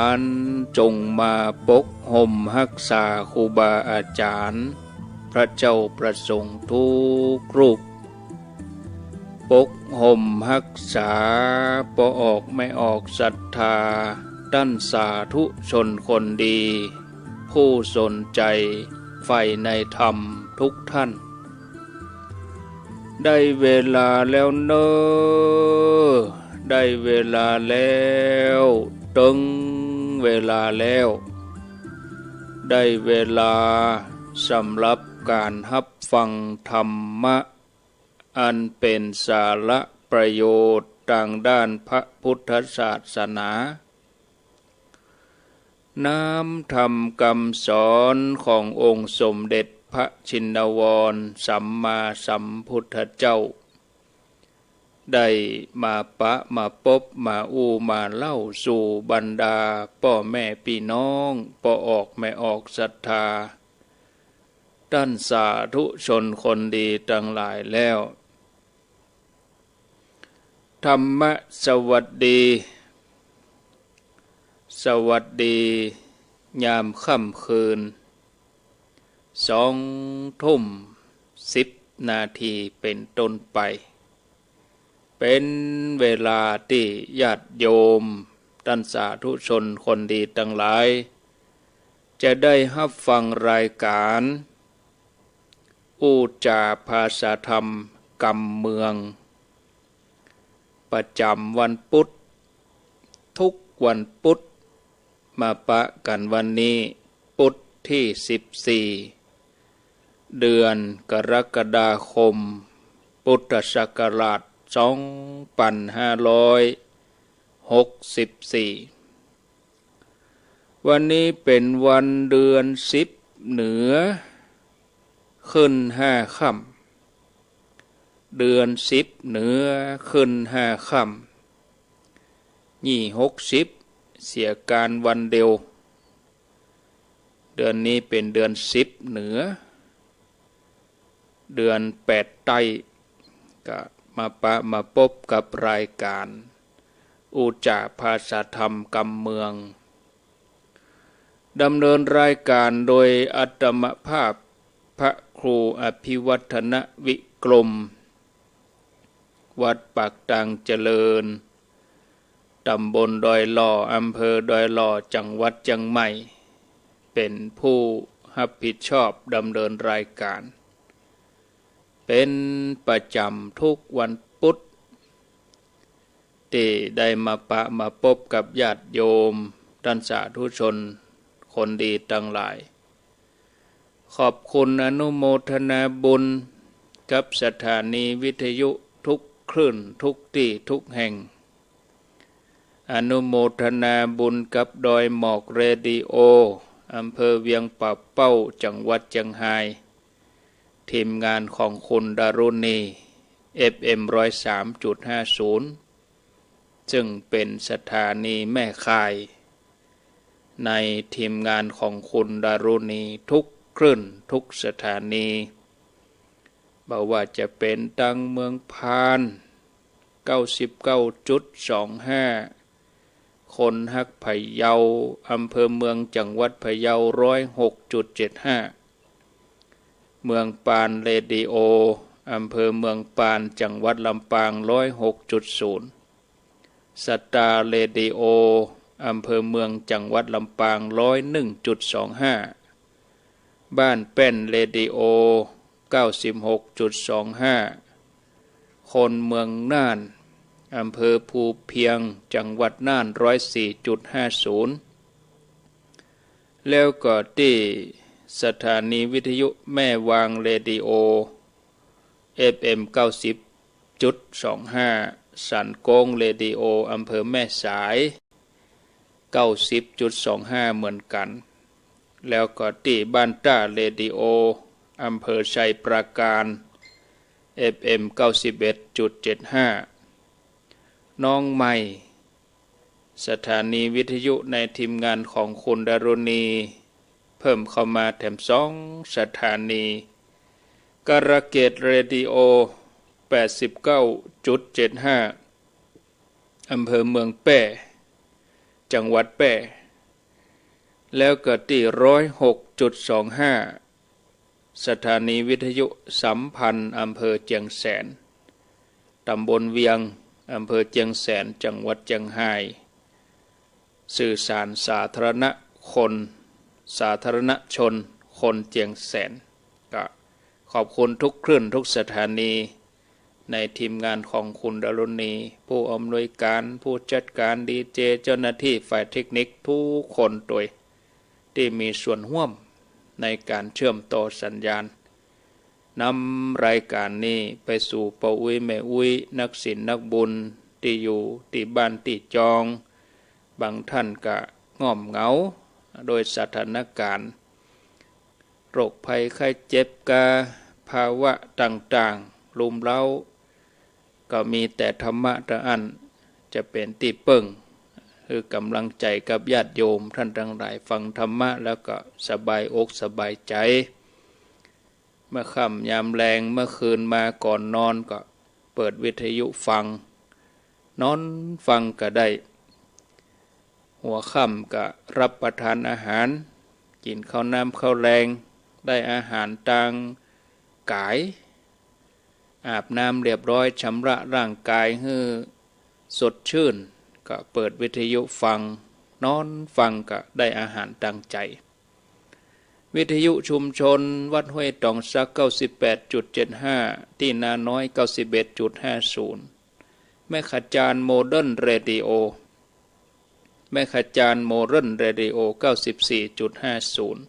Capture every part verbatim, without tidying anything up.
าน จงมาปกห่มฮักษาครูบาอาจ๋ารย์ พระเจ้าพระสงฆ์ทุกรูป ปกห่มฮักษาป้อออกแม่ออกศรัทธา ต้านสาธุชนคนดี ผู้สนใจ๋ใฝ่ในธรรมทุกท่าน ได้เวลาแล้วเน่อ ได้เวลาแล้ว เถิงเวลาแล้ว ได้เวลาสำหรับก๋านฮับฟังธรรมะ อันเป๋นสาระประโยชน์ตางด้านพระพุทธศาสนา น้ำธรรมกำสอนขององค์สมเด็จพระชินวรสัมมาสัมพุทธเจ้า ได้มาปะมาปบมาอู้มาเล่าสู่บรรดาป้อแม่ปี้น้อง ป้อออกแม่ออกศรัทธา ต้านสาธุชนคนดีตังหลายแล้ว ธรรมะสวัสดี สวัสดียามค่ำคืน สองทุ่มสิบนาทีเป๋นต้นไป เป๋นเวลาตี้ญาติโยม ต้านสาธุชนคนดีตังหลาย จะได้ฮับฟังรายก๋าน อู้จ๋าภาษาธรรมกำเมือง ประจ๋ำวันปุ๊ด ทุกวันปุ๊ด มาปะกั๋นวันนี้ ปุ๊ดตี้สิบสี่ เดือนกรกฎาคม พุทธศักราชสองปันห้าร้อยหกสิบสี่ วันนี้เป๋นวันเดือนสิบเหนือ ขึ้นห้าค่ำ เดือนสิบเหนือ ขึ้นห้าค่ำ ยี่หกสิบ เสียก๋านวันเดียว เดือนนี้เป๋นเดือนสิบเหนือ เดือนแปดใต้ ก็มาปะมาปบกับรายก๋าน อู้จ๋าภาษาธรรมกำเมือง ดำเนินรายก๋านโดยอาตมาภาพพระครูอภิวัฒนวิกรม วัดปากตางเจริญ ตำบลดอยหล่อ อำเภอดอยหล่อ จังหวัดเจียงใหม่ เป๋นผู้ฮับผิดชอบดำเนินรายก๋าน เป๋นประจ๋ำทุกวันปุ๊ด ตี้ได้มาปะมาปบกับญาติโยม ต้านสาธุชนคนดีตังหลาย ขอบคุณอนุโมทนาบุญกับสถานีวิทยุทุกคลื่น ทุกตี้ทุกแห่ง อนุโมทนาบุญกับดอยหมอกเรดิโอ อำเภอเวียงป่าเป้า จังหวัดเจียงฮาย ทีมงานของคุณดารุณี เอฟเอ็มร้อยสามจุดห้าศูนย์ ซึ่งเป๋นสถานีแม่ข่าย ในทีมงานของคุณดารุณีทุกคลื่นทุกสถานี บ่ว่าจะเป๋นตางเมืองพาน เก้าสิบเก้าจุดสองห้า คนฮักพะเยา อำเภอเมืองจังหวัดพะเยา ร้อยหกจุดเจ็ดห้า เมืองปานเรดิโอ อำเภอเมืองปาน จังหวัดลำปาง ร้อยหกจุดศูนย์ สตาร์เรดิโอ อำเภอเมืองจังหวัดลำปาง ร้อยหนึ่งจุดสองห้า บ้านแป้นเรดิโอ เก้าสิบหกจุดสองห้า คนเมืองน่าน อำเภอภูเพียง จังหวัดน่าน ร้อยสี่จุดห้าศูนย์ แล้วก็ตี้สถานีวิทยุแม่วางเรดิโอ เอฟเอ็มเก้าสิบจุดสองห้า สันโก้งเรดิโอ อำเภอแม่สาย เก้าสิบจุดสองห้า เหมือนกั๋น แล้วก็ตี้บ้านต้าเรดิโอ อำเภอชัยปราการ เอฟเอ็มเก้าสิบเอ็ดจุดเจ็ดห้า น้องใหม่ สถานีวิทยุในทีมงานของคุณดารุณี เพิ่มเข้ามาแถมสองสถานี กาฬเกตเรดิโอ แปดสิบเก้าจุดเจ็ดห้า อำเภอเมืองแป้ จังหวัดแป้ แล้วก็ตี้ ร้อยหกจุดสองห้า สถานีวิทยุสัมพันธ์อำเภอเจียงแสน ตำบลเวียง อำเภอเจียงแสน จังหวัดเจียงฮาย สื่อสารสาธารณะคน สาธารณชนคนเจียงแสน ก็ขอบคุณทุกคลื่นทุกสถานี ในทีมงานของคุณดารุณี ผู้อำนวยการ ผู้จัดการ ดีเจ เจ้าหน้าที่ฝ่ายเทคนิคทุกคนตวย ตี้มีส่วนฮ่วมในก๋านเชื่อมต่อสัญญาณ นำรายก๋านนี้ไปสู่ป้ออุ๊ยแม่อุ๊ย นักศีลนักบุญ ตี้อยู่ตี้บ้านตี้จอง บางท่านก็ง่อมเหงา โดยสถานก๋ารณ์ โรคภัยไข้เจ็บกา ภาวะต่างๆ รุมเร้า ก็มีแต่ธรรมะเต้าอั้น จะเป๋นตี้เปิ้ง หื้อก๋ำลังใจ๋กับญาติโยมต้านตังหลาย ฟังธรรมะแล้วก็สบายอกสบายใจ๋ เมื่อค่ำยามแลง เมื่อคืนมาก่อนนอนก็เปิดวิทยุฟัง นอนฟังก็ได้ หัวค่ำก็รับประทานอาหาร กิ๋นข้าวน้ำข้าวแลง ได้อาหารตางก๋าย อาบน้ำเรียบร้อย ชำระร่างกายหื้อสดชื่น ก็เปิดวิทยุฟัง นอนฟังก็ได้อาหารตางใจ๋ วิทยุชุมชนวัดห้วยต๋องสัก เก้าสิบแปดจุดเจ็ดห้า ตี้นาน้อย เก้าสิบเอ็ดจุดห้าศูนย์ แม่ขจารโมเดิร์นเรดิโอ แม่ขจารโมเดิร์นเรดิโอ เก้าสิบสี่จุดห้าศูนย์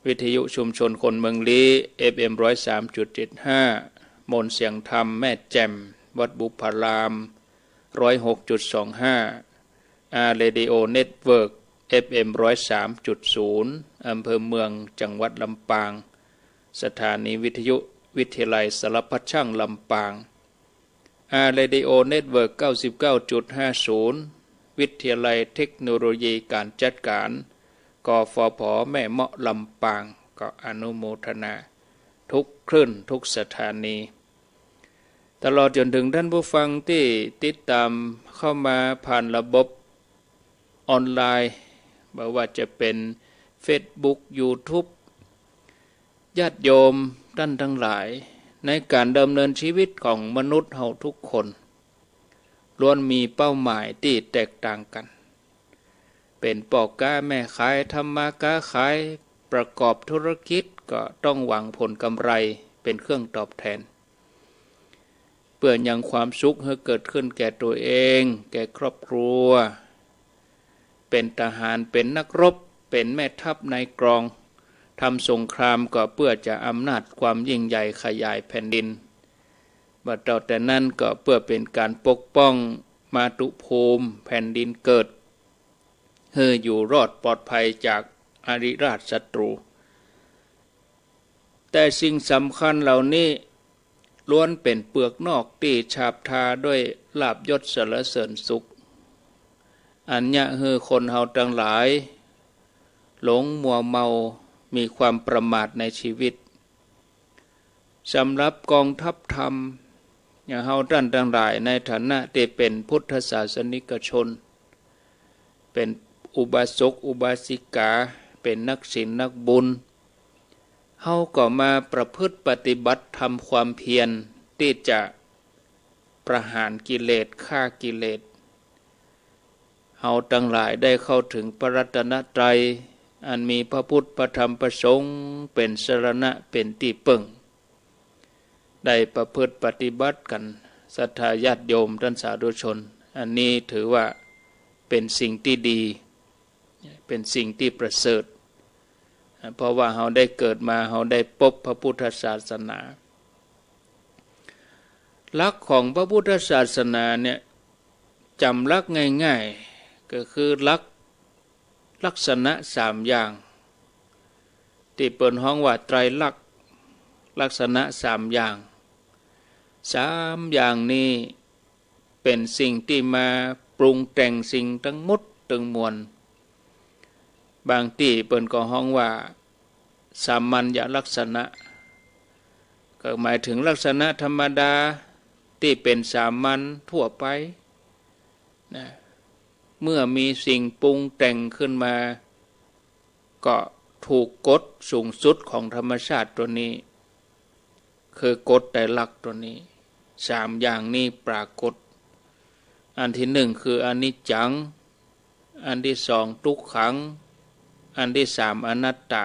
วิทยุชุมชนคนเมืองลี้ เอฟเอ็มร้อยสามจุดเจ็ดห้า มนต์เสียงธรรมแม่แจ่ม วัดบุพพาราม ร้อยหกจุดสองห้า อาร์ เรดิโอ เน็ตเวิร์ก เอฟเอ็มร้อยสามจุดศูนย์ อำเภอเมือง จังหวัดลำปาง สถานีวิทยุวิทยาลัยสารพัดช่างลำปาง อาร์ เรดิโอ เน็ตเวิร์ก เก้าสิบเก้าจุดห้าศูนย์ วิทยาลัยเทคโนโลยีก๋านจัดก๋าน กฟผ แม่เมาะลำปาง ก็อนุโมทนาทุกคลื่นทุกสถานี ตลอดจ๋นเถิงต้านผู้ฟังตี้ติดต๋ามเข้ามาผ่านระบบออนไลน์ บ่ว่าจะเป๋นเฟซบุ๊ก ยูทูบ ญาติโยมต้านตังหลาย ในก๋านดำเนินชีวิตของมนุษย์เฮาทุกคน ล้วนมีเป้าหมายตี้แตกต่างกั๋น เป๋นป้อก๊าแม่ขาย ทำมาก๊าขาย ประกอบธุรกิจ ก็ต้องหวังผลกำไรเป๋นเครื่องตอบแทน เปื้อยังความสุขหื้อเกิดขึ้นแก่ตั๋วเอง แก่ครอบครัว เป๋นทหาร เป๋นนักรบ เป๋นแม่ทัพนายกอง ทำสงครามก็เปื้อจะอำนาจความยิ่งใหญ่ขยายแผ่นดิน บ่เต้าแต่นั้นก็เปื้อเป๋นก๋านปกป้องมาตุภูมิแผ่นดินเกิด หื้ออยู่รอดปลอดภัยจากอาริราชศัตรู แต่สิ่งสำคัญเหล่านี้ล้วนเป๋นเปลือกนอกตี้ฉาบทาด้วยลาภยศสรรเสริญสุข อันเยียะหื้อคนเฮาตังหลายหลงมัวเมา มีความประมาทในชีวิต สำหรับกองทัพธรรม อย่างเฮาต้านตังหลายในฐานะตี้เป๋นพุทธศาสนิกชน เป๋นอุบาสกอุบาสิกา เป๋นนักศีลนักบุญ เฮาก็มาประพฤติปฏิบัติทำความเพียรตี้จะประหารกิเลส ฆ่ากิเลส เฮาตังหลายได้เข้าถึงพระรัตนตรัย อันมีพระพุทธ พระธรรม พระสงฆ์ เป๋นสรณะ เป๋นตี้เปิ้ง ได้ประพฤติปฏิบัติกั๋น ศรัทธาญาติโยมต้านสาธุชน อันนี้ถือว่าเป๋นสิ่งตี้ดี เป๋นสิ่งตี้ประเสริฐ เพราะว่าเฮาได้เกิดมา เฮาได้ปบพระพุทธศาสนา หลักของพระพุทธศาสนาเนี่ย จ๋ำหลักง่ายๆ ก็คือหลัก ลักษณะสามอย่าง ตี้เปิ้นฮ้องว่าไตรลักษณ์ ลักษณะสามอย่าง สามอย่างนี้เป๋นสิ่งตี้มาปรุงแต่งสิ่งตึงหมดตึงมวล บางตี้เปิ้นก็ฮ้องว่า สามัญญลักษณะ ก็หมายเถิงลักษณะธรรมดาตี้เป๋นสามัญทั่วไปนะ เมื่อมีสิ่งปรุงแต่งขึ้นมา ก็ถูกกฎสูงสุดของธรรมชาติตัวนี้ คือกฎไตรลักษณ์ตัวนี้ สามอย่างนี้ปรากฏ อันตี้นึ่งคืออนิจจัง อันตี้สองทุกขัง อันตี้สามอนัตตา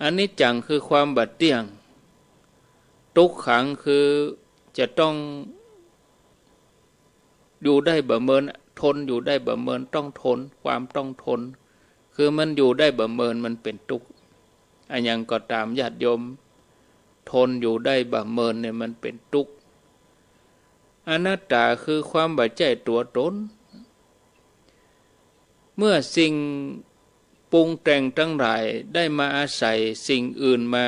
อนิจจังคือความบ่เตี้ยง ทุกขังคือจะต้อง อยู่ได้บ่เมิน ทนอยู่ได้บ่เมิน ต้องทน ความต้องทน คือมันอยู่ได้บ่เมิน มันเป๋นตุ๊กข์ อะหยังก็ต๋ามญาติโยม ทนอยู่ได้บ่เมินเนี่ยมันเป๋นตุ๊กข์ อนัตตาคือความบ่ใจ้ตั๋วต๋น เมื่อสิ่งปรุงแต่งตังหลายได้มาอาศัยสิ่งอื่นมา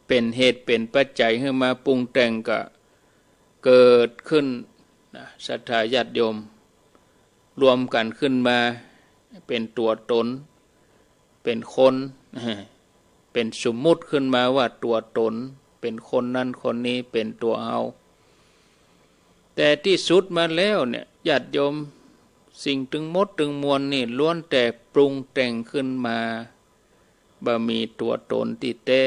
เป๋นเหตุเป๋นปัจจัยหื้อมาปรุงแต่งก็เกิดขึ้นนะ ศรัทธาญาติโยม รวมกั๋นขึ้นมาเป๋นตั๋วต๋น เป๋นคน เป๋นสมมุติขึ้นมาว่าตั๋วต๋น เป๋นคนนั้นคนนี้ เป๋นตั๋วเฮา แต่ตี้สุดมาแล้วเนี่ย ญาติโยม สิ่งตึงหมดตึงมวลนี่ล้วนแต่ปรุงแต่งขึ้นมา บ่มีตั๋วต๋นตี้แต๊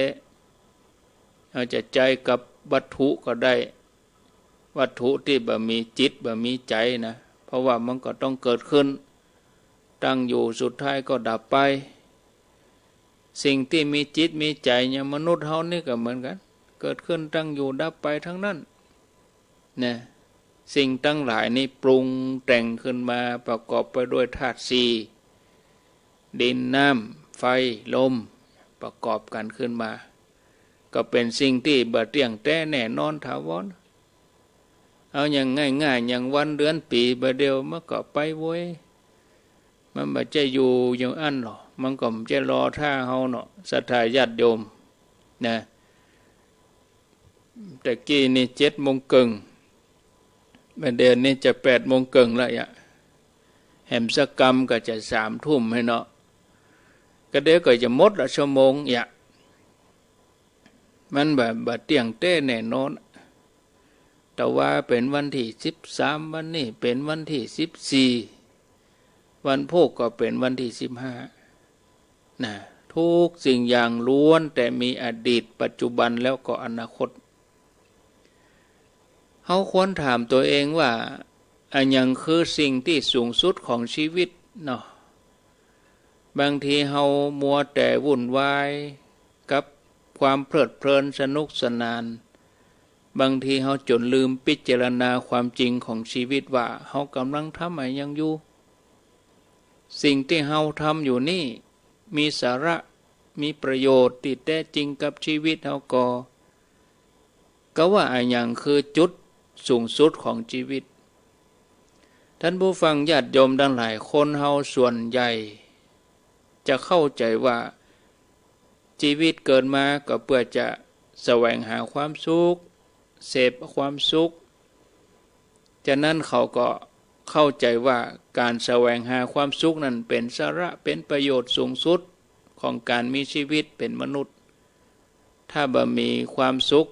เอาจะใจ๊กับวัตถุก็ได้ วัตถุตี้บ่มีจิตบ่มีใจ๋นะ เพราะว่ามันก็ต้องเกิดขึ้น ตั้งอยู่ สุดท้ายก็ดับไป สิ่งตี้มีจิตมีใจ๋อย่างมนุษย์เฮานี่ก็เหมือนกั๋น เกิดขึ้น ตั้งอยู่ ดับไปตังนั้น นะ สิ่งตังหลายนี่ปรุงแต่งขึ้นมาประกอบไปด้วยธาตุสี่ ดิน น้ำ ไฟ ลม ประกอบกั๋นขึ้นมา ก็เป๋นสิ่งตี้บ่เตี้ยงแต๊แน่นอนถาวร เอาอย่างง่ายๆ อย่างวันเดือนปี๋ บ่าเดี่ยวมันก็ไปเว้ย มันบ่ใจ้อยู่อย่างอั้นหรอก มันก็บ่ใจ้รอถ้าเฮาเนาะ ศรัทธาญาติโยม นะ แต่กี้นี่เจ็ดโมงเกิ่ง บ่าเดี่ยวนี้จะแปดโมงเกิ่งแล้วอะ แหมสักกำก็จะสามทุ่มหื้อเนาะ ก็เดี๋ยวก็จะหมดละชั่วโมงอะ มันบ่ บ่เตี้ยงแต๊แน่นอน แต่ว่าเป๋นวันตี้สิบสาม วันนี้เป๋นวันตี้สิบสี่ วันพูกก็เป๋นวันตี้สิบห้า นะ ทุกสิ่งอย่างล้วนแต่มีอดีต ปัจจุบัน แล้วก็อนาคต เฮาควรถามตั๋วเองว่า อะหยังคือสิ่งตี้สูงสุดของชีวิตเนาะ บางทีเฮามัวแต่วุ่นวายกับความเพลิดเพลินสนุกสนาน บางทีเฮาจ๋นลืมพิจารณาความจริงของชีวิตว่าเฮากำลังทำอะหยังอยู่ สิ่งตี้เฮาทำอยู่นี่มีสาระ มีประโยชน์ตี้แต๊จริงกับชีวิตเฮาก่อ ก็ว่าอะหยังคือจุดสูงสุดของชีวิต ท่านผู้ฟังญาติโยมตังหลาย คนเฮาส่วนใหญ่จะเข้าใจ๋ว่า ชีวิตเกิดมาก็เปื้อจะแสวงหาความสุข เสพความสุข ฉะนั้นเขาก็เข้าใจ๋ว่าก๋านแสวงหาความสุขนั้นเป๋นสาระ เป๋นประโยชน์สูงสุดของก๋านมีชีวิตเป๋นมนุษย์ ถ้าบ่มีความสุข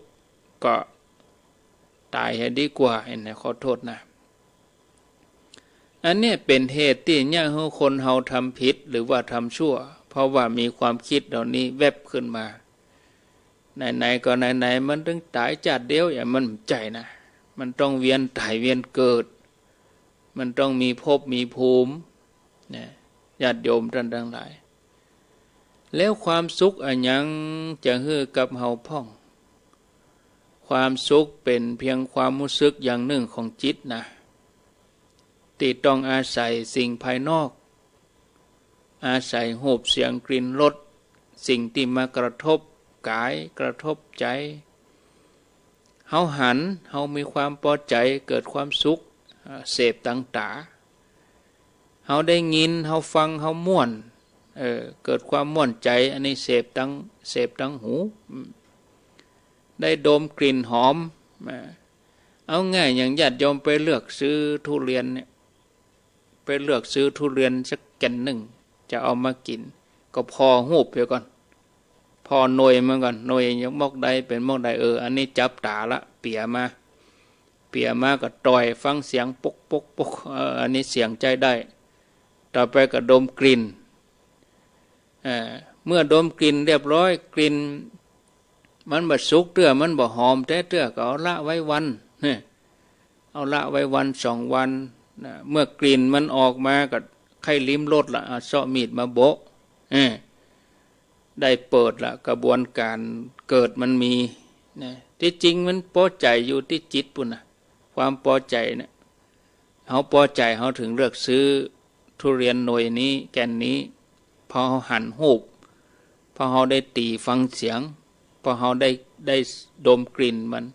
ก็ต๋ายเหียดีกว่า เห็นไหม ขอโทษนะ อันเนี้ยเป๋นเหตุตี้เยียะหื้อคนเฮาทำผิดหรือว่าทำชั่ว เพราะว่ามีความกึ๊ดเหล่านี้แว็บขึ้นมา ไหนๆ ก็ไหนๆ มันตึงต๋ายจาติเดียว อะหยังมันบ่ใจ้นะ มันต้องเวียนต๋ายเวียนเกิด มันต้องมีภพมีภูมิ นะ ญาติโยมต้านตังหลาย แล้วความสุขอะหยังจะหื้อกับเฮาพ่อง ความสุขเป๋นเพียงความฮู้สึกอย่างนึ่งของจิตนะ ตี้ต้องอาศัยสิ่งภายนอก อาศัยฮูป เสียง กลิ่น รส สิ่งตี้มากระทบก๋าย กระทบใจ๋ เฮาหัน เฮามีความปอใจ๋ เกิดความสุข อ่า เสพตางต๋า เฮาได้ยิน เฮาฟัง เฮาม่วน เออ เกิดความม่วนใจ๋ อันนี้เสพตาง เสพตางหู อืม ได้ดมกลิ่นหอม อ่า เอาง่ายอย่างญาติโยมไปเลือกซื้อทุเรียนเนี่ย ไปเลือกซื้อทุเรียนสักแก่นนึ่ง จะเอามากิ๋น ก็ผ่อฮูปเหียก่อน ผ่อหน่วยมันก่อน หน่วยยังมอกใดเป๋นมอกใด เออ อันนี้จับต๋าละ เปียมา ปี๋ยมาก็ต่อย ฟังเสียงปก ปก ปก เออ อันนี้เสียงใจ๊ได้ ต่อไปก็ดมกลิ่น เออ เมื่อดมกลิ่นเรียบร้อย กลิ่นมันบ่สุกเตื้อ มันบ่หอมแต๊เตื้อ ก็เอาละไว้วัน เนี่ย เอาละไว้วันสองวันนะ เมื่อกลิ่นมันออกมาก็ใค่ลิ้มรสละ เอาเซาะมีดมาโบะ เออ ได้เปิดละ กระบวนก๋านเกิดมันมีนะ ตี้จริงมันปอใจ๋อยู่ตี้จิตปู้นนะ ความปอใจ๋เนี่ย เฮาปอใจ๋เฮาเถิงเลือกซื้อทุเรียนหน่วยนี้ แก่นนี้ เพราะเฮาหันฮูป เพราะเฮาได้ตี๋ฟังเสียง เพราะเฮาได้ ได้ดมกลิ่นมัน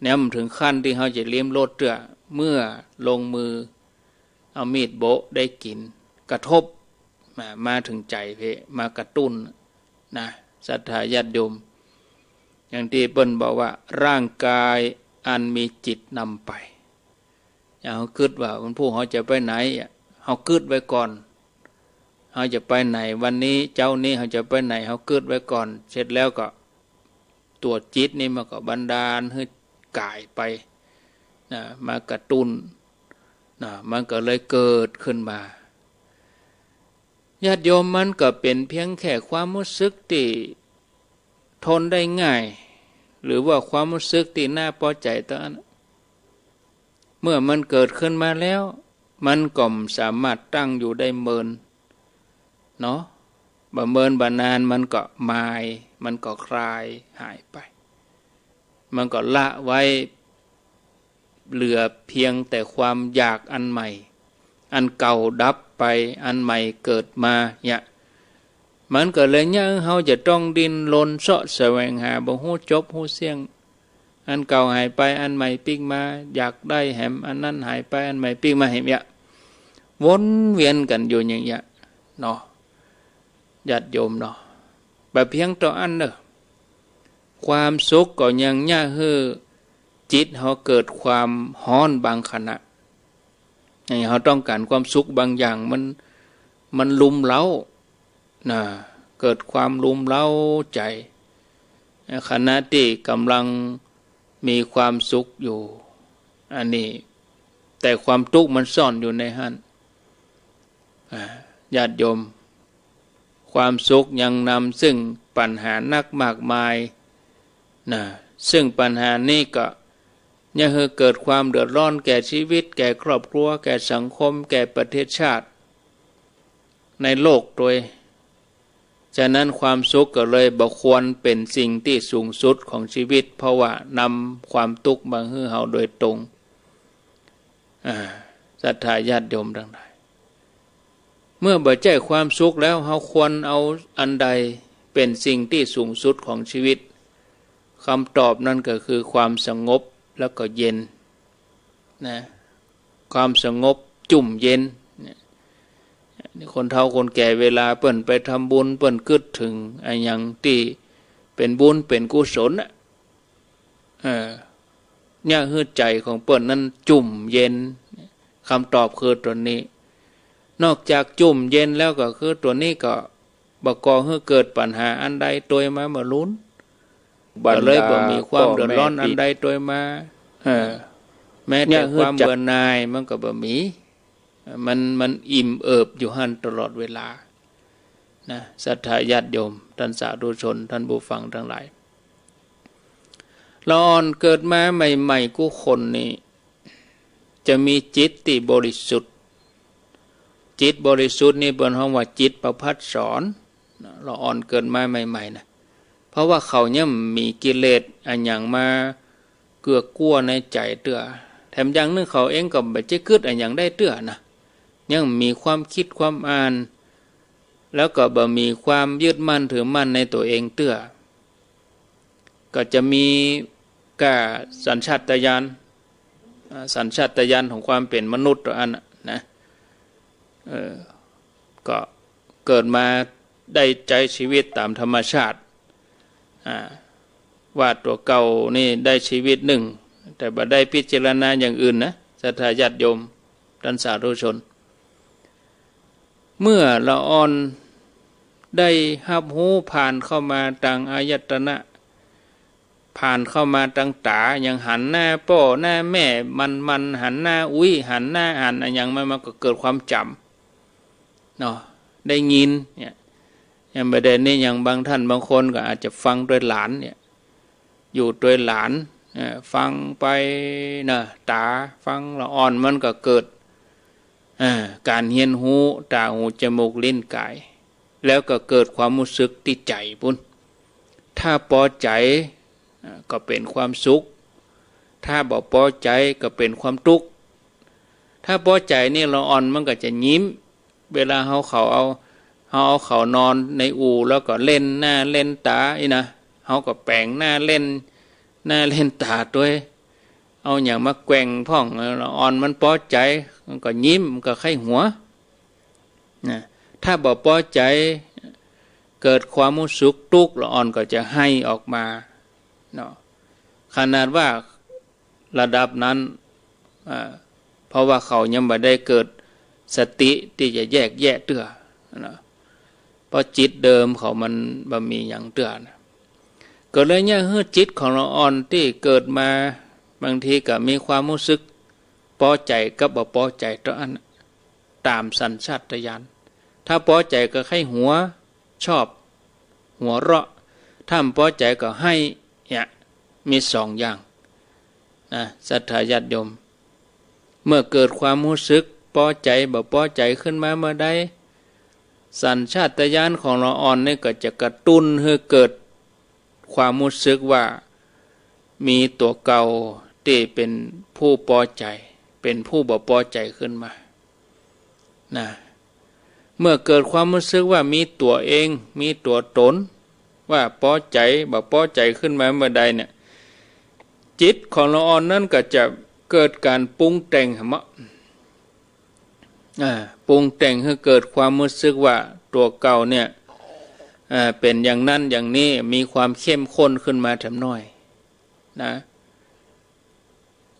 เนี่ยมันเถิงขั้นตี้เฮาจะลิ้มรสเตื้อ เมื่อลงมือเอามีดโบะได้กิ๋น กระทบ มา มาเถิงใจ๋เพะ มากระตุ้นนะ ศรัทธาญาติโยม อย่างตี้เปิ้นบอกว่า ร่างกายอันมีจิตนำไป อย่างเฮากึ๊ดว่าวันพูกเฮาจะไปไหนอะ เฮากึ๊ดไว้ก่อน เฮาจะไปไหนวันนี้ เจ๊านี้เฮาจะไปไหน เฮากึ๊ดไว้ก่อน เสร็จแล้วก็ตั๋วจิตนี่มันก็บันดาลหื้อก๋ายไปนะ มากระตุ้นนะ มันก็เลยเกิดขึ้นมา ญาติโยม มันก็เป๋นเพียงแค่ความฮู้สึกตี้ทนได้ง่าย หรือว่าความฮู้สึกตี้น่าปอใจ๋เต้าอั้น เมื่อมันเกิดขึ้นมาแล้ว มันก็บ่สามารถตั้งอยู่ได้เมินเนาะ บ่เมินบ่นานมันก็มาย มันก็คลายหายไป มันก็ละไว้ เหลือเพียงแต่ความอยากอันใหม่ อันเก่าดับไป อันใหม่เกิดมาเนี่ย มันก็เลยเยียะหื้อเฮาจะต้องดิ้นรนเซาะแสวงหา บ่ฮู้จบฮู้เสี้ยง อันเก่าหายไป อันใหม่ปิ๊กมา อยากได้แหม อันนั้นหายไป อันใหม่ปิ๊กมาแหมเนี่ย วนเวียนกั๋นอยู่อย่างเงี้ยเนาะ ญาติโยมเนาะ บ่เพียงเต้าอั้นเน่อ ความสุขก็ยังเยียะหื้อจิตเฮาเกิดความฮ้อนบางขณะ อย่างเฮาต้องก๋านความสุขบางอย่าง มัน มันรุมเร้านะ เกิดความรุมเร้าใจ๋ ขณะตี้ก่ำลังมีความสุขอยู่ อันนี้ แต่ความตุ๊กข์มันซ่อนอยู่ในหั้น อ่า ญาติโยม ความสุขยังนำซึ่งปัญหานักมากมายนะ ซึ่งปัญหานี้ก็เยียะหื้อเกิดความเดือดร้อนแก่ชีวิต แก่ครอบครัว แก่สังคม แก่ประเทศชาติ ในโลกตวย ฉะนั้นความสุขก็เลยบ่ควรเป๋นสิ่งตี้สูงสุดของชีวิต เพราะว่านำความตุ๊กข์มาหื้อเฮาโดยตรง อ่า ศรัทธาญาติโยมตังหลาย เมื่อบ่ใจ้ความสุขแล้ว เฮาควรเอาอันใดเป๋นสิ่งตี้สูงสุดของชีวิต กำตอบนั้นก็คือความสงบแล้วก็เย็นนะ ความสงบจุ่มเย็นเนี่ย นี่คนเฒ่าคนแก่เวลาเปิ้นไปทำบุญ เปิ้นกึ๊ดเถิงอะหยังตี้เป๋นบุญเป๋นกุศลน่ะ เออ เยียะหื้อใจ๋ของเปิ้นนั้นจุ่มเย็น กำตอบคือตั๋วนี้ นอกจากจุ่มเย็นแล้วก็คือตั๋วนี้ก็บ่ก่อหื้อเกิดปัญหาอันใดตวยมาเมื่อลุน บ่เลยบ่มีความเดือดร้อนอันใดตวยมา เออ แม้แต่ความเบื่อหน่ายมันก็บ่มี มัน มันอิ่มเอิบอยู่หั้นตลอดเวลานะ ศรัทธาญาติโยม ท่านสาธุชน ท่านผู้ฟังตังหลาย ละอ่อนเกิดมาใหม่ๆ กู้คนนี่ จะมีจิตตี้บริสุทธิ์ จิตบริสุทธิ์นี่เปิ้นฮ้องว่าจิตประภัสสรนะ ละอ่อนเกิดมาใหม่ๆ นะ เพราะว่าเขายังมีกิเลสอะหยังมาเกื้อกั๊วในใจ๋เตื้อ แถมอย่างนึ่งเขาเองก็บ่ใจ้กึ๊ดอะหยังได้เตื้อนะ ยังมีความคิดความอ่าน แล้วก็บ่มีความยึดมั่นถือมั่นในตั๋วเองเตื้อ ก็จะมีก้าสัญชาตญาณ อ่า สัญชาตญาณของความเป๋นมนุษย์ตั๋วอั้นน่ะนะ เออ ก็เกิดมาได้ใจ๊ชีวิตต๋ามธรรมชาติ อ่า ว่าตั๋วเก่านี่ได้ชีวิตนึ่ง แต่บ่ได้พิจารณาอย่างอื่นนะ ศรัทธาญาติโยม ท่านสาธุชน เมื่อละอ่อนได้ฮับฮู้ผ่านเข้ามาตางอายตนะ ผ่านเข้ามาตางต๋า ยังหันหน้าป้อหน้าแม่มันๆ หันหน้าอุ๊ย หันหน้า หันอะหยังมา มันก็เกิดความจ๋ำเนาะ ได้ยินเนี่ย อย่างบ่าเดี่ยวนี้ อย่างบางต้านบางคนก็อาจจะฟังตวยหลานเนี่ย อยู่ตวยหลาน เอ่อ ฟังไปเนาะ ต๋าฟังละอ่อน มันก็เกิด เอ่อ ก๋านเฮียนฮู้ ต๋าหูจ๋มูกลิ้นก๋าย แล้วก็เกิดความฮู้สึกตี้ใจ๋ปู๊น ถ้าปอใจ๋ เอ่อ ก็เป๋นความสุข ถ้าบ่ปอใจ๋ก็เป๋นความตุ๊กข์ ถ้าปอใจ๋นี่ละอ่อนมันก็จะยิ้ม เวลาเฮาเขาเอา เฮาเอาเขานอนในอู่ แล้วก็เล่นหน้าเล่นต๋าอี้นะ เฮาก็แป๋งหน้าเล่น หน้าเล่นต๋าตวย เอาหยังมาแกว่งพ่อง เออ ละอ่อนมันปอใจ๋ มันก็ยิ้ม มันก็ใค่หัวนะ ถ้าบ่ปอใจ๋ เกิดความฮู้สึกตุ๊กข์ ละอ่อนก็จะไห้ออกมาเนาะ ขนาดว่าระดับนั้น อ่า เพราะว่าเขายังบ่ได้เกิดสติตี้จะแยกแยะเตื้อนะ เพราะจิตเดิมเขามันบ่มีหยังเตื้อนะ ก็เลยเยียะหื้อจิตของละอ่อนตี้เกิดมา บางทีก็มีความฮู้สึกปอใจ๋กับบ่ปอใจ๋เต้าอั้น ต๋ามสัญชาตญาณ ถ้าปอใจ๋ก็ใค่หัว ชอบ หัวเราะ ถ้าบ่ปอใจ๋ก็ไห้ เนี่ย มีสองอย่างนะ ศรัทธาญาติโยม เมื่อเกิดความฮู้สึกปอใจ๋บ่ปอใจ๋ขึ้นมาเมื่อใด สัญชาตญาณของละอ่อนนี่ก็จะกระตุ้นหื้อเกิดความฮู้สึกว่ามีตั๋วเก่าตี้เป๋นผู้ปอใจ๋ เป๋นผู้บ่ปอใจ๋ขึ้นมา นะ เมื่อเกิดความฮู้สึกว่ามีตั๋วเอง มีตั๋วต๋น ว่าปอใจ๋ บ่ปอใจ๋ขึ้นมาเมื่อใดเนี่ย จิตของละอ่อนนั้นก็จะเกิดก๋านปรุงแต่งหะเมาะ อ่า ปรุงแต่งหื้อเกิดความฮู้สึกว่าตั๋วเก่าเนี่ย อ่า เป๋นอย่างนั้นอย่างนี้ มีความเข้มข้นขึ้นมาแถมหน้อยนะ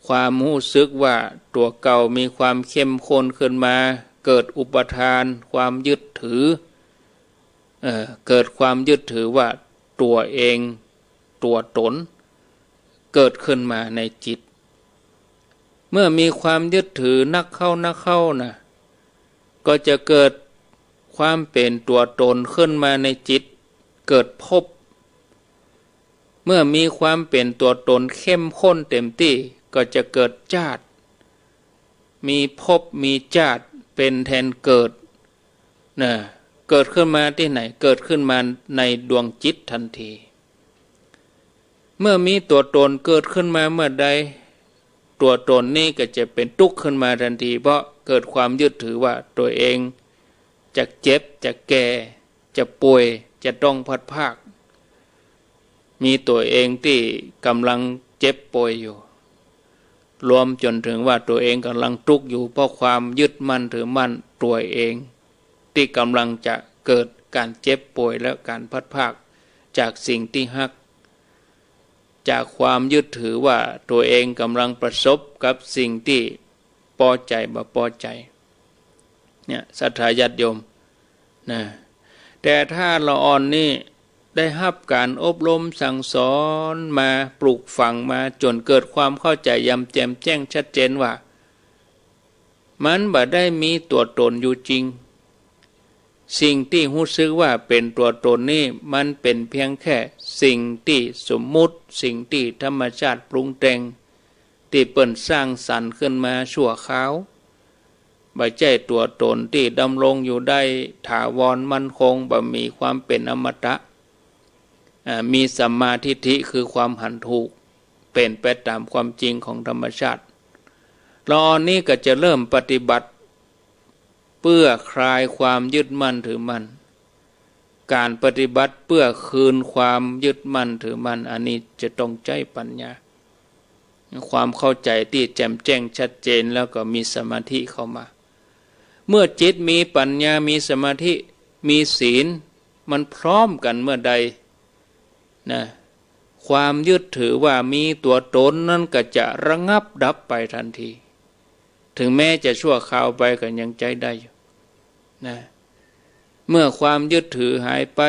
ความฮู้สึกว่าตั๋วเก่ามีความเข้มข้นขึ้นมา เกิดอุปาทาน ความยึดถือ เอ่อ เกิดความยึดถือว่าตั๋วเอง ตั๋วต๋น เกิดขึ้นมาในจิต เมื่อมีความยึดถือนักเข้านักเข้านะ ก็จะเกิดความเป๋นตั๋วต๋นขึ้นมาในจิต เกิดภพ เมื่อมีความเป๋นตั๋วต๋นเข้มข้นเต๋มตี้ ก็จะเกิดจาติ มีภพ มีจาติ เป๋นแทนเกิด นะ เกิดขึ้นมาตี้ไหน เกิดขึ้นมาในดวงจิตตันที เมื่อมีตั๋วต๋นเกิดขึ้นมาเมื่อใด ตั๋วต๋นนี้ก็จะเป๋นตุ๊กข์ขึ้นมาตันที เพราะเกิดความยึดถือว่าตั๋วเองจะเจ็บ จะแก่ จะป่วย จะต้องพลัดพราก มีตั๋วเองตี้ก่ำลังเจ็บป่วยอยู่ รวมจ๋นเถิงว่าตั๋วเองก่ำลังตุ๊กข์อยู่ เพราะความยึดมั่นถือมั่นตั๋วเอง ตี้ก่ำลังจะเกิดก๋านเจ็บป่วยและก๋านพลัดพรากจากสิ่งตี้ฮัก จากความยึดถือว่าตั๋วเองก่ำลังประสบกับสิ่งตี้ปอใจ๋บ่ปอใจ๋ เนี่ย ศรัทธาญาติโยม นะ แต่ถ้าละอ่อนนี่ได้ฮับก๋านอบรมสั่งสอนมา ปลูกฝังมา จ๋นเกิดความเข้าใจ๋อย่างแจ่มแจ้งชัดเจนว่า มันบ่ได้มีตั๋วต๋นอยู่จริง สิ่งตี้ฮู้สึกว่าเป๋นตั๋วต๋นนี่ มันเป๋นเพียงแค่สิ่งตี้สมมุติ สิ่งตี้ธรรมชาติปรุงแต่ง ตี้เปิ้นสร้างสรรค์ขึ้นมาชั่วคราว บ่ใจ้ตั๋วต๋นตี้ดำรงอยู่ได้ถาวรมั่นคง บ่มีความเป๋นอมตะ อ่า มีสัมมาทิฏฐิคือความหันถูก เป๋นไปต๋ามความจริงของธรรมชาติ ละอ่อนนี้ก็จะเริ่มปฏิบัติ เปื้อคลายความยึดมั่นถือมั่น ก๋านปฏิบัติเปื้อคืนความยึดมั่นถือมั่น อันนี้จะต้องใจ๊ปัญญา ความเข้าใจ๋ตี้แจ่มแจ้งชัดเจน แล้วก็มีสมาธิเข้ามา เมื่อจิตมีปัญญา มีสมาธิ มีศีล มันพร้อมกั๋นเมื่อใด นะ ความยึดถือว่ามีตั๋วต๋นนั้นก็จะระงับดับไปตันที เถิงแม้จะชั่วคราวไปก็ยังใจ๊ได้อยู่ นะ เมื่อความยึดถือหายไป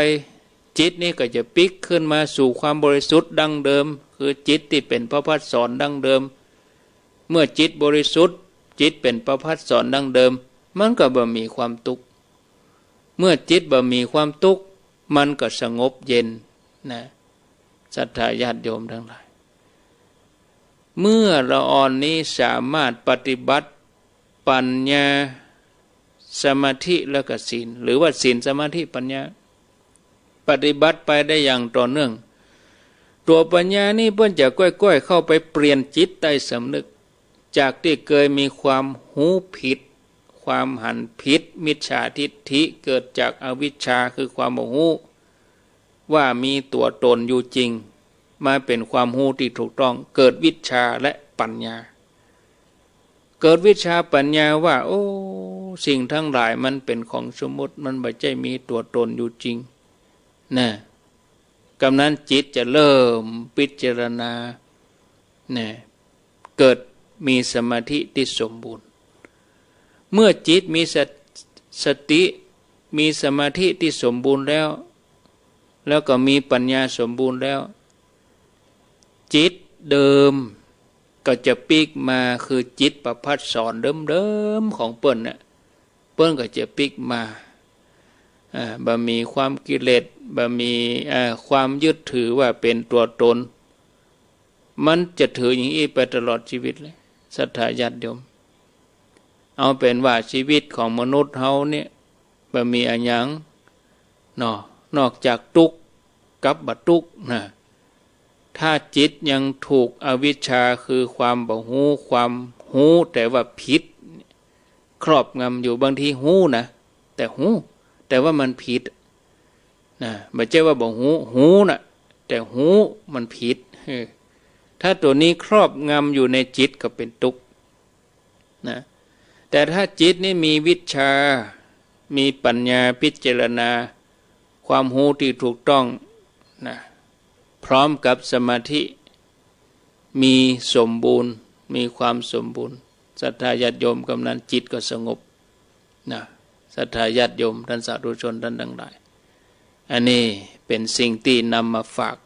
จิตนี่ก็จะปิ๊กขึ้นมาสู่ความบริสุทธิ์ดั้งเดิม คือจิตตี้เป๋นพระพัฒสรดั้งเดิม เมื่อจิตบริสุทธิ์ จิตเป๋นพระพัฒสรดั้งเดิม มันก็บ่มีความตุ๊กข์ เมื่อจิตบ่มีความตุ๊กข์ มันก็สงบเย็นนะ ศรัทธาญาติโยมตังหลาย เมื่อละอ่อนนี้สามารถปฏิบัติปัญญา สมาธิ แล้วก็ศีล หรือว่าศีล สมาธิ ปัญญา ปฏิบัติไปได้อย่างต่อเนื่อง ตั๋วปัญญานี่เปิ้นจะก้อยๆ เข้าไปเปลี่ยนจิตใต้สำนึก จากตี้เกยมีความฮู้ผิด ความหันผิด มิจฉาทิฏฐิ เกิดจากอวิชชา คือความบ่ฮู้ ว่ามีตั๋วตนอยู่จริง มาเป๋นความฮู้ตี้ถูกต้อง เกิดวิชชาและปัญญา เกิดวิชชาปัญญาว่า โอ้ สิ่งทั้งหลายมันเป๋นของสมมุติ มันบ่ใจ้มีตั๋วตนอยู่จริง นะ กำนั้นจิตจะเริ่มพิจารณา นะ เกิดมีสมาธิตี้สมบูรณ์ เมื่อจิตมีส- สติ มีสมาธิตี้สมบูรณ์แล้ว แล้วก็มีปัญญาสมบูรณ์แล้ว จิตเดิมก็จะปิ๊กมา คือจิตประภัสสรเดิมๆ ของเปิ้นน่ะ เปิ้นก็จะปิ๊กมา อ่า บ่มีความกิเลส บ่มี อ่า ความยึดถือว่าเป๋นตั๋วตน มันจะถืออย่างอี้ไปตลอดชีวิตเลย ศรัทธาญาติโยม เอาเป๋นว่าชีวิตของมนุษย์เฮาเนี่ย บ่มีอะหยังเนาะ นอกจากตุ๊กข์กับบ่ตุ๊กข์นะ ถ้าจิตยังถูกอวิชชา คือความบ่ฮู้ ความฮู้แต่ว่าผิด ครอบงำอยู่ บางทีฮู้นะ แต่ฮู้ แต่ว่ามันผิด นะ บ่ใจ้ว่าบ่ฮู้ ฮู้น่ะ แต่ฮู้มันผิด เออ ถ้าตั๋วนี้ครอบงำอยู่ในจิตก็เป๋นตุ๊กข์ นะ แต่ถ้าจิตนี่มีวิชชา มีปัญญาพิจารณา ความฮู้ตี้ถูกต้อง นะ พร้อมกับสมาธิ มีสมบูรณ์ มีความสมบูรณ์ ศรัทธาญาติโยม กำนั้นจิตก็สงบ นะ ศรัทธาญาติโยม ท่านสาธุชนท่านตังหลาย อันนี้เป๋นสิ่งตี้นำมาฝาก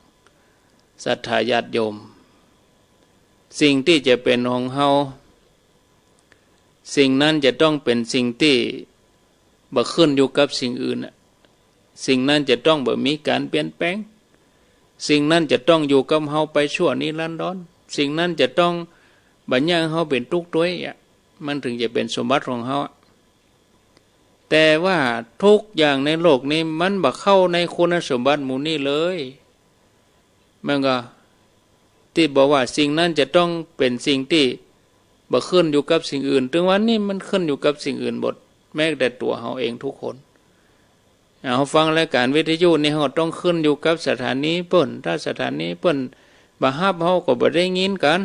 ศรัทธาญาติโยม สิ่งตี้จะเป๋นของเฮา สิ่งนั้นจะต้องเป๋นสิ่งตี้บ่ขึ้นอยู่กับสิ่งอื่นน่ะ สิ่งนั้นจะต้องบ่มีก๋านเปลี่ยนแปลง สิ่งนั้นจะต้องอยู่กับเฮาไปชั่วนิรันดร สิ่งนั้นจะต้องบ่ย่างเฮาเป๋นตุ๊กข์ตวยอะ มันเถิงจะเป๋นสมบัติของเฮาอะ แต่ว่าทุกอย่างในโลกนี้มันบ่เข้าในคุณสมบัติหมู่นี้เลย มันก็ ตี้บอกว่าสิ่งนั้นจะต้องเป๋นสิ่งตี้บ่ขึ้นอยู่กับสิ่งอื่น ตึงวันนี้มันขึ้นอยู่กับสิ่งอื่นหมด แม้แต่ตั๋วเฮาเองทุกคน เฮาฟังรายก๋านวิทยุนี่ เฮาต้องขึ้นอยู่กับสถานีเปิ้น ถ้าสถานีเปิ้นบ่ฮับ เฮาก็บ่ได้ยินกั๋น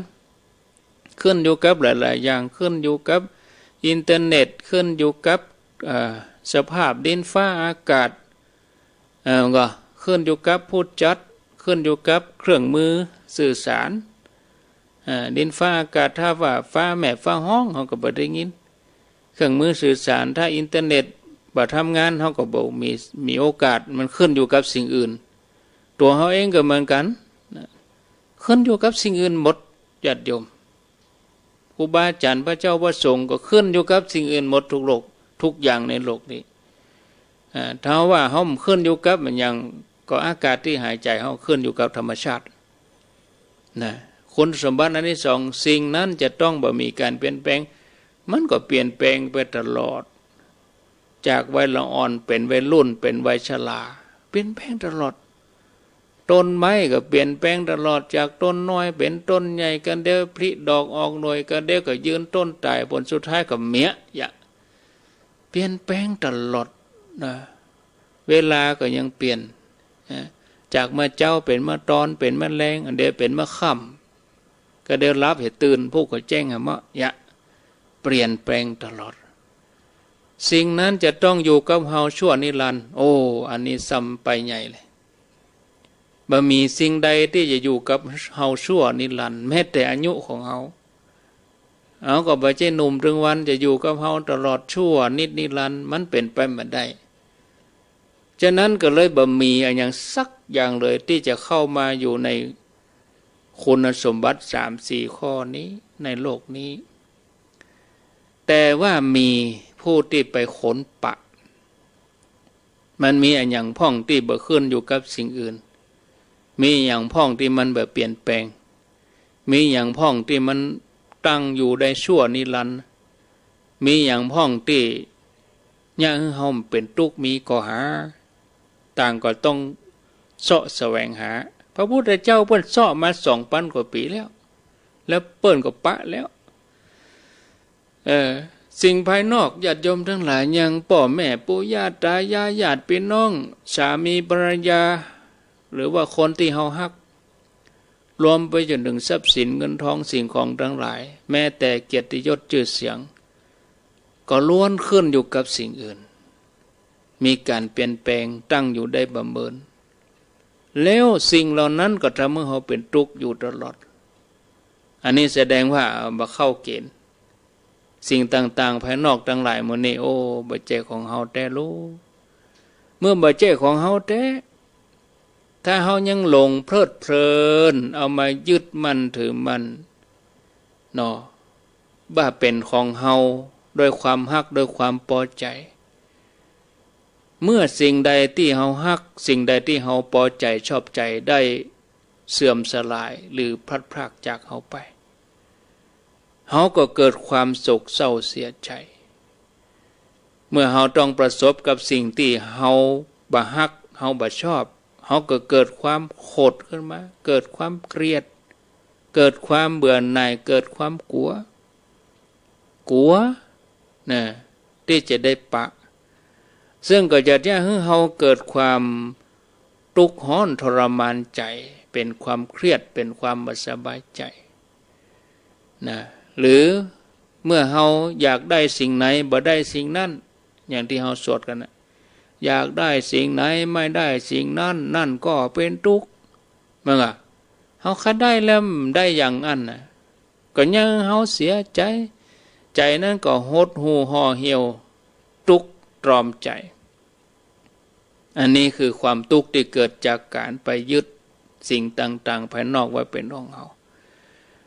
ขึ้นอยู่กับหลายๆ อย่าง ขึ้นอยู่กับอินเทอร์เน็ต ขึ้นอยู่กับ เอ่อ สภาพดินฟ้าอากาศ เอ่อ ก็ขึ้นอยู่กับผู้จัด ขึ้นอยู่กับเครื่องมือสื่อสาร เอ่อ ดินฟ้าอากาศ ถ้าว่าฟ้าแมบฟ้าฮ้อง เฮาก็บ่ได้ยิน เครื่องมือสื่อสาร ถ้าอินเทอร์เน็ตบ่ทำงาน เฮาก็บ่มี มีโอกาส มันขึ้นอยู่กับสิ่งอื่น ตั๋วเฮาเองก็เหมือนกั๋น นะ ขึ้นอยู่กับสิ่งอื่นหมด ญาติโยม ครูบาอาจ๋ารย์ พระเจ้าพระสงฆ์ก็ขึ้นอยู่กับสิ่งอื่นหมดทุกโลก ทุกอย่างในโลกนี้ อ่า ถ้าว่าเฮาบ่ขึ้นอยู่กับอะหยัง ก็อากาศตี้หายใจ๋เฮาขึ้นอยู่กับธรรมชาติ นะ คุณสมบัติอันที่สอง สิ่งนั้นจะต้องบ่มีก๋านเปลี่ยนแปลง มันก็เปลี่ยนแปลงไปตลอด จากวัยละอ่อนเป๋นวัยรุ่น เป๋นวัยชรา เปลี่ยนแปลงตลอด ต้นไม้ก็เปลี่ยนแปลงตลอด จากต้นน้อยเป๋นต้นใหญ่ กั๋นเดี๋ยวผลิดอกออกหน่วย กั๋นเดี๋ยวก็ยืนต้นต๋าย ผลสุดท้ายก็เมียะยะ เปลี่ยนแปลงตลอดนะ เวลาก็ยังเปลี่ยนนะ จากเมื่อเจ๊าเป๋นเมื่อตอน เป๋นเมื่อแลง อันเดียวเป๋นเมื่อค่ำ ก็เดี๋ยวหลับหื้อตื่น พุกก็แจ้งหื้อเมาะยะ เปลี่ยนแปลงตลอด สิ่งนั้นจะต้องอยู่กับเฮาชั่วนิรันดร์ โอ้ อันนี้ซ้ำไปใหญ่เลย บ่มีสิ่งใดตี้จะอยู่กับเฮาชั่วนิรันดร์ แม้แต่อายุของเฮา เฮาก็บ่ใจ้หนุ่มตึงวันจะอยู่กับเฮาตลอดชั่วนิดนิรันดร์ มันเป๋นไปบ่ได้ ฉะนั้นก็เลยบ่มีอะหยังสักอย่างเลยตี้จะเข้ามาอยู่ในคุณสมบัติสามสี่ข้อนี้ในโลกนี้ แต่ว่ามีผู้ตี้ไปค้นปะ มันมีอะหยังพ่องตี้บ่ขึ้นอยู่กับสิ่งอื่น มีอะหยังพ่องตี้มันบ่เปลี่ยนแปลง มีอะหยังพ่องตี้มันตั้งอยู่ได้ชั่วนิรันดร์ มีอะหยังพ่องตี้เยียะหื้อเฮาเป๋นตุ๊กข์ มีก็หา ต่างก็ต้องเซาะแสวงหา พระพุทธเจ้าเปิ้นเซาะมาสองปันกว่าปี๋แล้ว แล้วเปิ้นก็ปะแล้ว เออ สิ่งภายนอก ญาติโยมตังหลาย อย่างป้อแม่ปู่ย่าต๋ายาย ญาติปี้น้อง สามีภรรยา หรือว่าคนตี้เฮาฮัก รวมไปจ๋นเถิงทรัพย์สินเงินทองสิ่งของตังหลาย แม้แต่เกียรติยศจื้อเสียง ก็ล้วนขึ้นอยู่กับสิ่งอื่น มีก๋านเปลี่ยนแปลงตั้งอยู่ได้บ่เมิน แล้วสิ่งเหล่านั้นก็ทำหื้อเฮาเป๋นตุ๊กข์อยู่ตลอด อันนี้แสดงว่าบ่เข้าเก๋ณฑ์ สิ่งต่างๆ ภายนอกตังหลายหมู่นี้ โอ้ บ่ใจ้ของเฮาแต๊ลู เมื่อบ่ใจ้ของเฮาแต๊ ถ้าเฮายังหลงเพลิดเพลิน เอามายึดมั่นถือมั่น เนาะ ว่าเป๋นของเฮา ด้วยความฮัก ด้วยความปอใจ๋ เมื่อสิ่งใดตี้เฮาฮัก สิ่งใดตี้เฮาปอใจ๋ชอบใจ๋ได้เสื่อมสลาย หรือพลัดพรากจากเฮาไป เฮาก็เกิดความโศกเศร้าเสียใจ๋ เมื่อเฮาต้องประสบกับสิ่งตี้เฮาบ่ฮัก เฮาบ่ชอบ เฮาก็เกิดความโขดขึ้นมา เกิดความเกลียด เกิดความเบื่อหน่าย เกิดความกั๋ว กั๋ว นะ ตี้จะได้ปะ ซึ่งก็จะเยียะหื้อเฮาเกิดความตุ๊กข์ฮ้อนทรมานใจ๋ เป๋นความเครียด เป๋นความบ่สบายใจ๋ นะ หรือเมื่อเฮาอยากได้สิ่งไหน บ่ได้สิ่งนั้น อย่างตี้เฮาสวดกั๋นน่ะ อยากได้สิ่งไหน ไม่ได้สิ่งนั้น นั่นก็เป๋นตุ๊กข์ แม่นก่ะ เฮาคันได้แล้วได้อย่างอั้นน่ะ ก็เยียะหื้อเฮาเสียใจ๋ ใจ๋นั้นก็หดหู่ห่อเหี่ยว ตุ๊กข์ตรอมใจ๋ อันนี้คือความตุ๊กข์ตี้เกิดจากก๋านไปยึดสิ่งต่างๆ ภายนอกไว้เป๋นของเฮา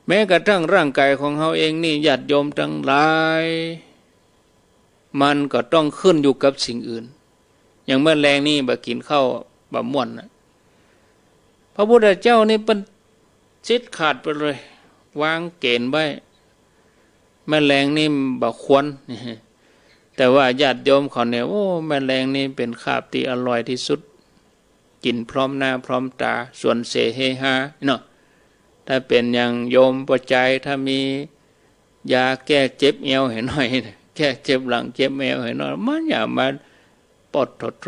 แม้กระทั่งร่างกายของเฮาเองนี่ ญาติโยมตังหลาย มันก็ต้องขึ้นอยู่กับสิ่งอื่น อย่างเมื่อแลงนี่บ่กิ๋นข้าวบ่ม่วนน่ะ พระพุทธเจ้านี่เปิ้นเด็ดขาดไปเลย วางเก๋ณฑ์ไว้ แม่แลงนี่บ่ควร แต่ว่าญาติโยมเขาเนี่ย โอ้ แม่แลงนี่เป๋นคาบตี้อร่อยตี้สุด กิ๋นพร้อมหน้าพร้อมต๋า สวนเสเฮฮาเนาะ ถ้าเป๋นอย่างโยมป้อใจ๋ ถ้ามียาแก้เจ็บเอวหื้อหน่อย แก้เจ็บหลังเจ็บเอวหื้อหน่อย มันอย่ามาปอดโถโถ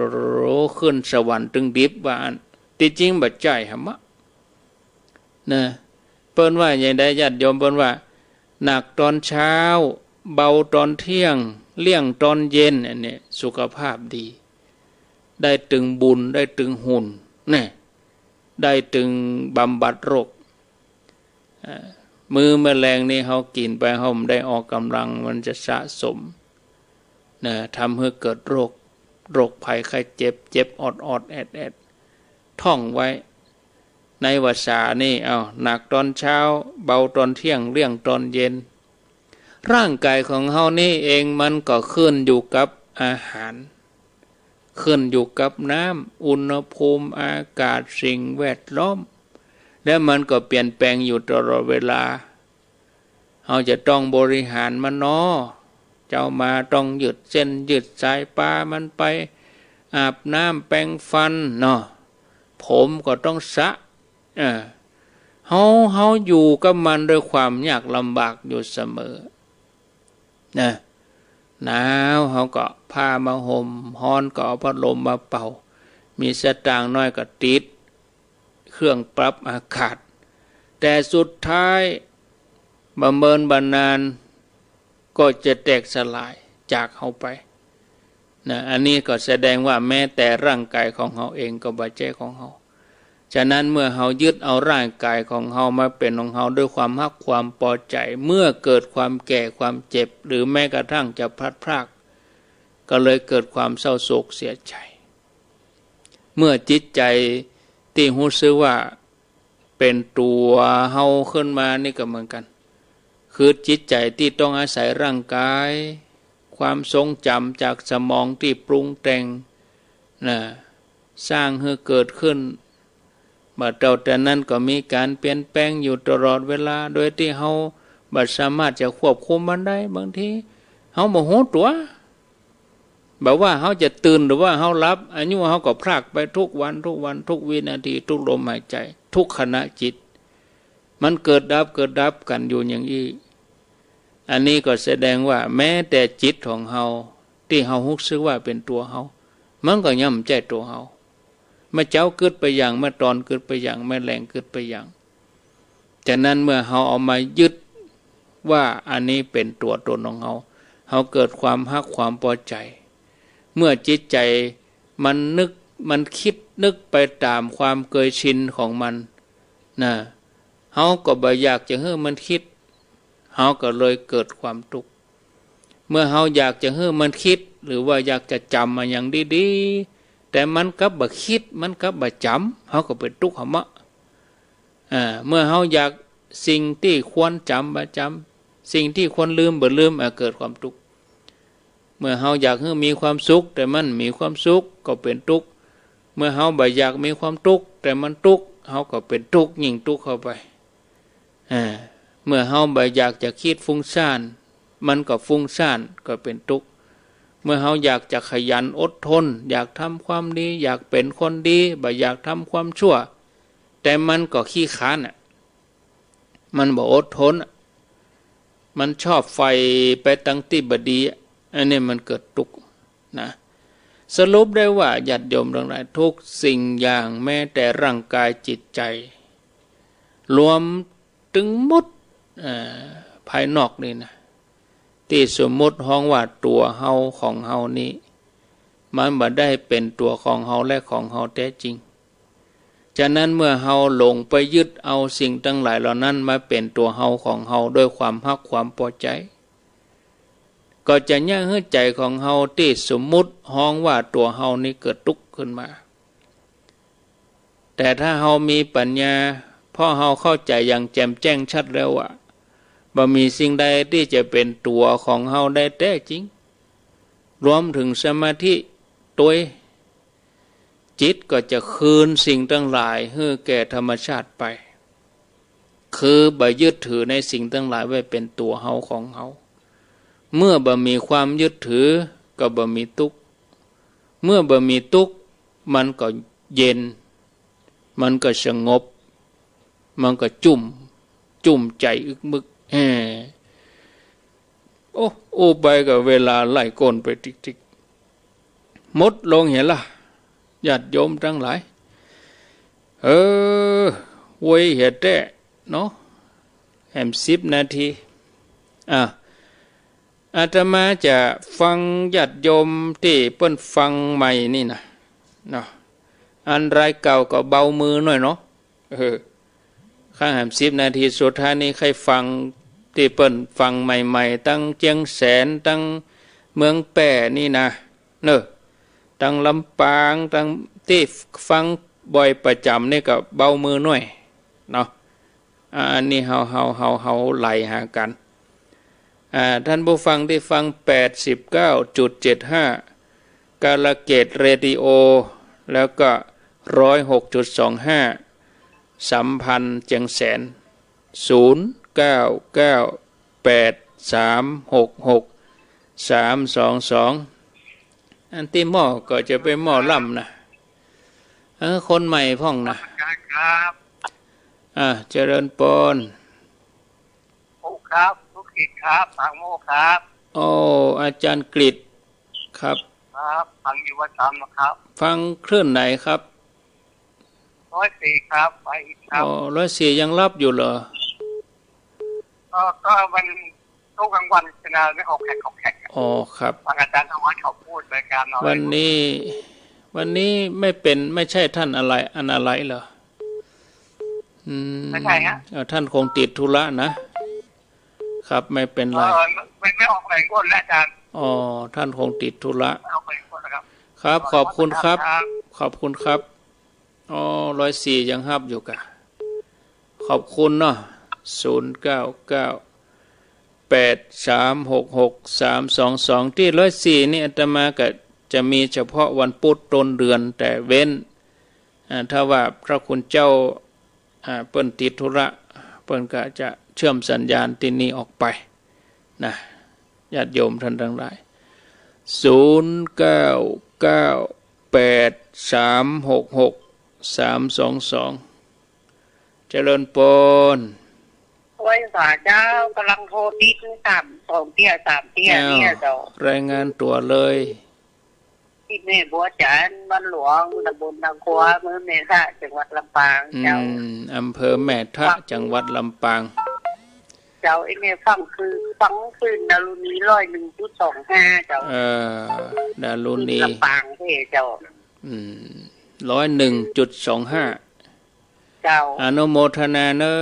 ขึ้นสวรรค์ตึงดิบว่าอั้น ตี้จริงบ่ใจ้หำอะ นะ เปิ้นว่าอย่างใดญาติโยม เปิ้นว่า หนักตอนเช้า เบาตอนเที่ยง เลี่ยงตอนเย็น อันนี้สุขภาพดี ได้ตึงบุญ ได้ตึงหุ่น นี่ ได้ตึงบำบัดโรค อ่า มื้อแม่แลงนี่เฮากิ๋นไป เฮาบ่ได้ออกก๋ำลัง มันจะสะสม นะ ทำหื้อเกิดโรค โรคภัยไข้เจ็บ เจ็บออดๆ แอดๆ ท่องไว้ ในวาสานี่ เอา หนักตอนเช้า เบาตอนเที่ยง เลี่ยงตอนเย็น ร่างกายของเฮานี่เองมันก็ขึ้นอยู่กับอาหาร ขึ้นอยู่กับน้ำ อุณหภูมิ อากาศ สิ่งแวดล้อม แล้วมันก็เปลี่ยนแปลงอยู่ตลอดเวลา เฮาจะต้องบริหารมันเนาะ เจ๊ามาต้องยืดเส้นยืดสาย ปามันไปอาบน้ำแปรงฟันเนาะ ผมก็ต้องสระ เออ เฮา เฮาอยู่กับมันด้วยความยากลำบากอยู่เสมอ นะ หนาวเฮาก็ผ้ามาห่ม ฮ้อนก็เอาพัดลมมาเป่า มีสตางค์น้อยก็ติดเครื่องปรับอากาศ แต่สุดท้ายบ่เมินบ่นานก็จะแตกสลายจากเฮาไป นะ อันนี้ก็แสดงว่าแม้แต่ร่างกายของเฮาเองก็บ่ใจ้ของเฮา ฉะนั้นเมื่อเฮายึดเอาร่างกายของเฮามาเป๋นของเฮาด้วยความฮักความปอใจ๋ เมื่อเกิดความแก่ความเจ็บ หรือแม้กระทั่งจะพลัดพราก ก็เลยเกิดความเศร้าโศกเสียใจ๋ เมื่อจิตใจ๋ตี้ฮู้สึกว่าเป๋นตั๋วเฮาขึ้นมานี่ก็เหมือนกั๋น คือจิตใจ๋ตี้ต้องอาศัยร่างก๋าย ความทรงจ๋ำจากสมองตี้ปรุงแต่ง นะ สร้างหื้อเกิดขึ้น บ่าเต้าแต่นั้นก็มีก๋านเปลี่ยนแปลงอยู่ตลอดเวลา โดยตี้เฮาบ่สามารถจะควบคุมมันได้ บางทีเฮาบ่ฮู้ตั๋ว บ่ว่าเฮาจะตื่นหรือว่าเฮาหลับ อายุเฮาก็พรากไปทุกวัน ทุกวัน ทุกวินาที ทุกลมหายใจ๋ ทุกขณะจิต มันเกิดดับ เกิดดับกั๋นอยู่อย่างอี้ อันนี้ก็แสดงว่าแม้แต่จิตของเฮาตี้เฮาฮู้สึกว่าเป๋นตั๋วเฮา มันก็ยังบ่ใจ้ตั๋วเฮา เมื่อเจ๊ากึ๊ดไปอย่าง เมื่อตอนกึ๊ดไปอย่าง เมื่อแลงกึ๊ดไปอย่าง ฉะนั้นเมื่อเฮาเอามายึดว่าอันนี้เป๋นตั๋วต๋นของเฮา เฮาเกิดความฮักความปอใจ๋ เมื่อจิตใจ๋มันนึก มันกึ๊ดนึกไปต๋ามความเกยชินของมัน นะ เฮาก็บ่อยากจะหื้อมันกึ๊ด เฮาก็เลยเกิดความตุ๊กข์ เมื่อเฮาอยากจะหื้อมันกึ๊ด หรือว่าอยากจะจ๋ำอะหยังดีๆ แต่มันกลับบ่กึ๊ด มันกลับบ่จ๋ำ เฮาก็เป๋นตุ๊กข์หาเมาะ อ่า เมื่อเฮาอยากสิ่งตี้ควรจ๋ำบ่จ๋ำ สิ่งตี้ควรลืมบ่ลืม อ่า เกิดความตุ๊กข์ เมื่อเฮาอยากหื้อมีความสุข แต่มันบ่มีความสุข ก็เป๋นตุ๊กข์ เมื่อเฮาบ่อยากมีความตุ๊กข์ แต่มันตุ๊กข์ เฮาก็เป๋นตุ๊กข์ ยิ่งตุ๊กข์เข้าไป อ่า เมื่อเฮาบ่อยากจะกึ๊ดฟุ้งซ่าน มันก็ฟุ้งซ่าน ก็เป๋นตุ๊กข์ เมื่อเฮาอยากจะขยันอดทน อยากทำความดี อยากเป๋นคนดี บ่อยากทำความชั่ว แต่มันก็ขี้คร้านอะ มันบ่อดทนอะ มันชอบใฝ่ไปตังตี้บ่ดีอะ อันนี้มันเกิดตุ๊กข์นะ สรุปได้ว่าญาติโยมตังหลาย ทุกสิ่งอย่าง แม้แต่ร่างก๋ายจิตใจ๋ รวมตึงหมด เอ่อ ภายนอกนี่นะ ตี้สมมุติฮ้องว่าตั๋วเฮาของเฮานี้ มันบ่ได้เป๋นตั๋วของเฮาและของเฮาแต๊จริง ฉะนั้นเมื่อเฮาหลงไปยึดเอาสิ่งตังหลายเหล่านั้นมาเป๋นตั๋วเฮาของเฮาด้วยความฮักความปอใจ๋ ก็จะเยียะหื้อใจ๋ของเฮาตี้สมมุติฮ้องว่าตั๋วเฮานี้เกิดตุ๊กข์ขึ้นมา แต่ถ้าเฮามีปัญญา เพราะเฮาเข้าใจ๋อย่างแจ่มแจ้งชัดแล้วว่า บ่มีสิ่งใดตี้จะเป๋นตั๋วของเฮาได้แต๊จริง รวมเถิงสมาธิตวย จิตก็จะคืนสิ่งตังหลายหื้อแก่ธรรมชาติไป คือบ่ยึดถือในสิ่งตังหลายไว้เป๋นตั๋วเฮาของเฮา เมื่อบ่มีความยึดถือก็บ่มีตุ๊กข์ เมื่อบ่มีตุ๊กข์ มันก็เย็น มันก็สงบ มันก็จุ่ม จุ่มใจ๋อึกมึก แฮ่ โอ้ อู้ไปก็เวลาไหลก้นไปติ๊กๆ หมดลงเหียละ ญาติโยมตังหลาย เออ ไวเหียแต๊เนาะ แหมสิบนาที อ่ะ อาตมาจะฟังญาติโยมตี้เปิ้นฟังใหม่นี่นะ เนาะ อันรายเก่าก็เบามือหน่อยเนาะ เออ ข้างแหมสิบนาทีสุดท้ายนี้ใค่ฟังตี้เปิ้นฟังใหม่ๆ ตังเจียงแสน ตังเมืองแป้นี่นะ เนาะ ตังลำปาง ตังตี้ฟังบ่อยประจ๋ำนี่ก็เบามือหน่อยเนาะ อ่า อันนี้เฮา เฮา เฮา เฮาไหลหากั๋น อ่า ท่านผู้ฟังตี้ฟัง แปดสิบเก้าจุดเจ็ดห้า กาลเกตเรดิโอ แล้วก็ ร้อยหกจุดสองห้า สัมพันธ์เจียงแสน ศูนย์เก้าเก้าแปดสามหกหกสามสองสอง อันตี้หม้อก็จะเป๋นหม้อล่ำนะ เออ คนใหม่พ่องนะ ครับ อ่า เจริญปอน โอ้ ครับ ลูกศิษย์ครับ ฟังโม่ครับ โอ้ อาจารย์กฤษ ครับ ครับ ฟังอยู่ประจ๋ำนะครับ ฟังคลื่นไหนครับ ร้อยสี่ครับ ไปอีกครับ อ๋อ ร้อยสี่ยังรับอยู่เหรอ ก็ ก็มันช่วงกลางวันจะไม่ออกแขกออกแขก อ๋อ ครับ ฟังอาจารย์ธวัชเขาพูดรายการเรา วันนี้ วันนี้ไม่เป็น ไม่ใช่ท่านอะไร อันอะไรเหรอ อืม ไม่ใช่ฮะ เอ่อ ท่านคงติดธุระนะ ครับ ไม่เป็นไร เออ ไม่ ไม่ออกแหล่งก้นแล้วอาจารย์ อ๋อ ท่านคงติดธุระ ไม่ออกแหล่งก้นนะครับ ครับ ขอบคุณครับ ครับ ขอบคุณครับ อ๋อ ร้อยสี่ยังฮับอยู่กะ ขอบคุณเนาะ ศูนย์เก้าเก้า แปดสามหกหก สามสองสอง ตี้ร้อยสี่นี่อาตมาก็จะมีเฉพาะวันพุธต้นเดือนแต่เว้น อ่า ถ้าว่าพระคุณเจ้า อ่า เปิ้นติดธุระ เปิ้นก็จะเชื่อมสัญญาณตี้นี่ออกไปนะ ญาติโยมท่านทั้งหลาย ศูนย์เก้าเก้า แปดสามหกหก สามสองสอง เจริญปอน ไหว้สาเจ้า ก่ำลังโทรติดสาม สองเตี้ย สามเตี้ย อ้าว เนี่ยเจ้า รายงานตั๋วเลย ตี้แม่บัวจันทร์ บ้านหลวง ตำบลนากัว อำเภอแม่ทะ จังหวัดลำปาง อืม เจ้า อำเภอแม่ทะ ฟัง จังหวัดลำปาง เจ้า ไอ้แม่ฟังคือ ฟังคลื่นดารุณี ร้อยหนึ่งจุดสองห้า เจ้า เออ ดารุณี ลำปางเด้อเจ้า อืม ร้อยหนึ่งจุดสองห้า เจ้า อนุโมทนาเน้อ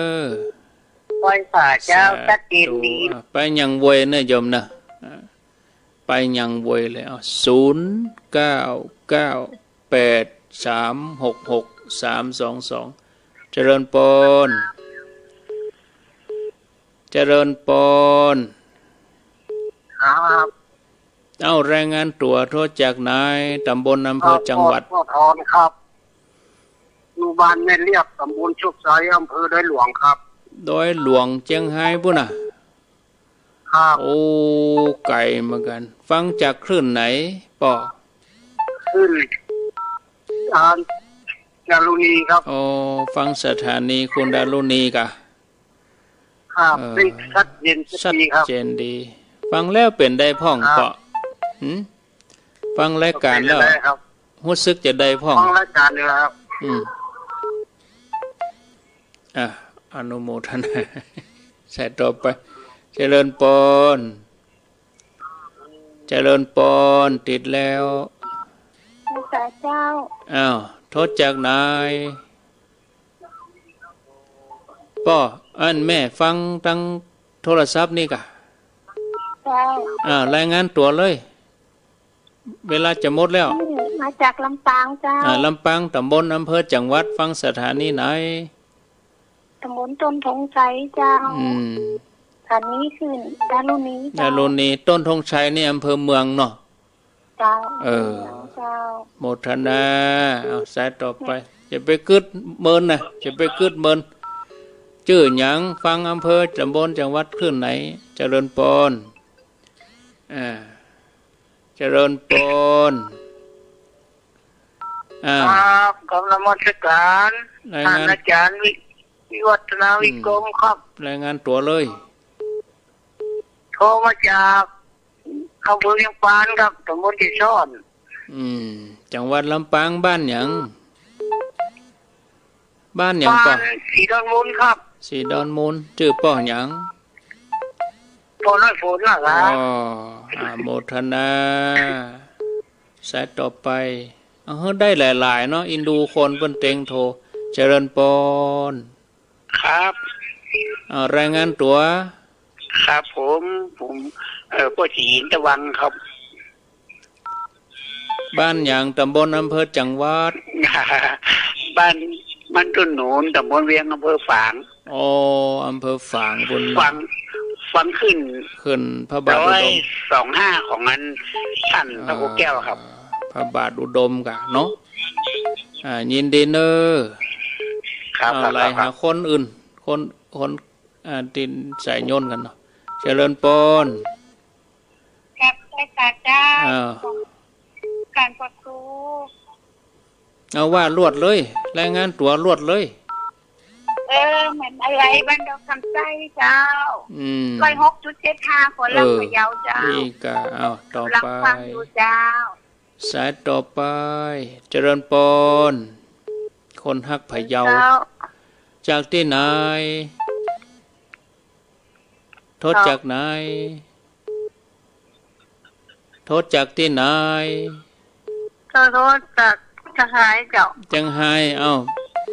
ไหว้สาเจ้า สาธุ ชัดเจนดี อ่ะ ไปยังเวยเน้อโยมเน้อ อ่ะ ไปยังเวยเลย เอา ศูนย์เก้าเก้า แปดสามหกหก สามสองสอง เจริญปอน เจริญปอน ครับ เอ้า รายงานตั๋ว โทรจากไหน ตำบล อำเภอ จังหวัด พ่อทอนครับ อยู่บ้านแม่เลียบ ตำบลโชคชัย อำเภอดอยหลวงครับ ดอยหลวง เจียงไฮ้ปุ้นน่ะ ครับ โอ้ ไก๋เหมือนกั๋น ฟังจากคลื่นไหนป้อ คลื่น อ่า ดารุณีครับ อ๋อ ฟังสถานีคุณดารุณีก่ะ ครับ เออ ได้ชัดเจนชัดดีครับ ชัดเจนดี ฟังแล้วเป๋นใดพ่อง ครับ ป้อ หืม ฟังรายก๋านแล้ว เป๋นใดครับ ฮู้สึกจะใดพ่อง ฟังรายก๋านอยู่แล้วครับ อืม อ่ะ อนุโมทนา สายต่อไป เจริญปอน เจริญปอน ติดแล้ว ไหว้สาเจ้า อ้าว โทรจากไหนป้อ อันแม่ฟังตางโทรศัพท์นี่ก่ะ เจ้า อ่า รายงานตั๋วเลย เวลาจะหมดแล้ว นี่มาจากลำปางเจ้า อ่า ลำปาง ตำบล อำเภอ จังหวัด ฟังสถานีไหน ตำบลต้นธงชัยเจ้า อืม สถานีคลื่นดารุณีเจ้า ดารุณี ต้นธงชัยนี่อำเภอเมืองเนาะ เจ้า เออ เจ้า โมทนา เอา สายต่อไป จะไปกึ๊ดเมินนะ จะไปกึ๊ดเมิน จื้อหยัง ฟังอำเภอ ตำบล จังหวัด คลื่นไหน เจริญปอน อ่า เจริญปอน อ่า ครับ กราบนมัสการ รายงาน ท่านอาจารย์วิ วิวัฒนา อืม วิกรมครับ รายงานตั๋วเลย โทรมาจากอำเภอเวียงปานครับ ตำบลเกสร อืม จังหวัดลำปาง บ้านหยัง บ้านหยังป้อ บ้านศรีดอนมูลครับ ศรีดอนมูล จื้อป้อหยัง ป้อน้อยฝนนะครับ อ๋อ อ่า โมทนา สายต่อไป เอา หื้อได้หลายๆ เนาะ อินดูคนเปิ้นเต็งโทร เจริญปอน ครับ อ่า รายงานตั๋ว ครับผม ผม เอ่อ ป้อศรีหินตะวันครับ บ้านหยัง ตำบล อำเภอ จังหวัด บ้าน บ้านต้นหนุน ตำบลเวียง อำเภอฝาง อ๋อ อำเภอฝางปุ้นเนาะ ฟัง ฟังคลื่น คลื่นพระบาทอุดม ร้อยสองห้า ของอันท่านพระครูแก้วครับ อ่า พระบาทอุดมก่ะเนาะ อ่า ยินดีเน้อ ครับ เอา ครับ ไล่ ครับ หาคนอื่น คน คน อ่า ตี้สายโยนกั๋นเนาะ เจริญปอน ครับ ไหว้สาเจ้า อ้าว การปะครู เอา ว่าลวดเลย รายงานตั๋วลวดเลย เออ แม่นอะไหล่ บ้านดอกคำใสเจ้า อืม ร้อยหกจุดเจ็ดห้า คนรัก เออ พะเยาเจ้า นี่ก่ะ เอา ต่อไป กำลังฟังอยู่เจ้า สายต่อไป เจริญปอน คนฮักพะเยา เจ้า จากตี้ไหน โทรจากไหน โทรจากตี้ไหน เจ้า โทรจากเจียงไฮ้เจ้า เจียงไฮ้ เอ้า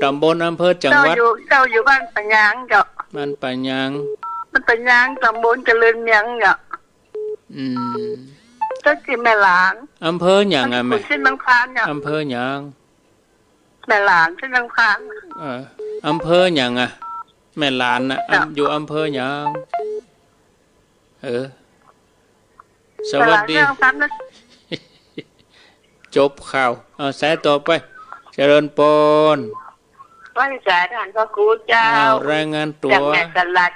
ตำบล อำเภอ จังหวัด เจ้าอยู่ เจ้าอยู่บ้านปะยางเจ้า บ้านปะยาง บ้านปะยาง ตำบลเจริญเมืองเจ้า อืม เจ้าตี้แม่หลาน อำเภอหยังอะแม่ เจ้าตี้ขุนเชียงนางพานเจ้า อำเภอหยัง แม่หลานเจ้าค่ะ เออ อำเภอหยังอะ แม่หลานน่ะ เจ้า อำ- อยู่อำเภอหยัง เออ สวัสดี แม่หลานเจ้าค่ะ จบข่าว เอาสายต่อไป เจริญปอน ไหว้สาท่านพระครูเจ้า อ้าว รายงานตั๋ว จากแม่สลัด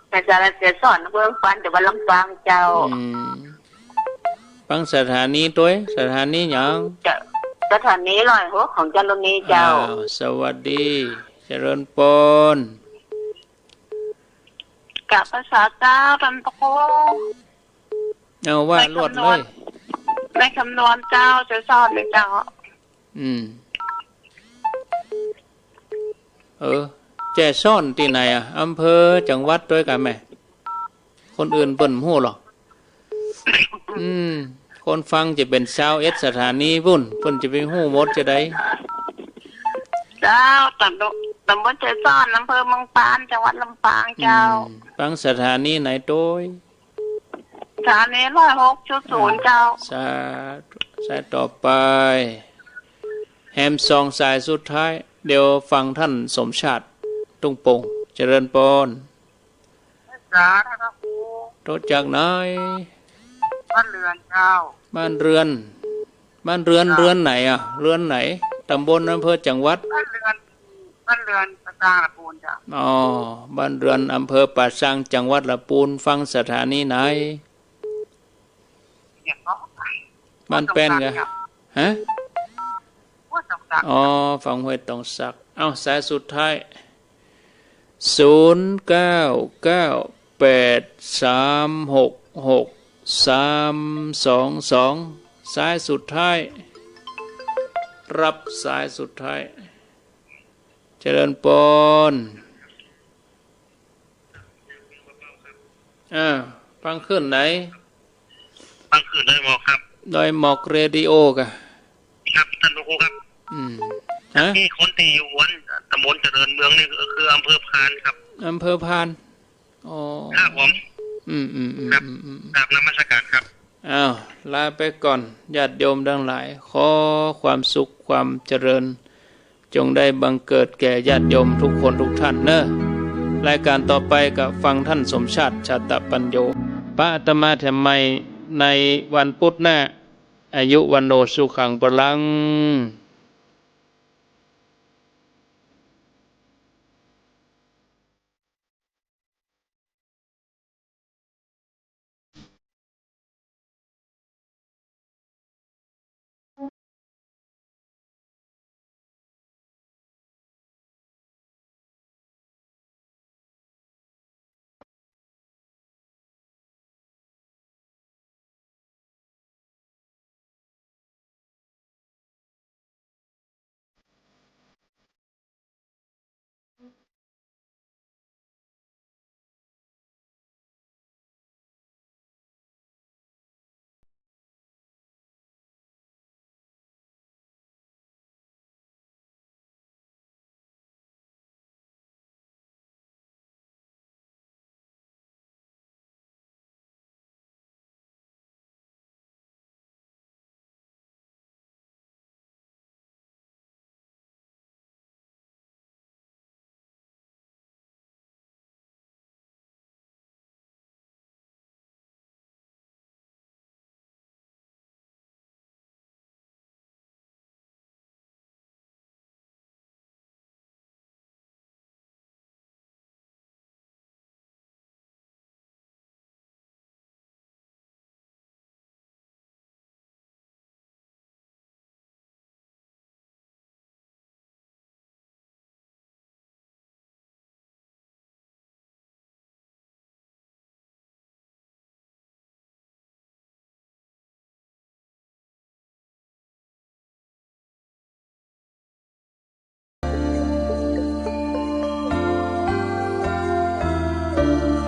แม่สลัดเกสร อำเภอปาน จังหวัดลำปางเจ้า อืม ฟังสถานีตวย สถานีหยัง จะ สถานีร้อยหกของจารุณีเจ้า อ้าว สวัสดี เจริญปอน กราบพระสาเจ้าท่านพระครู เอาว่าลวดเลย แม่คำนวณเจ้า จะสอนเลยเจ้า อืม เออ แจสอนตี้ไหนอะ อำเภอ จังหวัดตวยกะแม่ คนอื่นเปิ้นบ่ฮู้หรอก อืม คนฟังจะเป๋นซาวเอ็ดสถานีปู้น เปิ้นจะไปฮู้หมดจาใด เจ้า ตำบล ตำบลแจสอน อำเภอเมืองปาน จังหวัดลำปางเจ้า อืม ฟังสถานีไหนตวย สถานีร้อยหกจุดศูนย์เจ้า สาธุ สายต่อไป แหมสองสายสุดท้าย เดี๋ยวฟังท่านสมชาติ ตุ้งโป่ง เจริญปอน สาธุ โทรจากไหน บ้านเรือนเจ้า บ้านเรือน บ้านเรือน เจ้า เรือนไหนอะ เรือนไหน ตำบล อำเภอ จังหวัด บ้านเรือน บ้านเรือนป่าซาง ลำพูนเจ้า อ๋อ บ้านเรือน อำเภอป่าซาง จังหวัดลำพูน ฟังสถานีไหน บ้านแป้นกะ ฮะ ห้วยตองสัก อ๋อ ฟังห้วยตองสัก เอ้า สายสุดท้าย ศูนย์เก้าเก้าแปดสามหกหกสามสองสอง สายสุดท้าย รับสายสุดท้าย เจริญปอน อ่า ฟังคลื่นไหน ฟังคลื่นดอยหมอกครับ ดอยหมอกเรดิโอกะ ครับ ท่านพระครูครับ อืม ฮะ นี่คนตี้อยู่อันตำบลเจริญเมืองนี่คืออำเภอพานครับ อำเภอพาน อ๋อ ครับผม อืม อืม อืม ครับ อืม อืม กราบนมัสการครับ อ้าว ลาไปก่อน ญาติโยมตังหลาย ขอความสุขความเจริญ จงได้บังเกิดแก่ญาติโยมทุกคนทุกท่านเนอะ รายการต่อไปกะฟังท่านสมชาติ ชาตปัญโญ ปะอาตมาแถมใหม่ในวันพุธหน้า อายุวัณโณสุขังพลัง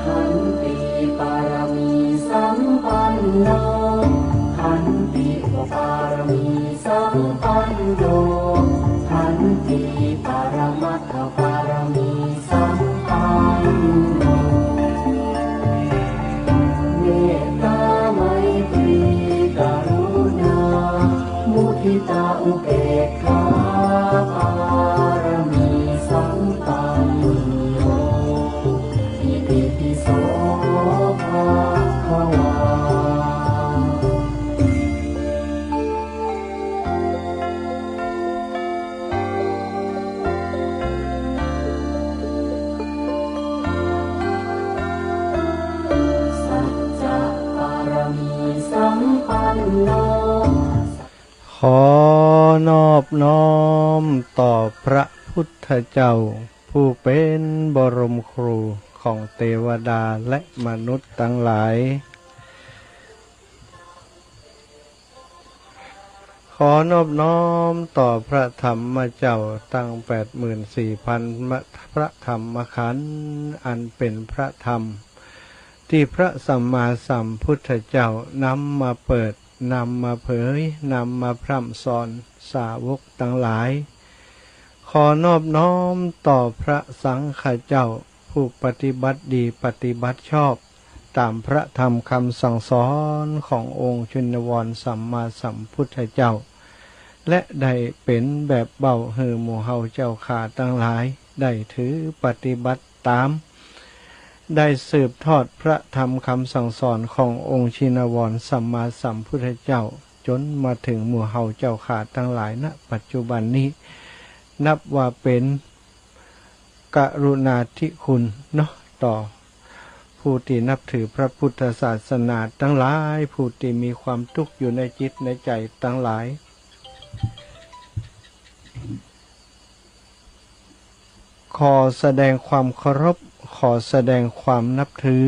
ขันติปารมีสัมปันโน ขันติปารมีสัมปันโน ขันติปรมัตถปารมีสัมปันโน เมตตาไมตรีกรุณา มุทิตาอุเบกขาปา ขอนอบน้อมต่อพระพุทธเจ้า ผู้เป็นบรมครูของเตวดาและมนุษย์ตังหลาย ขอนอบน้อมต่อพระธรรมเจ้าตังแปดหมื่นสี่พันพระธรรมขันธ์ อันเป็นพระธรรม ตี้พระสัมมาสัมพุทธเจ้านำมาเปิด นำมาเผย นำมาพร่ำสอนสาวกตังหลาย ขอนอบน้อมต่อพระสังฆเจ้า ผู้ปฏิบัติดีปฏิบัติชอบ ต๋ามพระธรรมคำสั่งสอนขององค์ชินวรสัมมาสัมพุทธเจ้า และได้เป๋นแบบเบ้าหื้อหมู่เฮาเจ้าข้าตังหลาย ได้ถือปฏิบัติต๋าม ได้สืบทอดพระธรรมคำสั่งสอนขององค์ชินวรสัมมาสัมพุทธเจ้า จ๋นมาเถิงหมู่เฮาเจ้าข้าตังหลาย ณ ปัจจุบันนี้ นับว่าเป๋นกรุณาธิคุณเนาะ ต่อผู้ตี้นับถือพระพุทธศาสนาตังหลาย ผู้ตี้มีความตุ๊กข์อยู่ในจิตในใจ๋ตังหลาย ขอแสดงความเคารพ ขอแสดงความนับถือ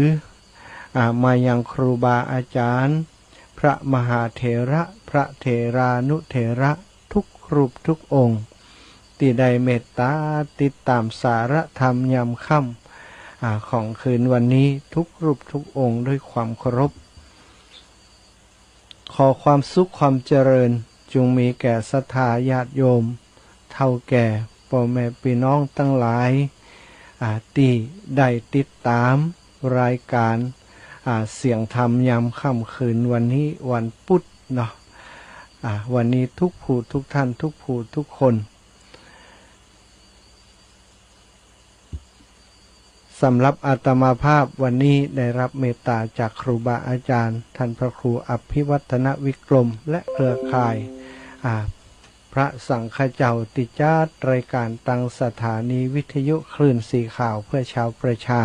อ่า มายังครูบาอาจ๋ารย์ พระมหาเถระ พระเถรานุเถระ ทุกรูปทุกองค์ ตี้ได้เมตต๋าติดต๋ามสารธรรมยามค่ำ อ่า ของคืนวันนี้ ทุกรูปทุกองค์ ด้วยความเคารพ ขอความสุขความเจริญจุ่งมีแก่ศรัทธาญาติโยม เฒ่าแก่ ป้อแม่ปี้น้องตังหลาย อ่า ตี้ได้ติดต๋ามรายก๋าน อ่า เสียงธรรมยามค่ำคืนวันนี้วันปุธเนาะ อ่า วันนี้ทุกผู้ทุกท่าน ทุกผู้ทุกคน สำหรับอาตมาภาพวันนี้ได้รับเมตต๋าจากครูบาอาจ๋ารย์ ท่านพระครูอภิวัฒนวิกรม และเครือข่าย อ่า พระสังฆเจ้า ตี้จัดรายก๋านตังสถานีวิทยุคลื่นสีขาวเพื่อชาวประชา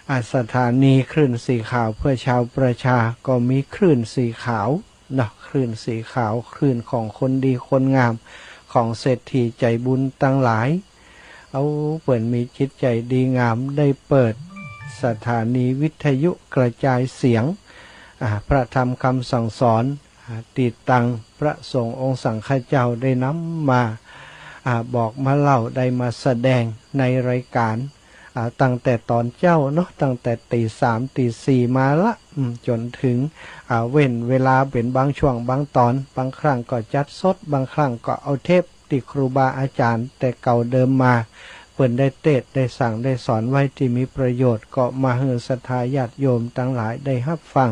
อ่า สถานีคลื่นสีขาวเพื่อชาวประชา ก็มีคลื่นสีขาวเนาะ คลื่นสีขาว คลื่นของคนดีคนงาม ของเศรษฐีใจ๋บุญตังหลาย เอาเปิ้นมีจิตใจ๋ดีงาม ได้เปิดสถานีวิทยุกระจายเสียง อ่า พระธรรมคำสั่งสอน อ่า ตี้ตังพระสงฆ์องค์สังฆเจ้าได้นำมา อ่า บอกมาเล่า ได้มาแสดงในรายก๋าน อ่า ตั้งแต่ต๋อนเจ๊าเนาะ ตั้งแต่ตี๋สามตี๋สี่มาละ อืม จ๋นเถิง อ่า เว้นเวลาเป๋นบางช่วงบางต๋อน บางครั้งก็จัดสด บางครั้งก็เอาเทปตี้ครูบาอาจ๋ารย์แต่เก่าเดิมมา เปิ้นได้เตสน์ได้สั่งได้สอนไว้ตี้มีประโยชน์ ก็มาหื้อศรัทธาญาติโยมตังหลายได้ฮับฟัง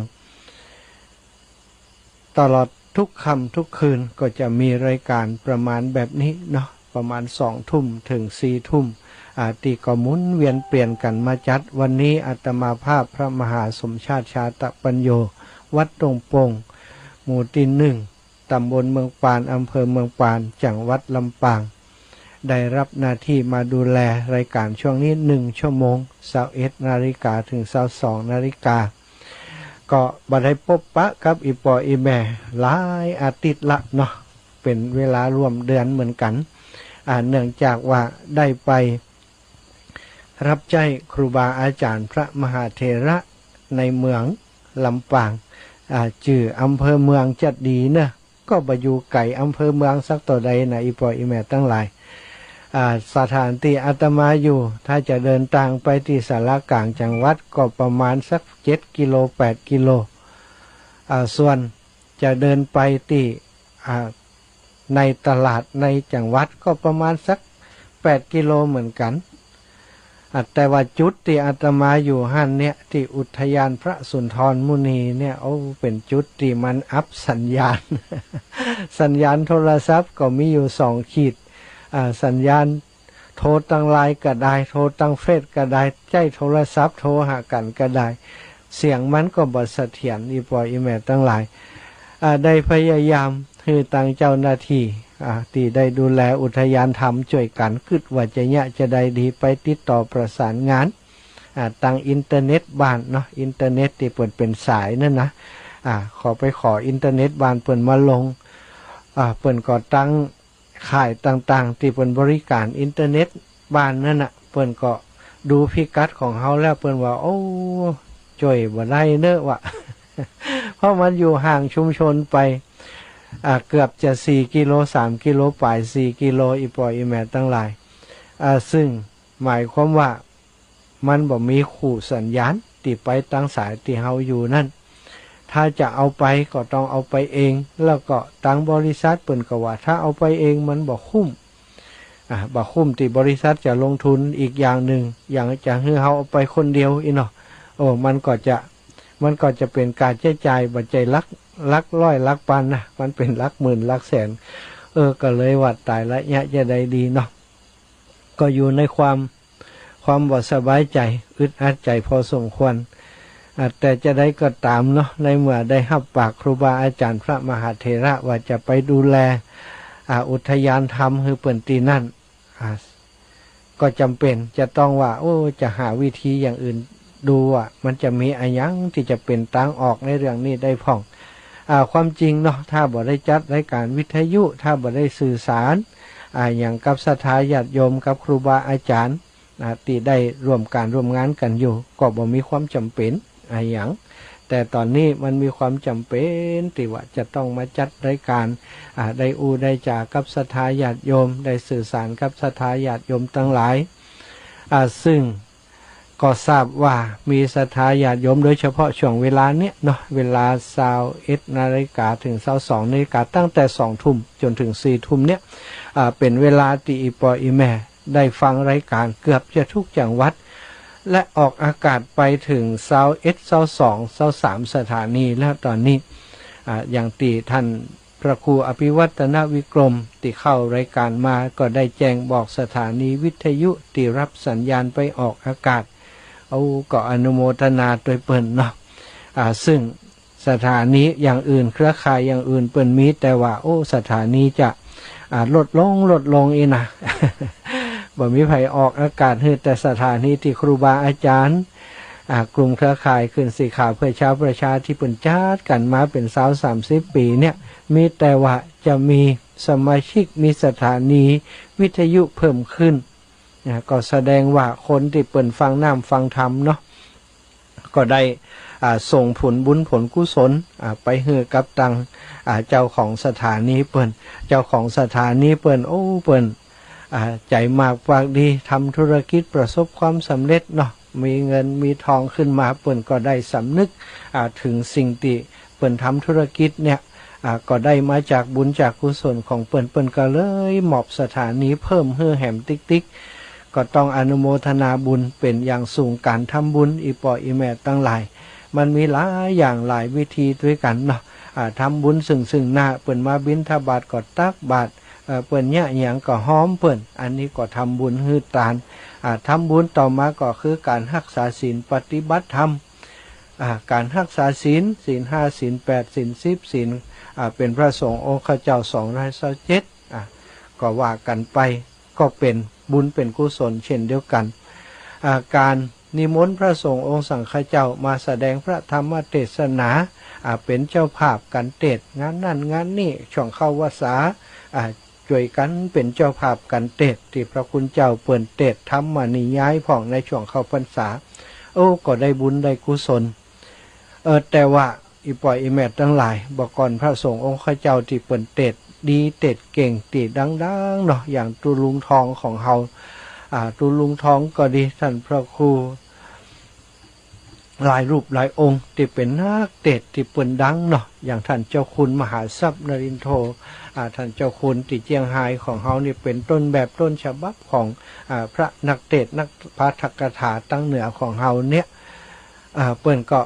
ตลอดทุกค่ำทุกคืนก็จะมีรายก๋านประมาณแบบนี้เนาะ ประมาณสองทุ่มเถิงสี่ทุ่ม อ่า ตี้ก็หมุนเวียนเปลี่ยนกั๋นมาจัด วันนี้อาตมาภาพพระมหาสมชาติชาตปัญโญ วัดดงโป่ง หมู่ตี้หนึ่ง ต๋ำบลเมืองปาน อำเภอเมืองปาน จังหวัดลำปาง ได้รับหน้าตี้มาดูแลรายก๋านช่วงนี้หนึ่งชั่วโมง ซาวเอ็ดนาฬิกาเถิงซาวสองนาฬิกา ก็บ่ได้ปบปะกับอี่ป้ออี่แม่หลายอาทิตย์ละเนาะ เป๋นเวลาร่วมเดือนเหมือนกั๋น อ่า เนื่องจากว่าได้ไป ฮับใจ๊ครูบาอาจ๋ารย์พระมหาเถระในเมืองลำปาง อ่า จื้ออำเภอเมืองจะดีเนาะ ก็บ่อยู่ไก๋อำเภอเมืองสักเต้าใดนะ อี่ป้ออี่แม่ตังหลาย อ่า สถานตี้อาตมาอยู่ ถ้าจะเดินตางไปตี้ศาลากลางจังหวัดก็ประมาณสักเจ็ดกิโล แปดกิโล อ่า ส่วนจะเดินไปตี้ อ่า ในตลาดในจังหวัดก็ประมาณสักแปดกิโลเหมือนกั๋น อ่ะ แต่ว่าจุดตี้อาตมาอยู่หั้นเนี่ย ตี้อุทยานพระสุนทรมุนีเนี่ย โอ้ เป๋นจุดตี้มันอับสัญญาณ สัญญาณโทรศัพท์ก็มีอยู่สองขีด อ่า สัญญาณโทรตางไลน์ก็ได้ โทรตางเฟซก็ได้ ใจ๊โทรศัพท์โทรหากั๋นก็ได้ เสียงมันก็บ่เสถียร อี่ป้ออี่แม่ตังหลาย อ่า ได้พยายามหื้อตางเจ้าหน้าตี้ อ่า ตี้ได้ดูแลอุทยานธรรมจ้วยกั๋น กึ๊ดว่าจะเยียะจะได้ดี ไปติดต่อประสานงาน อ่า ตางอินเทอร์เน็ตบ้านเนาะ อินเทอร์เน็ตตี้เปิ้นเป๋นสายนั่นนะ อ่า ขอไปขออินเทอร์เน็ตบ้านเปิ้นมาลง อ่า เปิ้นก็ตั้งค่ายต่างๆ ตี้เปิ้นบริการอินเทอร์เน็ตบ้านนั้นน่ะ เปิ้นก็ดูพิกัดของเฮาแล้ว เปิ้นว่า โอ้ จ้วยบ่ได้เน้อ ว่า เพราะมันอยู่ห่างชุมชนไป อ่า เกือบจะสี่กิโล สามกิโลป๋าย สี่กิโล อี่ป้ออี่แม่ตังหลาย อ่า ซึ่งหมายความว่า มันบ่มีคู่สัญญาณตี้ไปตางสายตี้เฮาอยู่นั้น ถ้าจะเอาไปก็ต้องเอาไปเอง แล้วก็ตางบริษัทเปิ้นก็ว่า ถ้าเอาไปเองมันบ่คุ้ม อ่า บ่คุ้มตี้บริษัทจะลงทุน อีกอย่างนึ่ง อย่างจะหื้อเฮาเอาไปคนเดียวอี้เนาะ โอ้ มันก็จะ มันก็จะเป๋นก๋าใจ๊จ่าย บ่ใจ้หลัก หลักร้อยหลักปันนะ มันเป๋นหลักหมื่นหลักแสน เออ ก็เลยว่าต๋ายละ ยะจะใดดีเนาะ ก็อยู่ในความ ความบ่สบายใจ๋ อึดอัดใจ๋พอสมควร อ่า แต่จะใดก็ต๋ามเนาะ ในเมื่อได้ฮับปากครูบาอาจ๋ารย์พระมหาเถระว่าจะไปดูแล อ่า อุทยานธรรมหื้อเปิ้นตี้นั้น อ่า ก็จ๋ำเป๋นจะต้องว่า โอ้ จะหาวิธีอย่างอื่นดูว่า มันจะมีอะหยังตี้จะเป๋นตางออกในเรื่องนี้ได้พ่อง อ่า ความจริงเนาะ ถ้าบ่ได้จัดรายการวิทยุ ถ้าบ่ได้สื่อสาร อ่า หยังกับศรัทธาญาติโยม กับครูบาอาจ๋ารย์ อ่า ตี้ได้ร่วมก๋านร่วมงานกั๋นอยู่ ก็บ่มีความจ๋ำเป๋นอะหยัง แต่ต๋อนนี้มันมีความจ๋ำเป๋นตี้ว่าจะต้องมาจัดรายการ อ่า ได้อู้ได้จ๋ากับศรัทธาญาติโยม ได้สื่อสารกับศรัทธาญาติโยมตังหลาย อ่า ซึ่ง ก็ทราบว่ามีศรัทธาญาติโยม โดยเฉพาะช่วงเวลาเนี้ยเนาะ เวลาซาวเอ็ดนาฬิกาเถิงซาวสองนาฬิกา ตั้งแต่สองทุ่มจ๋นเถิงสี่ทุ่มเนี้ย อ่า เป๋นเวลาตี้อี่ป้ออี่แม่ได้ฟังรายการเกือบจะทุกจังหวัด และออกอากาศไปเถิงซาวเอ็ด ซาวสอง ซาวสามสถานีแล้วต๋อนนี้ อ่า อย่างตี้ท่าน พระครูอภิวัฒนวิกรมตี้เข้ารายการมาก็ได้แจ้งบอกสถานีวิทยุตี้ฮับสัญญาณไปออกอากาศ เอา ก็อนุโมทนาตวยเปิ้นเนาะ อ่า ซึ่งสถานีอย่างอื่น เครือข่ายอย่างอื่นเปิ้นมี แต่ว่า โอ้ สถานีจะ อ่า ลดลง ลดลงอี้นะ บ่มีใผออกอากาศหื้อ แต่สถานีตี้ครูบาอาจ๋ารย์ อ่า กลุ่มเครือข่ายคลื่นสีขาวเพื่อชาวประชา ตี้เปิ้นจัดกั๋นมาเป๋นซาวสามสิบปี๋เนี่ย มีแต่ว่าจะมีสมาชิก มีสถานีวิทยุเพิ่มขึ้น นะ ก็แสดงว่าคนตี้เปิ้นฟังน้ำฟังธรรมเนาะ ก็ได้ อ่า ส่งผลบุญผลกุศล อ่า ไปหื้อกับตาง อ่า เจ้าของสถานีเปิ้น เจ้าของสถานีเปิ้น โอ้ เปิ้น อ่า ใจ๋มากปากดี ทำธุรกิจประสบความสำเร็จเนาะ มีเงินมีทองขึ้นมา เปิ้นก็ได้สำนึก อ่า เถิงสิ่งตี้เปิ้นทำธุรกิจเนี่ย อ่า ก็ได้มาจากบุญจากกุศลของเปิ้น เปิ้นก็เลยมอบสถานีเพิ่มหื้อแหมติ๊กๆ ก็ต้องอนุโมทนาบุญเป๋นอย่างสูง ก๋านทำบุญ อี่ป้ออี่แม่ตังหลาย มันมีหลายอย่างหลายวิธีตวยกั๋นเนาะ อ่า ทำบุญซึ่งๆ หน้า เปิ้นมาบิณฑบาตก็ตักบาตร เอ่อ เปิ้นเยียะหยังก็ฮ้อมเปิ้น อันนี้ก็ทำบุญหื้อตาน อ่า ทำบุญต่อมาก็คือก๋านฮักษาศีลปฏิบัติธรรม อ่า ก๋านฮักษาศีล ศีลห้า ศีลแปด ศีลสิบ ศีล อ่า เป๋นพระสงฆ์องค์ข้าเจ้าสองร้อยซาวเจ็ด อ่า ก็ว่ากั๋นไป ก็เป๋นบุญเป๋นกุศลเช่นเดียวกั๋น อ่า ก๋านนิมนต์พระสงฆ์องค์สังฆเจ้ามาแสดงพระธรรมเตสนา อ่า เป๋นเจ้าภาพก๋านเตสน์งานนั้นงานนี้ ช่วงเข้าพรรษา อ่า จ้วยกั๋นเป๋นเจ้าภาพก๋านเตสน์ ตี้พระคุณเจ้าเปิ้นเตสน์ธรรมนิยายพ่องในช่วงเข้าพรรษา โอ้ ก็ได้บุญได้กุศล เออ แต่ว่า อี่ป้ออี่แม่ตังหลาย บ่าก่อนพระสงฆ์องค์ข้าเจ้าตี้เปิ้นเตสน์ดีเตสน์เก่งตี้ดังๆ เนาะ อย่างตุ๊ลุงทองของเฮา อ่า ตุ๊ลุงทองก็ดี ท่านพระครูหลายรูปหลายองค์ตี้เป๋นนักเตสน์ตี้เปิ้นดังเนาะ อย่างท่านเจ้าคุณมหาทรัพย์นรินทโธ อ่า ท่านเจ้าคุณตี้เจียงฮายของเฮานี่เป๋นต้นแบบต้นฉบับของ อ่า พระนักเตสน์นักปาฐกถาตางเหนือของเฮาเนี่ย อ่า เปิ้นก็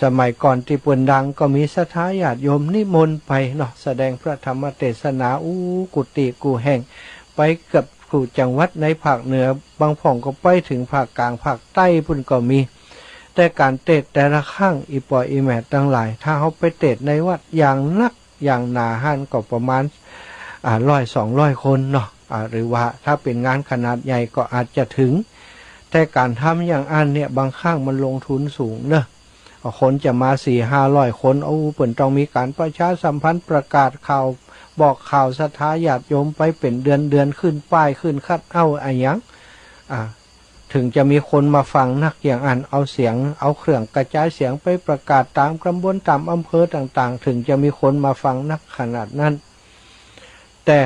สมัยก่อนตี้เปิ้นดังก็มีศรัทธาญาติโยมนิมนต์ไปเนาะ แสดงพระธรรมเตสนา อู้ กู้ตี้กู้แห่ง ไปเกือบกู้จังหวัดในภาคเหนือ บางพ่องก็ไปเถิงภาคกลางภาคใต้ปู้นก็มี แต่ก๋านเตสน์แต่ละครั้ง อี่ป้ออี่แม่ตังหลาย ถ้าเฮาไปเตสน์ในวัดอย่างนักอย่างหนาหั้นก็ประมาณ อ่า ร้อยสองร้อยคนเนาะ อ่า หรือว่าถ้าเป๋นงานขนาดใหญ่ก็อาจจะเถิง แต่ก๋านทำอย่างอั้นเนี่ย บางครั้งมันลงทุนสูงเนาะ คนจะมาสี่ห้าร้อยคน โอ้ เปิ้นต้องมีก๋านประชาสัมพันธ์ประกาศข่าว บอกข่าวศรัทธาญาติโยมไปเป๋นเดือนๆ ขึ้นป้ายขึ้นคัทเอาต์อะหยัง อ่า เถิงจะมีคนมาฟังนักอย่างอั้น เอาเสียง เอาเครื่องกระจายเสียงไปประกาศต๋ามต๋ำบลต๋ามอำเภอต่างๆ เถิงจะมีคนมาฟังนักขนาดนั้น แต่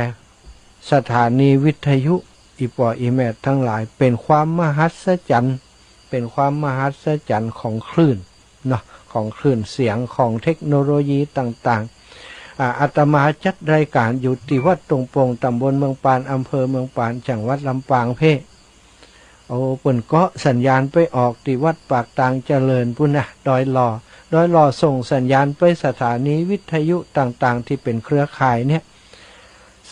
สถานีวิทยุ อี่ป้ออี่แม่ตังหลาย เป๋นความมหัศจรรย์ เป๋นความมหัศจรรย์ของคลื่นเนาะ ของคลื่นเสียง ของเทคโนโลยีต่างๆ อ่า อาตมาจัดรายก๋านอยู่ตี้วัดตงโป่ง ต๋ำบลเมืองปาน อำเภอเมืองปาน จังหวัดลำปางเพ่ โอ้ เปิ้นเกาะสัญญาณไปออกตี้วัดปากตางเจริญปู้นนะ ดอยหล่อ ดอยหล่อส่งสัญญาณไปสถานีวิทยุต่างๆ ตี้เป๋นเครือข่ายเนี่ย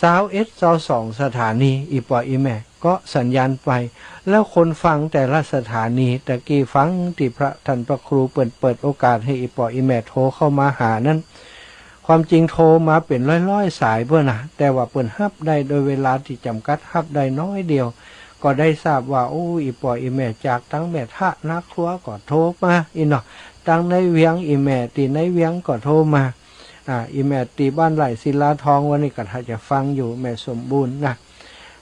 ซาวเอ็ด ซาวสอง สถานี อี่ป้ออี่แม่เกาะสัญญาณไป แล้วคนฟังแต่ละสถานี ตะกี้ฟังตี้พระท่านพระครูเปิ้นเปิดโอกาสหื้ออี่ป้ออี่แม่โทรเข้ามาหานั้น ความจริงโทรมาเป๋นร้อยๆ สายเปิ้นนะ แต่ว่าเปิ้นฮับได้โดยเวลาตี้จ๋ำกัด ฮับได้น้อยเดียว ก็ได้ทราบว่า โอ้ อี่ป้ออี่แม่จากตังแม่ทะนาครัวก็โทรมาอี้เนาะ ตังในเวียง อี่แม่ตี้ในเวียงก็โทรมา อ่า อี่แม่ตี้บ้านไร่ศิลาทอง วันนี้ก็ถ้าจะฟังอยู่ แม่สมบูรณ์นะ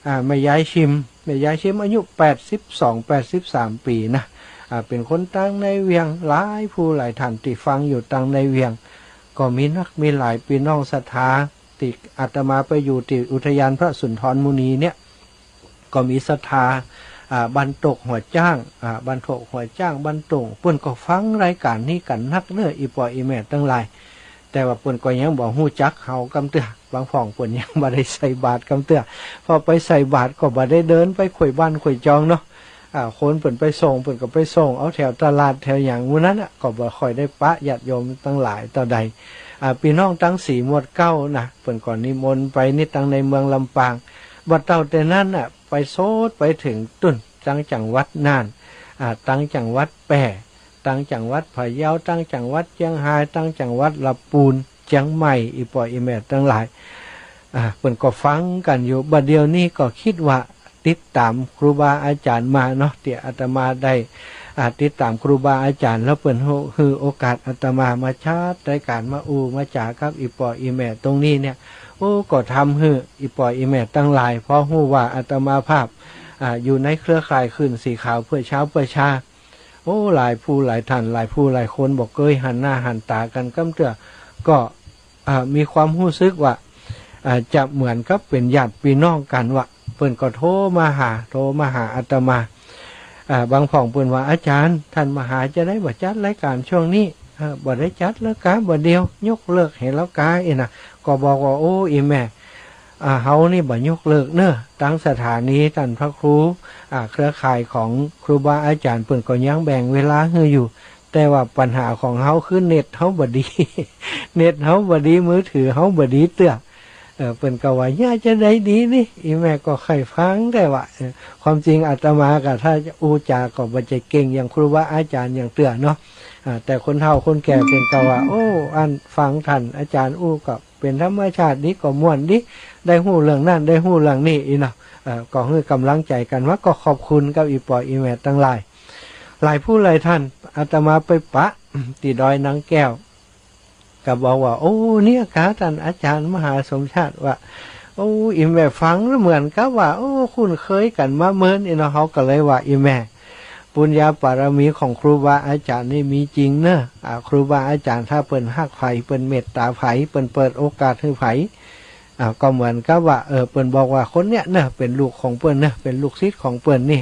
อ่า แม่ยายชิม แม่ยายชิมอายุแปดสิบสอง แปดสิบสามปี๋นะ อ่า เป๋นคนตังในเวียง หลายผู้หลายท่านตี้ฟังอยู่ตังในเวียง ก็มีนักมีหลาย ปี้น้องศรัทธา ตี้อาตมาไปอยู่ตี้อุทยานพระสุนทรมุนีเนี่ย ก็มีศรัทธา อ่า บ้านตกหัวจ้าง อ่า บ้านตกหัวจ้าง บ้านตง เปิ้นก็ฟังรายก๋านนี้กั๋นนักเน้อ อี่ป้ออี่แม่ตังหลาย แต่ว่าเปิ้นก็ยังบ่ฮู้จักเฮากำเตื้อ บางพ่องเปิ้นยังบ่ได้ใส่บาตรกำเตื้อ พอไปใส่บาตรก็บ่ได้เดินไปค่อยบ้านค่อยจองเนาะ อ่า คนเปิ้นไปส่ง เปิ้นก็ไปส่งเอาแถวตลาดแถวหยังหมู่นั้นน่ะ ก็บ่ค่อยได้ปะญาติโยมตังหลายเต้าใด อ่า ปี้น้องตังสีหมวดเก๊านะ เปิ้นก็นิมนต์ไปนี่ตังในเมืองลำปาง บ่าเต้าแต่นั้นน่ะ ไปโซดไปเถิงตุ๊น ตังจังหวัดน่าน อ่า ตังจังหวัดแป้ ตังจังหวัดพะเยา ตังจังหวัดเจียงฮาย ตังจังหวัดละปูน เจียงใหม่ อี่ป้ออี่แม่ตังหลาย อ่า เปิ้นก็ฟังกั๋นอยู่ บ่าเดี่ยวนี้ก็กึ๊ดว่าติดต๋ามครูบาอาจ๋ารย์มาเนาะ ตี้อาตมาได้ อ่า ติดต๋ามครูบาอาจ๋ารย์ แล้วเปิ้นหื้อ หื้อโอกาสอาตมามาจัดรายก๋าน มาอู้มาจ๋ากับอี่ป้ออี่แม่ตรงนี้เนี่ย โอ้ ก็ทำหื้ออี่ป้ออี่แม่ตังหลาย พอฮู้ว่าอาตมาภาพ อ่า อยู่ในเครือข่ายคลื่นสีขาวเพื่อเช้าเพื่อชา โอ้ หลายผู้หลายท่าน หลายผู้หลายคนบ่เกยหันหน้าหันต๋ากั๋นกำเตื้อ ก็ อ่า มีความฮู้สึกว่า อ่า จะเหมือนกับเป๋นญาติปี้น้องกั๋นว่า เปิ้นก็โทรมาหา โทรมาหาอาตมา อ่า บางพ่องเปิ้นว่า อาจ๋ารย์ ต้านมหาจะได้บ่จัดรายก๋านช่วงนี้ อ่า บ่ได้จัดแล้วกา บ่าเดี่ยว ยกเลิกหื้อแล้วกา อี้นะ ก็บอกว่า โอ้ อี่แม่ อ่า เฮานี่บ่ยกเลิกเน้อ ตังสถานีต้านพระครู อ่า เครือข่ายของครูบาอาจ๋ารย์เปิ้นก็ยังแบ่งเวลาหื้ออยู่ แต่ว่าปัญหาของเฮาคือเน็ตเฮาบ่ดี เน็ตเฮาบ่ดี มือถือเฮาบ่ดีเตื้อ เออ เปิ้นก็ว่า เยียะ จะใดดีนี่ อี่แม่ก็ใค่ฟังแต่ว่า เออ ความจริงอาตมาก็ถ้าอู้จ๋าก็บ่ใจ้เก่งอย่างครูบาอาจ๋ารย์อย่างเตื้อเนาะ อ่า แต่คนเฒ่าคนแก่เปิ้นก็ว่า โอ้ อันฟังต้านอาจ๋ารย์อู้ก็ เป๋นธรรมชาติดี ก็ม่วนดี ได้ฮู้เรื่องนั้น ได้ฮู้เรื่องนี้ อี้เนาะ เอ่อ ก็หื้อกำลังใจ๋กั๋นมา ก็ขอบคุณกับอี่ป้ออี่แม่ตังหลาย หลายผู้หลายท่าน อาตมาไปปะ ตี้ดอยนางแก้ว ก็บอกว่า โอ้ เนี่ยกา ต้านอาจ๋ารย์มหาสมชาติ ว่า โอ้ อี่แม่ฟังแล้วเหมือนกับว่า โอ้ คุ้นเคยกั๋นมาเมิน อี้เนาะ เฮาก็เลยว่า อี่แม่ บุญญาบารมีของครูบาอาจ๋ารย์นี่มีจริงเน้อ อ่า ครูบาอาจ๋ารย์ถ้าเปิ้นฮักใผ เปิ้นเมตต๋าใผ เปิ้นเปิดโอกาสหื้อใผ อ่า ก็เหมือนกับว่า เออ เปิ้นบอกว่าคนเนี้ยเน้อ เป๋นลูกของเปิ้นเน้อ เป๋นลูกศิษย์ของเปิ้นนี่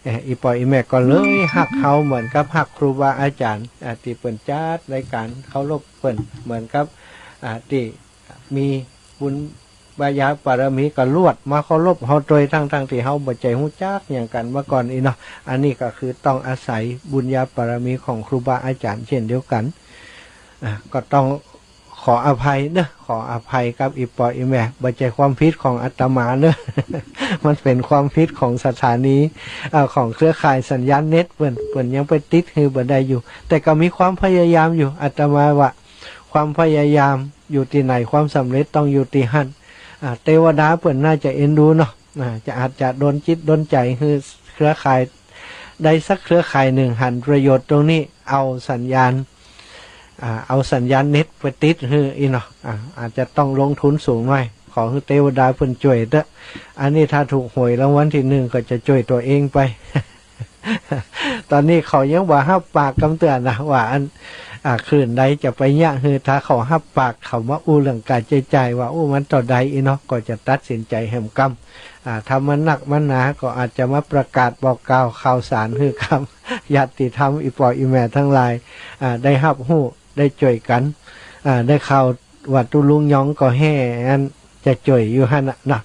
เอ่อ อี่ป้ออี่แม่ก็เลยฮักเฮาเหมือนกับฮักครูบาอาจ๋ารย์ อ่า ตี้เปิ้นจัดรายก๋านเคารพเปิ้น เหมือนกับ อ่า ตี้มีบุญญาบารมีก็ลวดมาเคารพเฮาตวย ตังๆ ตี้เฮาบ่ใจ้ฮู้จักหยังกั๋นมาก่อน อี้เนาะ อันนี้ก็คือต้องอาศัยบุญญาบารมีของครูบาอาจ๋ารย์เช่นเดียวกั๋น อ่า ก็ต้องขออภัยเน้อ ขออภัยกับอี่ป้ออี่แม่ บ่ใจ้ความผิดของอาตมาเน้อ มันเป๋นความผิดของสถานี อ่า ของเครือข่ายสัญญาณเน็ตเปิ้น เปิ้นยังไปติดหื้อบ่ได้อยู่ แต่ก็มีความพยายามอยู่ อาตมาว่า ความพยายามอยู่ตี้ไหน ความสำเร็จต้องอยู่ตี้หั้น อ่า เตวดาเปิ้นน่าจะเอ็นดูเนาะ อ่า จะอาจจะดลจิตดลใจ๋หื้อเครือข่ายใดสักเครือข่ายนึ่งหันประโยชน์ตรงนี้ เอาสัญญาณ อ่า เอาสัญญาณเน็ตไปติดหื้ออี้เนาะ อ่า อาจจะต้องลงทุนสูงหน่อย ขอหื้อเตวดาเปิ้นจ้วยเต๊อะ อันนี้ถ้าถูกหวยรางวัลตี้นึ่งก็จะจ้วยตั๋วเองไป ต๋อนนี้เขายังบ่ฮับปากกำเตื้อนะ ว่าอัน อ่า คลื่นใดจะไปเยียะหื้อ ถ้าเขาฮับปาก เขามาอู้เรื่องก๋าใจ๊จ่ายว่า อู้ มันเต้าใดอี้เนาะ ก็จะตัดสินใจ๋แหมกำ อ่า ถ้ามันนักมันหนาก็อาจจะมาประกาศบอกกล่าวข่าวสารหื้อกำ ญาติธรรมอี่ป้ออี่แม่ตังหลาย อ่า ได้ฮับฮู้ ได้จ้วยกั๋น อ่า ได้ข่าวว่าตุ๊ลุงยองก็แฮ่อันจะจ้วยอยู่หั้นน่ะเนาะ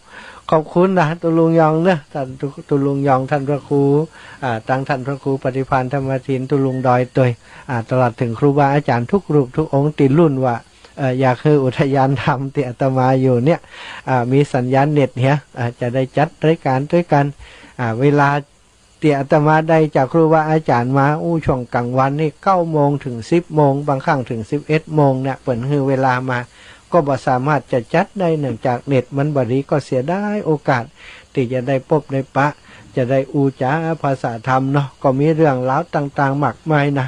ขอบคุณนะตุ๊ลุงยองเนาะ ต้านตุ๊ ตุ๊ลุงยอง ต้านพระครู อ่า ตังต้านพระครูปฏิภาณธรรมทิน ตุ๊ลุงดอยตวย อ่า ตลอดเถิงครูบาอาจ๋ารย์กู้รูปกู้องค์ตี้ลุ้นว่า เอ่อ อยากหื้ออุทยานธรรมตี้อาตมาอยู่เนี่ย อ่า มีสัญญาณเน็ตเหีย อ่า จะได้จัดรายก๋านตวยกั๋น อ่า เวลาตี้อาตมาได้จากครูบาอาจ๋ารย์มา อู้ ช่วงก๋างวันนี่ เก้าโมงเถิงสิบโมง บางครั้งเถิงสิบเอ็ดโมงเนี่ย เปิ้นหื้อเวลามา ก็บ่สามารถจะจัดได้ เนื่องจากเน็ตมันบ่ดี ก็เสียดายโอกาสตี้จะได้ปบได้ปะ จะได้อู้จ๋าภาษาธรรมเนาะ ก็มีเรื่องราวต่างๆ มากมายนะ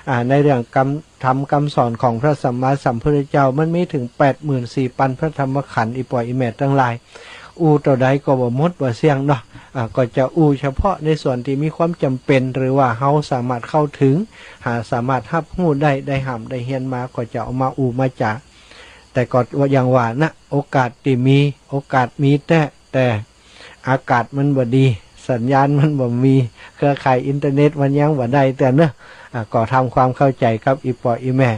อ่า ในเรื่องกำ ธรรมกำสอนของพระสัมมาสัมพุทธเจ้า มันมีเถิงแปดหมื่นสี่ปันพระธรรมขันธ์ อี่ป้ออี่แม่ตังหลาย อู้เต้าใดก็บ่หมดบ่เสี้ยงเนาะ อ่า ก็จะอู้เฉพาะในส่วนตี้มีความจ๋ำเป๋น หรือว่าเฮาสามารถเข้าเถิง หาสามารถฮับฮู้ได้ ได้ฮ่ำได้เฮียนมา ก็จะเอามาอู้มาจ๋า แต่ก็อย่างว่านะ โอกาสตี้มี โอกาสมีแต๊ แต่อากาศมันบ่ดี สัญญาณมันบ่มี เครือข่ายอินเทอร์เน็ตมันยังบ่ได้เตื้อเนาะ อ่า ก็ทำความเข้าใจ๋กับอี่ป้ออี่แม่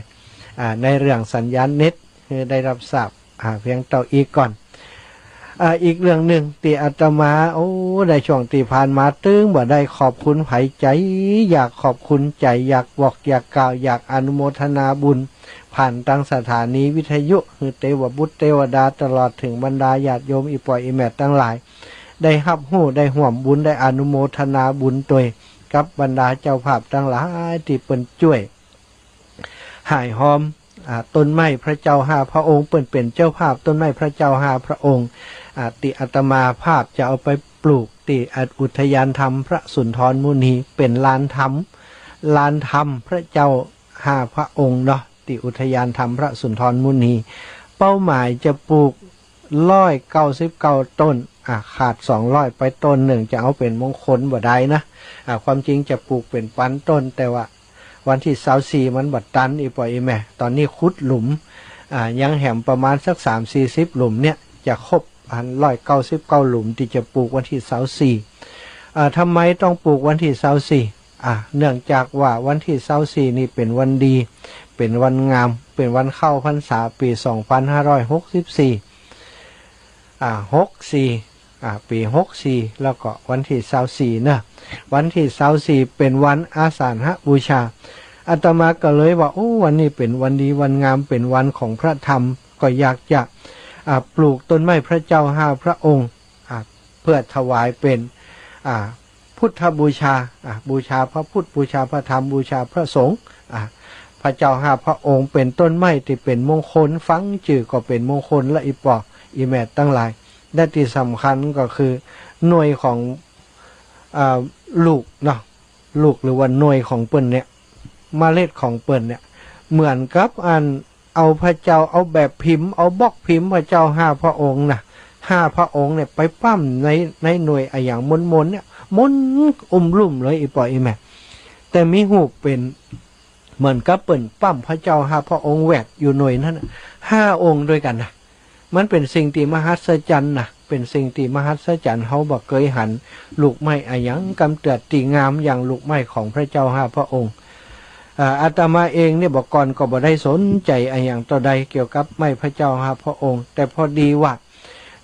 อ่า ในเรื่องสัญญาณเน็ตหื้อได้ฮับทราบ อ่า เพียงเต้าอี้ก่อน อ่า อีกเรื่องนึ่งตี้อาตมา โอ้ ในช่วงตี้ผ่านมาตึงบ่ได้ขอบคุณใผ ใจ๋อยากขอบคุณ ใจ๋อยากบอกอยากกล่าว อยากอนุโมทนาบุญ ผ่านตางสถานีวิทยุ หื้อเตวบุตรเตวดา ตลอดเถิงบรรดาญาติโยมอี่ป้ออี่แม่ตังหลาย ได้ฮับฮู้ ได้ฮ่วมบุญ ได้อนุโมทนาบุญตวย กับบรรดาเจ้าภาพตังหลายตี้เปิ้นจ้วย ห่ายฮอม อ่า ต้นไม้พระเจ้าห้าพระองค์ เปิ้นเป๋นเจ้าภาพต้นไม้พระเจ้าห้าพระองค์ อ่า ตี้อาตมาภาพจะเอาไปปลูกตี้อุทยานธรรมพระสุนทรมุนี เป๋นลานธรรม ลานธรรมพระเจ้าห้าพระองค์เนาะ ตี้อุทยานธรรมพระสุนทรมุนี เป้าหมายจะปลูกร้อยเก้าสิบเก้าต้น อ่ะ ขาดสองร้อยไปต้นนึ่ง จะเอาเป๋นมงคลบ่ได้นะ อ่ะ ความจริงจะปลูกเป๋นปันต้น แต่ว่าวันตี้ซาวสี่มันบ่ตัน อี่ป้ออี่แม่ ต๋อนนี้ขุดหลุม อ่ะ ยังแหมประมาณสักสามสี่สิบหลุมเนี่ย จะครบอันร้อยเก้าสิบเก้าหลุมตี้จะปลูกวันตี้ซาวสี่ อ่ะ ทำไมต้องปลูกวันตี้ซาวสี่ อ่ะ เนื่องจากว่าวันตี้ซาวสี่นี่เป๋นวันดี เป๋นวันงาม เป๋นวันเข้าพรรษาปี๋สองพันห้าร้อยหกสิบสี่ อ่ะ หกสี่ อ่ะ ปี๋หกสี่ แล้วก็วันตี้ซาวสี่เนาะ วันตี้ซาวสี่เป๋นวันอาสาฬหบูชา อาตมาก็เลยว่า โอ้ วันนี้เป๋นวันดีวันงาม เป๋นวันของพระธรรม ก็อยากจะ อ่ะ ปลูกต้นไม้พระเจ้าห้าพระองค์ อ่ะ เปื้อถวายเป๋น อ่ะ พุทธบูชา อ่ะ บูชาพระพุทธ บูชาพระธรรม บูชาพระสงฆ์ อ่ะ พระเจ้าห้าพระองค์เป๋นต้นไม้ตี้เป๋นมงคล ฟังจื้อก็เป๋นมงคลละ อี่ป้ออี่แม่ตังหลาย และตี้สำคัญก็คือหน่วยของ อ่า ลูกเนาะ ลูกหรือว่าหน่วยของเปิ้นเนี่ย เมล็ดของเปิ้นเนี่ย เหมือนกับอันเอาพระเจ้า เอาแบบพิมพ์ เอาบล็อกพิมพ์พระเจ้าห้าพระองค์น่ะ ห้าพระองค์เนี่ยไปปั๊มใน ในหน่วยอะหยังมนๆเนี่ย มนอุ้มลุ่มเลย อี่ป้ออี่แม่ แต่มีฮูปเป๋น เหมือนกับเปิ้นปั๊มพระเจ้าห้าพระองค์แหวกอยู่หน่วยนั้นน่ะ ห้าองค์ตวยกั๋นนะ มันเป๋นสิ่งตี้มหัศจรรย์นะ เป๋นสิ่งตี้มหัศจรรย์ เฮาบ่เกยหันลูกไม้อะหยังกำเตื้อตี้งามอย่างลูกไม้ของพระเจ้าห้าพระองค์ อ่า อาตมาเองเนี่ยบ่ก่อนก็บ่ได้สนใจ๋อะหยังเต้าใดเกี่ยวกับไม้พระเจ้าห้าพระองค์ แต่พอดีว่า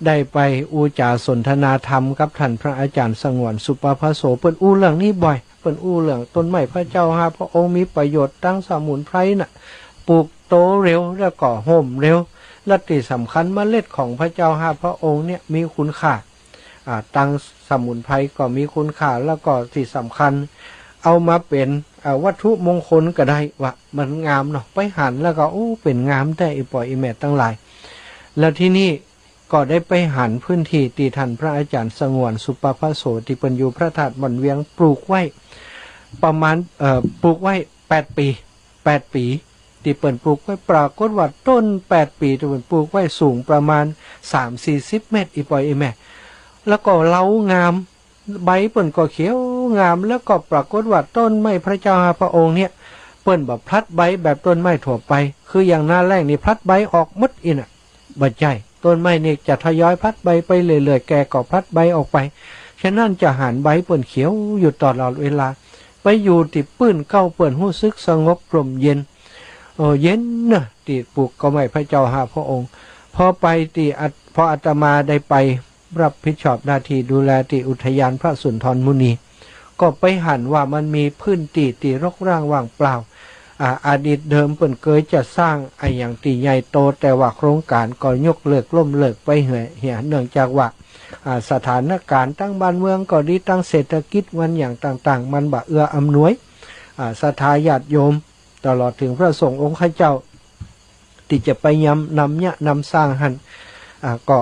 ได้ไปอู้จ๋าสนทนาธรรมกับต้านพระอาจ๋ารย์สงวนสุปภโส เปิ้นอู้เรื่องนี้บ่อย เปิ้นอู้เรื่องต้นไม้พระเจ้าห้าพระองค์มีประโยชน์ตางสมุนไพรน่ะ ปลูกโตเร็วแล้วก็ฮ่มเร็ว และตี้สำคัญเมล็ดของพระเจ้าห้าพระองค์เนี่ยมีคุณค่า อ่า ตางสมุนไพรก็มีคุณค่า แล้วก็ตี้สำคัญเอามาเป๋น อ่า วัตถุมงคลก็ได้ ว่ามันงามเนาะ ไปหันแล้วก็ โอ้ เป๋นงามแต๊ อี่ป้ออี่แม่ตังหลาย แล้วทีนี้ ก็ได้ไปหันพื้นตี้ตี้ต้านพระอาจ๋ารย์สงวนสุปภโสตี้เปิ้นอยู่พระธาตุม่อนเวียงปลูกไว้ ประมาณ เอ่อ ปลูกไว้แปดปี๋ แปดปี๋ ตี้เปิ้นปลูกไว้ ปรากฏว่าต้นแปดปีตี้เปิ้นปลูกไว้สูงประมาณสามสี่สิบเมตร อี่ป้ออี่แม่ แล้วก็เหลางาม ใบเปิ้นก็เขียวงาม แล้วก็ปรากฏว่าต้นไม้พระเจ้าห้าพระองค์เนี่ย เปิ้นบ่พลัดใบแบบต้นไม้ทั่วไป คืออย่างหน้าแล้งนี่พลัดใบออกหมดอี้น่ะ บ่ใจ้ ต้นไม้นี่จะทยอยพลัดใบไปเรื่อยๆ แก่ก็พลัดใบออกไป ฉะนั้นจะหันใบเปิ้นเขียวอยู่ตลอดเวลา ไปอยู่ตี้ปื้นเก๊าเปิ้นฮู้สึกสงบร่มเย็น เออ เย็นนะ ตี้ปลูกเก๊าไม้พระเจ้าห้าพระองค์ พอไปตี้อาต- พออาตมาได้ไปรับผิดชอบหน้าที่ดูแลตี้อุทยานพระสุนทรมุนี ก็ไปหันว่ามันมีพื้นตี้ตี้รกร้างว่างเปล่า อ่า อดีตเดิมเปิ้นเกยจะสร้างอะหยังตี้ใหญ่โต แต่ว่าโครงก๋านก็ยกเลิกล้มเลิกไปเหีย เหีย เนื่องจากว่า อ่า สถานก๋านตางบ้านเมืองก็ดี ตางเศรษฐกิจวันหยังต่างๆ มันบ่เอื้ออำนวย อ่า ศรัทธาญาติโยม ตลอดเถิงพระสงฆ์องค์ข้าเจ้า ตี้จะไปยำนำเยียะนำสร้างหั้น อ่า ก็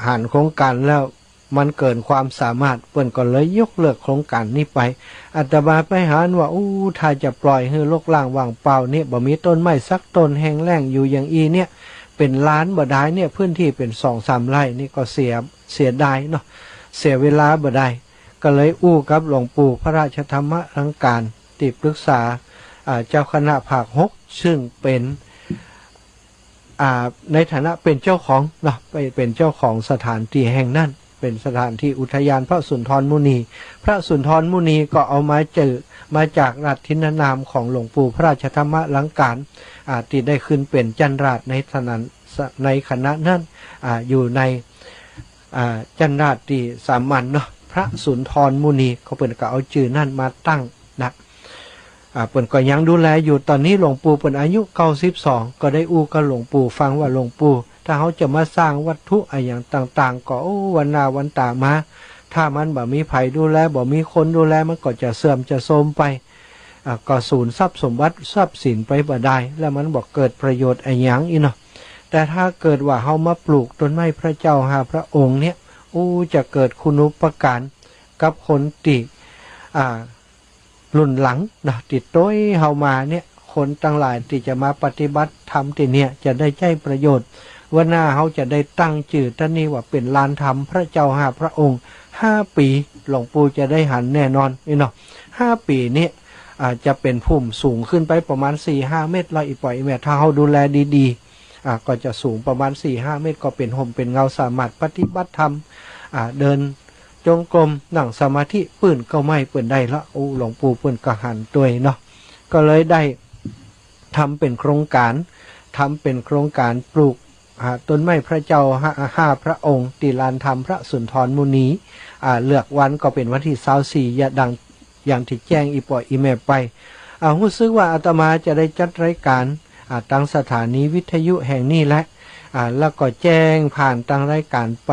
หันโครงก๋านแล้วมันเกินความสามารถ เปิ้นก็เลยยกเลิกโครงก๋านนี้ไป อาตมาไปหันว่า อู้ ถ้าจะปล่อยหื้อรกร้างว่างเปล่าเนี่ย บ่มีต้นไม้สักต้น แห้งแล้งอยู่อย่างอี้เนี่ย เป๋นลานบ่ดายเนี่ย พื้นที่เป๋นสองสามไร่นี่ก็เสีย เสียดายเนาะ เสียเวลาบ่ดาย ก็เลยอู้กับหลวงปู่พระราชธรรมลังการ ตี้ปรึกษา อ่า เจ้าคณะภาคหก ซึ่งเป๋น อ่า ในฐานะเป๋นเจ้าของเนาะ ไปเป๋นเจ้าของสถานตี้แห่งนั้น เป๋นสถานตี้อุทยานพระสุนทรมุนี พระสุนทรมุนีก็เอามาจื้อมาจากราชทินนามของหลวงปู่พระราชธรรมลังการ อ่า ตี้ได้ขึ้นเป๋นจันราชในขณะนั้น ในขณะนั้น อ่า อยู่ใน อ่า จันราชตี้สามัญเนาะ พระสุนทรมุนี เขาเปิ้นก็เอาจื้อนั้นมาตั้งนะ อ่า เปิ้นก็ยังดูแลอยู่ ต๋อนนี้หลวงปู่เปิ้นอายุเก้าสิบสอง ก็ได้อู้กับหลวงปู่ฟังว่า หลวงปู่ ถ้าเฮาจะมาสร้างวัตถุอะหยังต่างๆ ก็ โอ้ วันหน้าวันต๋ามา ถ้ามันบ่มีใผดูแล บ่มีคนดูแล มันก็จะเสื่อมจะโทรมไป อ่า ก็สูญทรัพย์สมบัติทรัพย์สินไปบ่ดาย แล้วมันบ่เกิดประโยชน์อะหยังอี้เนาะ แต่ถ้าเกิดว่าเฮามาปลูกต้นไม้พระเจ้าห้าพระองค์เนี่ย อู้ จะเกิดคุณูปการกับคนตี้ อ่า รุ่นหลังเนาะ ตี้ตวยเฮามาเนี่ย คนตังหลายตี้จะมาปฏิบัติธรรมตี้เนี่ย จะได้ใจ๊ประโยชน์ วันหน้าเฮาจะได้ตั้งจื้อตี้นี่ว่าเป๋นลานธรรมพระเจ้าห้าพระองค์ ห้าปี๋ หลวงปู่จะได้หันแน่นอนอี้เนาะ ห้าปี๋เนี่ย อ่า จะเป๋นภูมิสูงขึ้นไปประมาณสี่ห้าเมตร แล้วอี่ป้ออี่แม่ ถ้าเฮาดูแลดีๆ อ่า ก็จะสูงประมาณสี่ห้าเมตร ก็เป๋นฮ่มเป๋นเงา สามารถปฏิบัติธรรม อ่า เดินจงกรม นั่งสมาธิ ปื้นเก๊าไม้เปิ้นได้ละ อู้ หลวงปู่เปิ้นก็หันตวยเนาะ ก็เลยได้ทำเป๋นโครงก๋าน ทำเป๋นโครงก๋านปลูก อ่า ต้นไม้พระเจ้าห้า ห้าพระองค์ ตี้ลานธรรมพระสุนทรมุนี อ่า เลือกวันก็เป๋นวันตี้ซาวสี่ อย่างดัง อย่างตี้แจ้งอี่ป้ออี่แม่ไป อ่า ฮู้สึกว่าอาตมาจะได้จัดรายก๋าน อ่า ตางสถานีวิทยุแห่งนี้แหละ อ่า แล้วก็แจ้งผ่านตางรายก๋านไป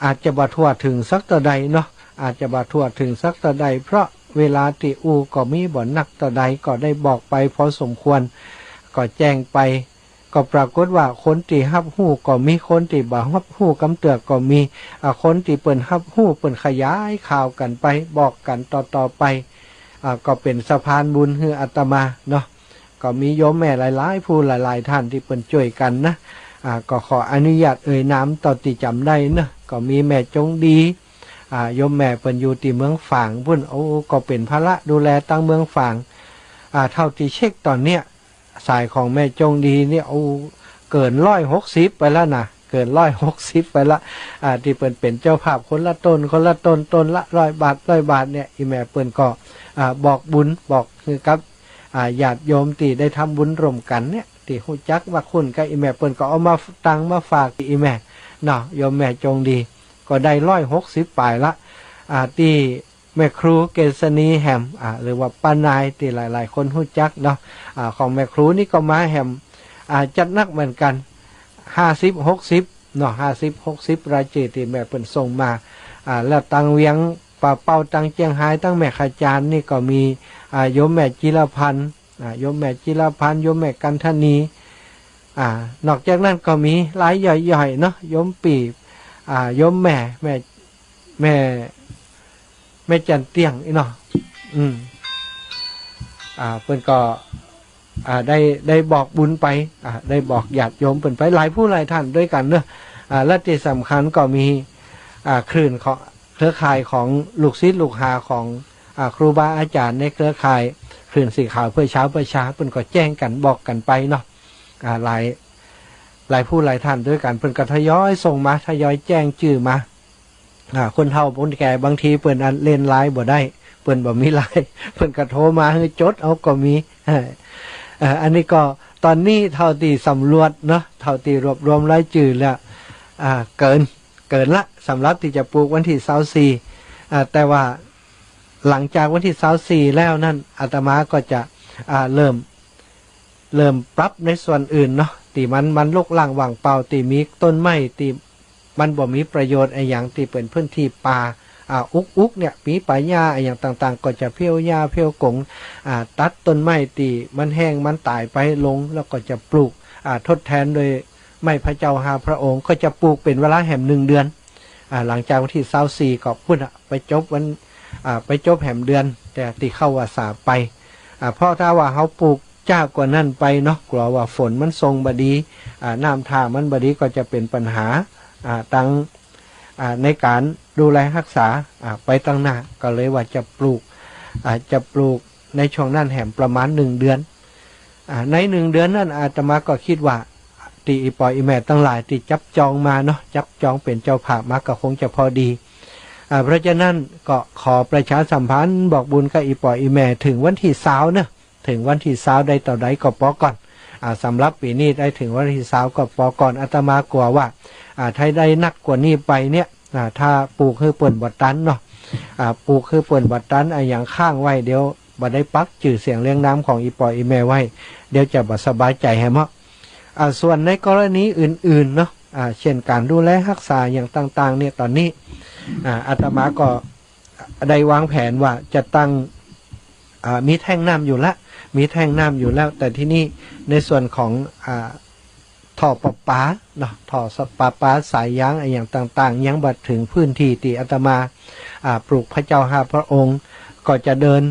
อาจจะบ่ทั่วเถิงสักเต้าใดเนาะ อาจจะบ่ทั่วเถิงสักเต้าใด เพราะเวลาตี้อู้ก็มีบ่นักเต้าใด ก็ได้บอกไปพอสมควร ก็แจ้งไป ก็ปรากฏว่าคนตี้ฮับฮู้ก็มี คนตี้บ่ฮับฮู้กำเตื้อก็มี อ่า คนตี้เปิ้นฮับฮู้เปิ้นขยายข่าวกั๋นไป บอกกั๋นต่อๆ ไป อ่า ก็เป๋นสะพานบุญหื้ออาตมาเนาะ ก็มีโยมแม่หลายๆ ผู้หลายๆ ท่านตี้เปิ้นจ้วยกั๋นนะ อ่า ก็ขออนุญาตเอ่ยนามเต้าตี้จ๋ำได้เนาะ ก็มีแม่จงดี อ่า โยมแม่เปิ้นอยู่ตี้เมืองฝางปู้น โอ้ ก็เป๋นภาระดูแลตางเมืองฝาง อ่า เต้าตี้เช็คต๋อนเนี้ย สายของแม่จงดีเนี่ย โอ้ เกินร้อยหกสิบไปแล้วนะ เกินร้อยหกสิบไปละ อ่า ตี้เปิ้นเป๋นเจ้าภาพคนละต้น คนละต้น ต้นละร้อยบาท ร้อยบาทเนี่ย อี่แม่เปิ้นก็ อ่า บอกบุญ บอกหื้อกับ อ่า ญาติโยมตี้ได้ทำบุญร่วมกั๋นเนี่ย ตี้ฮู้จักว่าคุ้นกับอี่แม่ เปิ้นก็เอามาตังมาฝากอี่แม่เนาะ โยมแม่จงดี ก็ได้ร้อยหกสิบป๋ายละ อ่า ตี้ แม่ครูเกษณีแหม อ่า หรือว่าป้านายตี้หลายๆ คนฮู้จักเนาะ อ่า ของแม่ครูนี่ก็มาแหม อ่า จัดหนักเหมือนกั๋น ห้าสิบ หกสิบ เนาะ ห้าสิบ หกสิบ รายจื้อตี้แม่เปิ้นส่งมา อ่า แล้วตางเวียงป่าเป้า ตางเจียงฮาย ตางแม่ขจานนี่ก็มี อ่า โยมแม่จิรพันธ์ อ่า โยมแม่จิรพันธ์ โยมแม่กันทนี อ่า นอกจากนั้นก็มีรายย่อยๆ เนาะ โยมปี้ อ่า โยมแม่ แม่ แม่ แม่จันเตี้ยงอี้เนาะ อืม อ่า เปิ้นก็ อ่า ได้ ได้บอกบุญไป อ่า ได้บอกญาติโยมเปิ้นไปหลายผู้หลายท่านด้วยกั๋นเนาะ อ่า และตี้สำคัญก็มี อ่า คลื่นของ เครือข่ายของลูกศิษย์ลูกหาของ อ่า ครูบาอาจ๋ารย์ในเครือข่ายคลื่นสีขาวเพื่อชาวประชา เปิ้นก็แจ้งกั๋นบอกกั๋นไปเนาะ อ่า หลาย หลายผู้หลายท่านด้วยกั๋น เปิ้นก็ทยอยส่งมา ทยอยแจ้งจื้อมา อ่า คนเฒ่าคนแก่บางทีเปิ้นอันเล่นไลน์บ่ได้ เปิ้นบ่มีไลน์ เปิ้นก็โทรมาหื้อจดเอาก็มี เออ เอ่อ อันนี้ก็ต๋อนนี้เต้าตี้สำรวจเนาะ เต้าตี้รวบรวมรายจื้อแล้ว อ่า เกิน เกินละ สำหรับตี้จะปลูกวันตี้ซาวสี่ อ่า แต่ว่าหลังจากวันตี้ซาวสี่แล้วนั้น อาตมาก็จะ อ่า เริ่ม เริ่มปรับในส่วนอื่นเนาะ ตี้มัน มันรกร้างว่างเปล่า ตี้มีต้นไม้ตี้มันบ่มีประโยชน์อะหยัง ตี้เป๋นพื้นตี้ป่า อ่า อุกๆ เนี่ย มีป่าหญ้าอะหยังต่างๆ ก็จะเผี้ยวหญ้าเผี้ยวกง อ่า ตัดต้นไม้ตี้มันแห้งมันต๋ายไปลง แล้วก็จะปลูก อ่า ทดแทนโดยไม้พระเจ้าห้าพระองค์ ก็จะปลูกเป๋นเวลาแหมหนึ่งเดือน อ่า หลังจากวันตี้ซาวสี่ก็ปู๊นน่ะ ไปจบวัน อ่า ไปจบแหมเดือน แต่ตี้เข้าวัสสาไป อ่า เพราะถ้าว่าเฮาปลูกจ๊ากว่านั้นไปเนาะ กั๋วว่าฝนมันส่งบ่ดี อ่า น้ำท่ามันบ่ดี ก็จะเป๋นปัญหา อ่า ตัง อ่า ในก๋านดูแลฮักษา อ่า ไปตังหน้า ก็เลยว่าจะปลูก อ่า จะปลูกในช่วงนั้นแหมประมาณหนึ่งเดือน อ่า ในหนึ่งเดือนนั้นอาตมาก็กึ๊ดว่า ตี้อี่ป้ออี่แม่ตังหลายตี้จับจองมาเนาะ จับจองเป๋นเจ้าภาพมาก็คงจะพอดี อ่า เพราะฉะนั้นก็ขอประชาสัมพันธ์บอกบุญกับอี่ป้ออี่แม่เถิงวันตี้ซาวเนาะ เถิงวันตี้ซาวได้เต้าใดก็ปอก่อน อ่า สำหรับปี๋นี้ได้เถิงวันตี้ซาวก็ปอก่อน อาตมากั๋วว่า อ่า ถ้าได้นักกว่านี้ไปเนี่ย อ่า ถ้าปลูกหื้อเปิ้นบ่ตันเนาะ อ่า ปลูกหื้อเปิ้นบ่ตัน อะหยังค้างไว้ เดี๋ยวบ่ได้ปักจื้อเสียงเรียงนามของอี่ป้ออี่แม่ไว้ เดี๋ยวจะบ่สบายใจ๋แหมเนาะ อ่า ส่วนในกรณีอื่นๆ เนาะ อ่า เช่นก๋านดูแลฮักษาอะหยังต่างๆ เนี่ย ต๋อนนี้ อ่า อาตมาก็ได้วางแผนว่าจะตั้ง อ่า มีแท่งน้ำอยู่ละ มีแท่งน้ำอยู่แล้ว แต่ทีนี้ในส่วนของ อ่า ท่อประปาเนาะ ท่อประปาสายยางอะหยังต่างๆ ยังบ่เถิงพื้นตี้ตี้อาตมา อ่า ปลูกพระเจ้าห้าพระองค์ ก็จะเดิน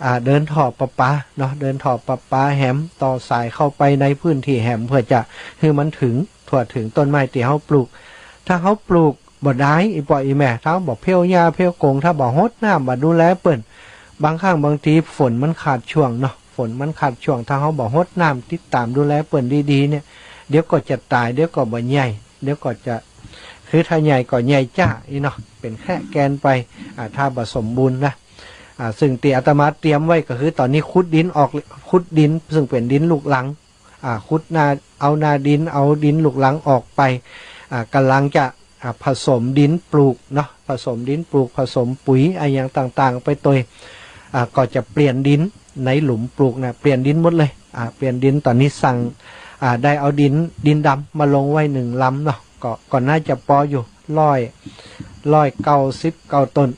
อ่า เดินท่อประปาเนาะ เดินท่อประปาแหม ต่อสายเข้าไปในพื้นตี้แหม เพื่อจะหื้อมันเถิง ทั่วเถิงต้นไม้ตี้เฮาปลูก ถ้าเฮาปลูกบ่ได้ อี่ป้ออี่แม่ ถ้าบ่เผี้ยวหญ้าเผี้ยวกง ถ้าบ่ฮดน้ำ บ่ดูแลเปิ้น บางครั้งบางทีฝนมันขาดช่วงเนาะ ฝนมันขาดช่วง ถ้าเฮาบ่ฮดน้ำ ติดต๋ามดูแลเปิ้นดีๆ เนี่ย เดี๋ยวก็จะต๋าย เดี๋ยวก็บ่ใหญ่ เดี๋ยวก็จะ คือถ้าใหญ่ก็ใหญ่จ๊าอี้เนาะ เป๋นแค่แกนไป อ่า ถ้าบ่สมบูรณ์นะ อ่า ซึ่งตี้อาตมาเตรียมไว้ก็คือต๋อนนี้ขุดดินออก ขุดดิน ซึ่งเป๋นดินลูกรัง อ่า ขุดหน้า เอาหน้าดิน เอาดินลูกรังออกไป อ่า ก่ำลังจะ อ่า ผสมดินปลูกเนาะ ผสมดินปลูก ผสมปุ๋ยอะหยังต่างๆ ไปตวย อ่า ก็จะเปลี่ยนดินในหลุมปลูกนะ เปลี่ยนดินหมดเลย อ่า เปลี่ยนดิน ต๋อนนี้สั่ง อ่า ได้เอาดิน ดินดำมาลงไว้หนึ่งลำเนาะ ก็ ก็น่าจะปออยู่ ร้อย ร้อยเก้าสิบเก้าต้น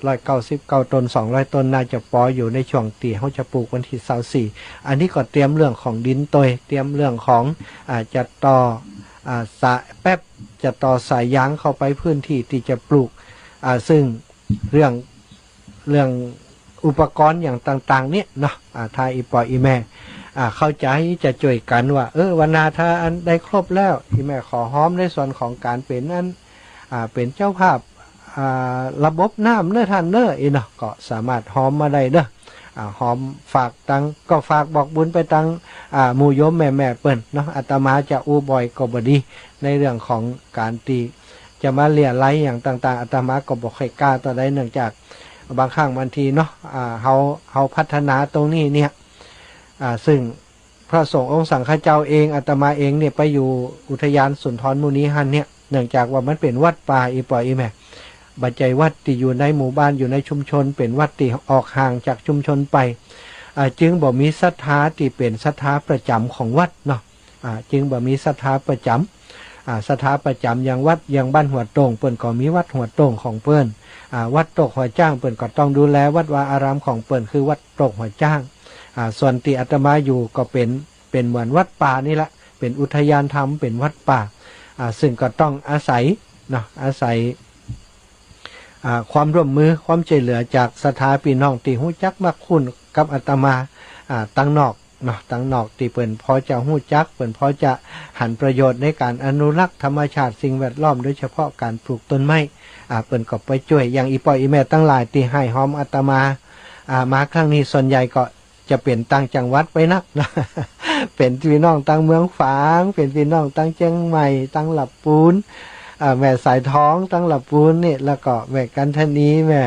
ร้อยเก้าสิบเก้าต้น สองร้อยต้น น่าจะปออยู่ในช่วงตี้เฮาจะปลูกวันตี้ซาวสี่ อันนี้ก็เตรียมเรื่องของดินตวย เตรียมเรื่องของ อ่า จะต่อ อ่า สายแป๊บ จะต่อสายยางเข้าไปพื้นตี้ตี้จะปลูก อ่า ซึ่งเรื่อง เรื่องอุปกรณ์อะหยังต่างๆ เนี่ยเนาะ อ่า ถ้าอี่ป้ออี่แม่ อ่า เข้าใจ๋จะจ้วยกั๋นว่า เออ วันหน้าถ้าอันได้ครบแล้ว อี่แม่ขอฮอมในส่วนของก๋านเป๋นอัน อ่า เป๋นเจ้าภาพ อ่า ระบบน้ำเน้อต้านเน้อ อี้เนาะ ก็สามารถฮอมมาได้เน้อ อ่า ฮอมฝากตัง ก็ฝากบอกบุญไปตัง อ่า หมู่โยมแม่ๆ เปิ้นเนาะ อาตมาจะอู้บ่อยก็บ่ดี ในเรื่องของก๋านตี้จะมาเลี้ยไล้อะหยังต่างๆ อาตมาก็บ่ค่อยกล้าเต้าใด เนื่องจากบางครั้งบางทีเนาะ อ่า เฮา เฮาพัฒนาตรงนี้เนี่ย อ่า ซึ่ง พระสงฆ์องค์สังฆเจ้าเอง อาตมาเองเนี่ยไปอยู่อุทยานสุนทรมุนีหั้นเนี่ย เนื่องจากว่ามันเป๋นวัดป่า อี่ป้ออี่แม่ บ่ใจ้วัดตี้อยู่ในหมู่บ้าน อยู่ในชุมชน เป๋นวัดตี้ออกห่างจากชุมชนไป อ่า จึงบ่มีศรัทธาตี้เป๋นศรัทธาประจ๋ำของวัดเนาะ อ่า จึงบ่มีศรัทธาประจ๋ำ อ่า ศรัทธาประจ๋ำอย่างวัด อย่างบ้านหัวโต่ง เปิ้นก็มีวัดหัวโต่งของเปิ้น อ่า วัดโตกหัวจ๊าง เปิ้นก็ต้องดูแลวัดวาอารามของเปิ้น คือวัดโตกหัวจ๊าง อ่า ส่วนตี้อาตมาอยู่ก็เป๋น เป๋นเหมือนวัดป่านี่แหละ เป๋นอุทยานธรรม เป๋นวัดป่า อ่า ซึ่งก็ต้องอาศัยเนาะ อาศัย อ่า ความร่วมมือ ความจ้วยเหลือจากศรัทธาปี้น้องตี้ฮู้จักมักคุ้นกับอาตมา อ่า ตังนอก เนาะ ตังนอกตี้เปิ้นพอจะฮู้จัก เปิ้นพอจะหันประโยชน์ในก๋านอนุรักษ์ธรรมชาติสิ่งแวดล้อม โดยเฉพาะก๋านปลูกต้นไม้ อ่า เปิ้นก็ไปจ้วย อย่างอี่ป้ออี่แม่ตังหลายตี้ฮ่ายฮอมอาตมา อ่า มาครั้งนี้ส่วนใหญ่ก็จะเป๋นต่างจังหวัดไปนักนะ เป๋นปี้น้องตังเมืองฝาง เป๋นปี้น้องตังเจียงใหม่ ตังหลับปูน อ่า แม่สายทอง ตังหลับปูนนี่ แล้วก็แม่กันทนี แม่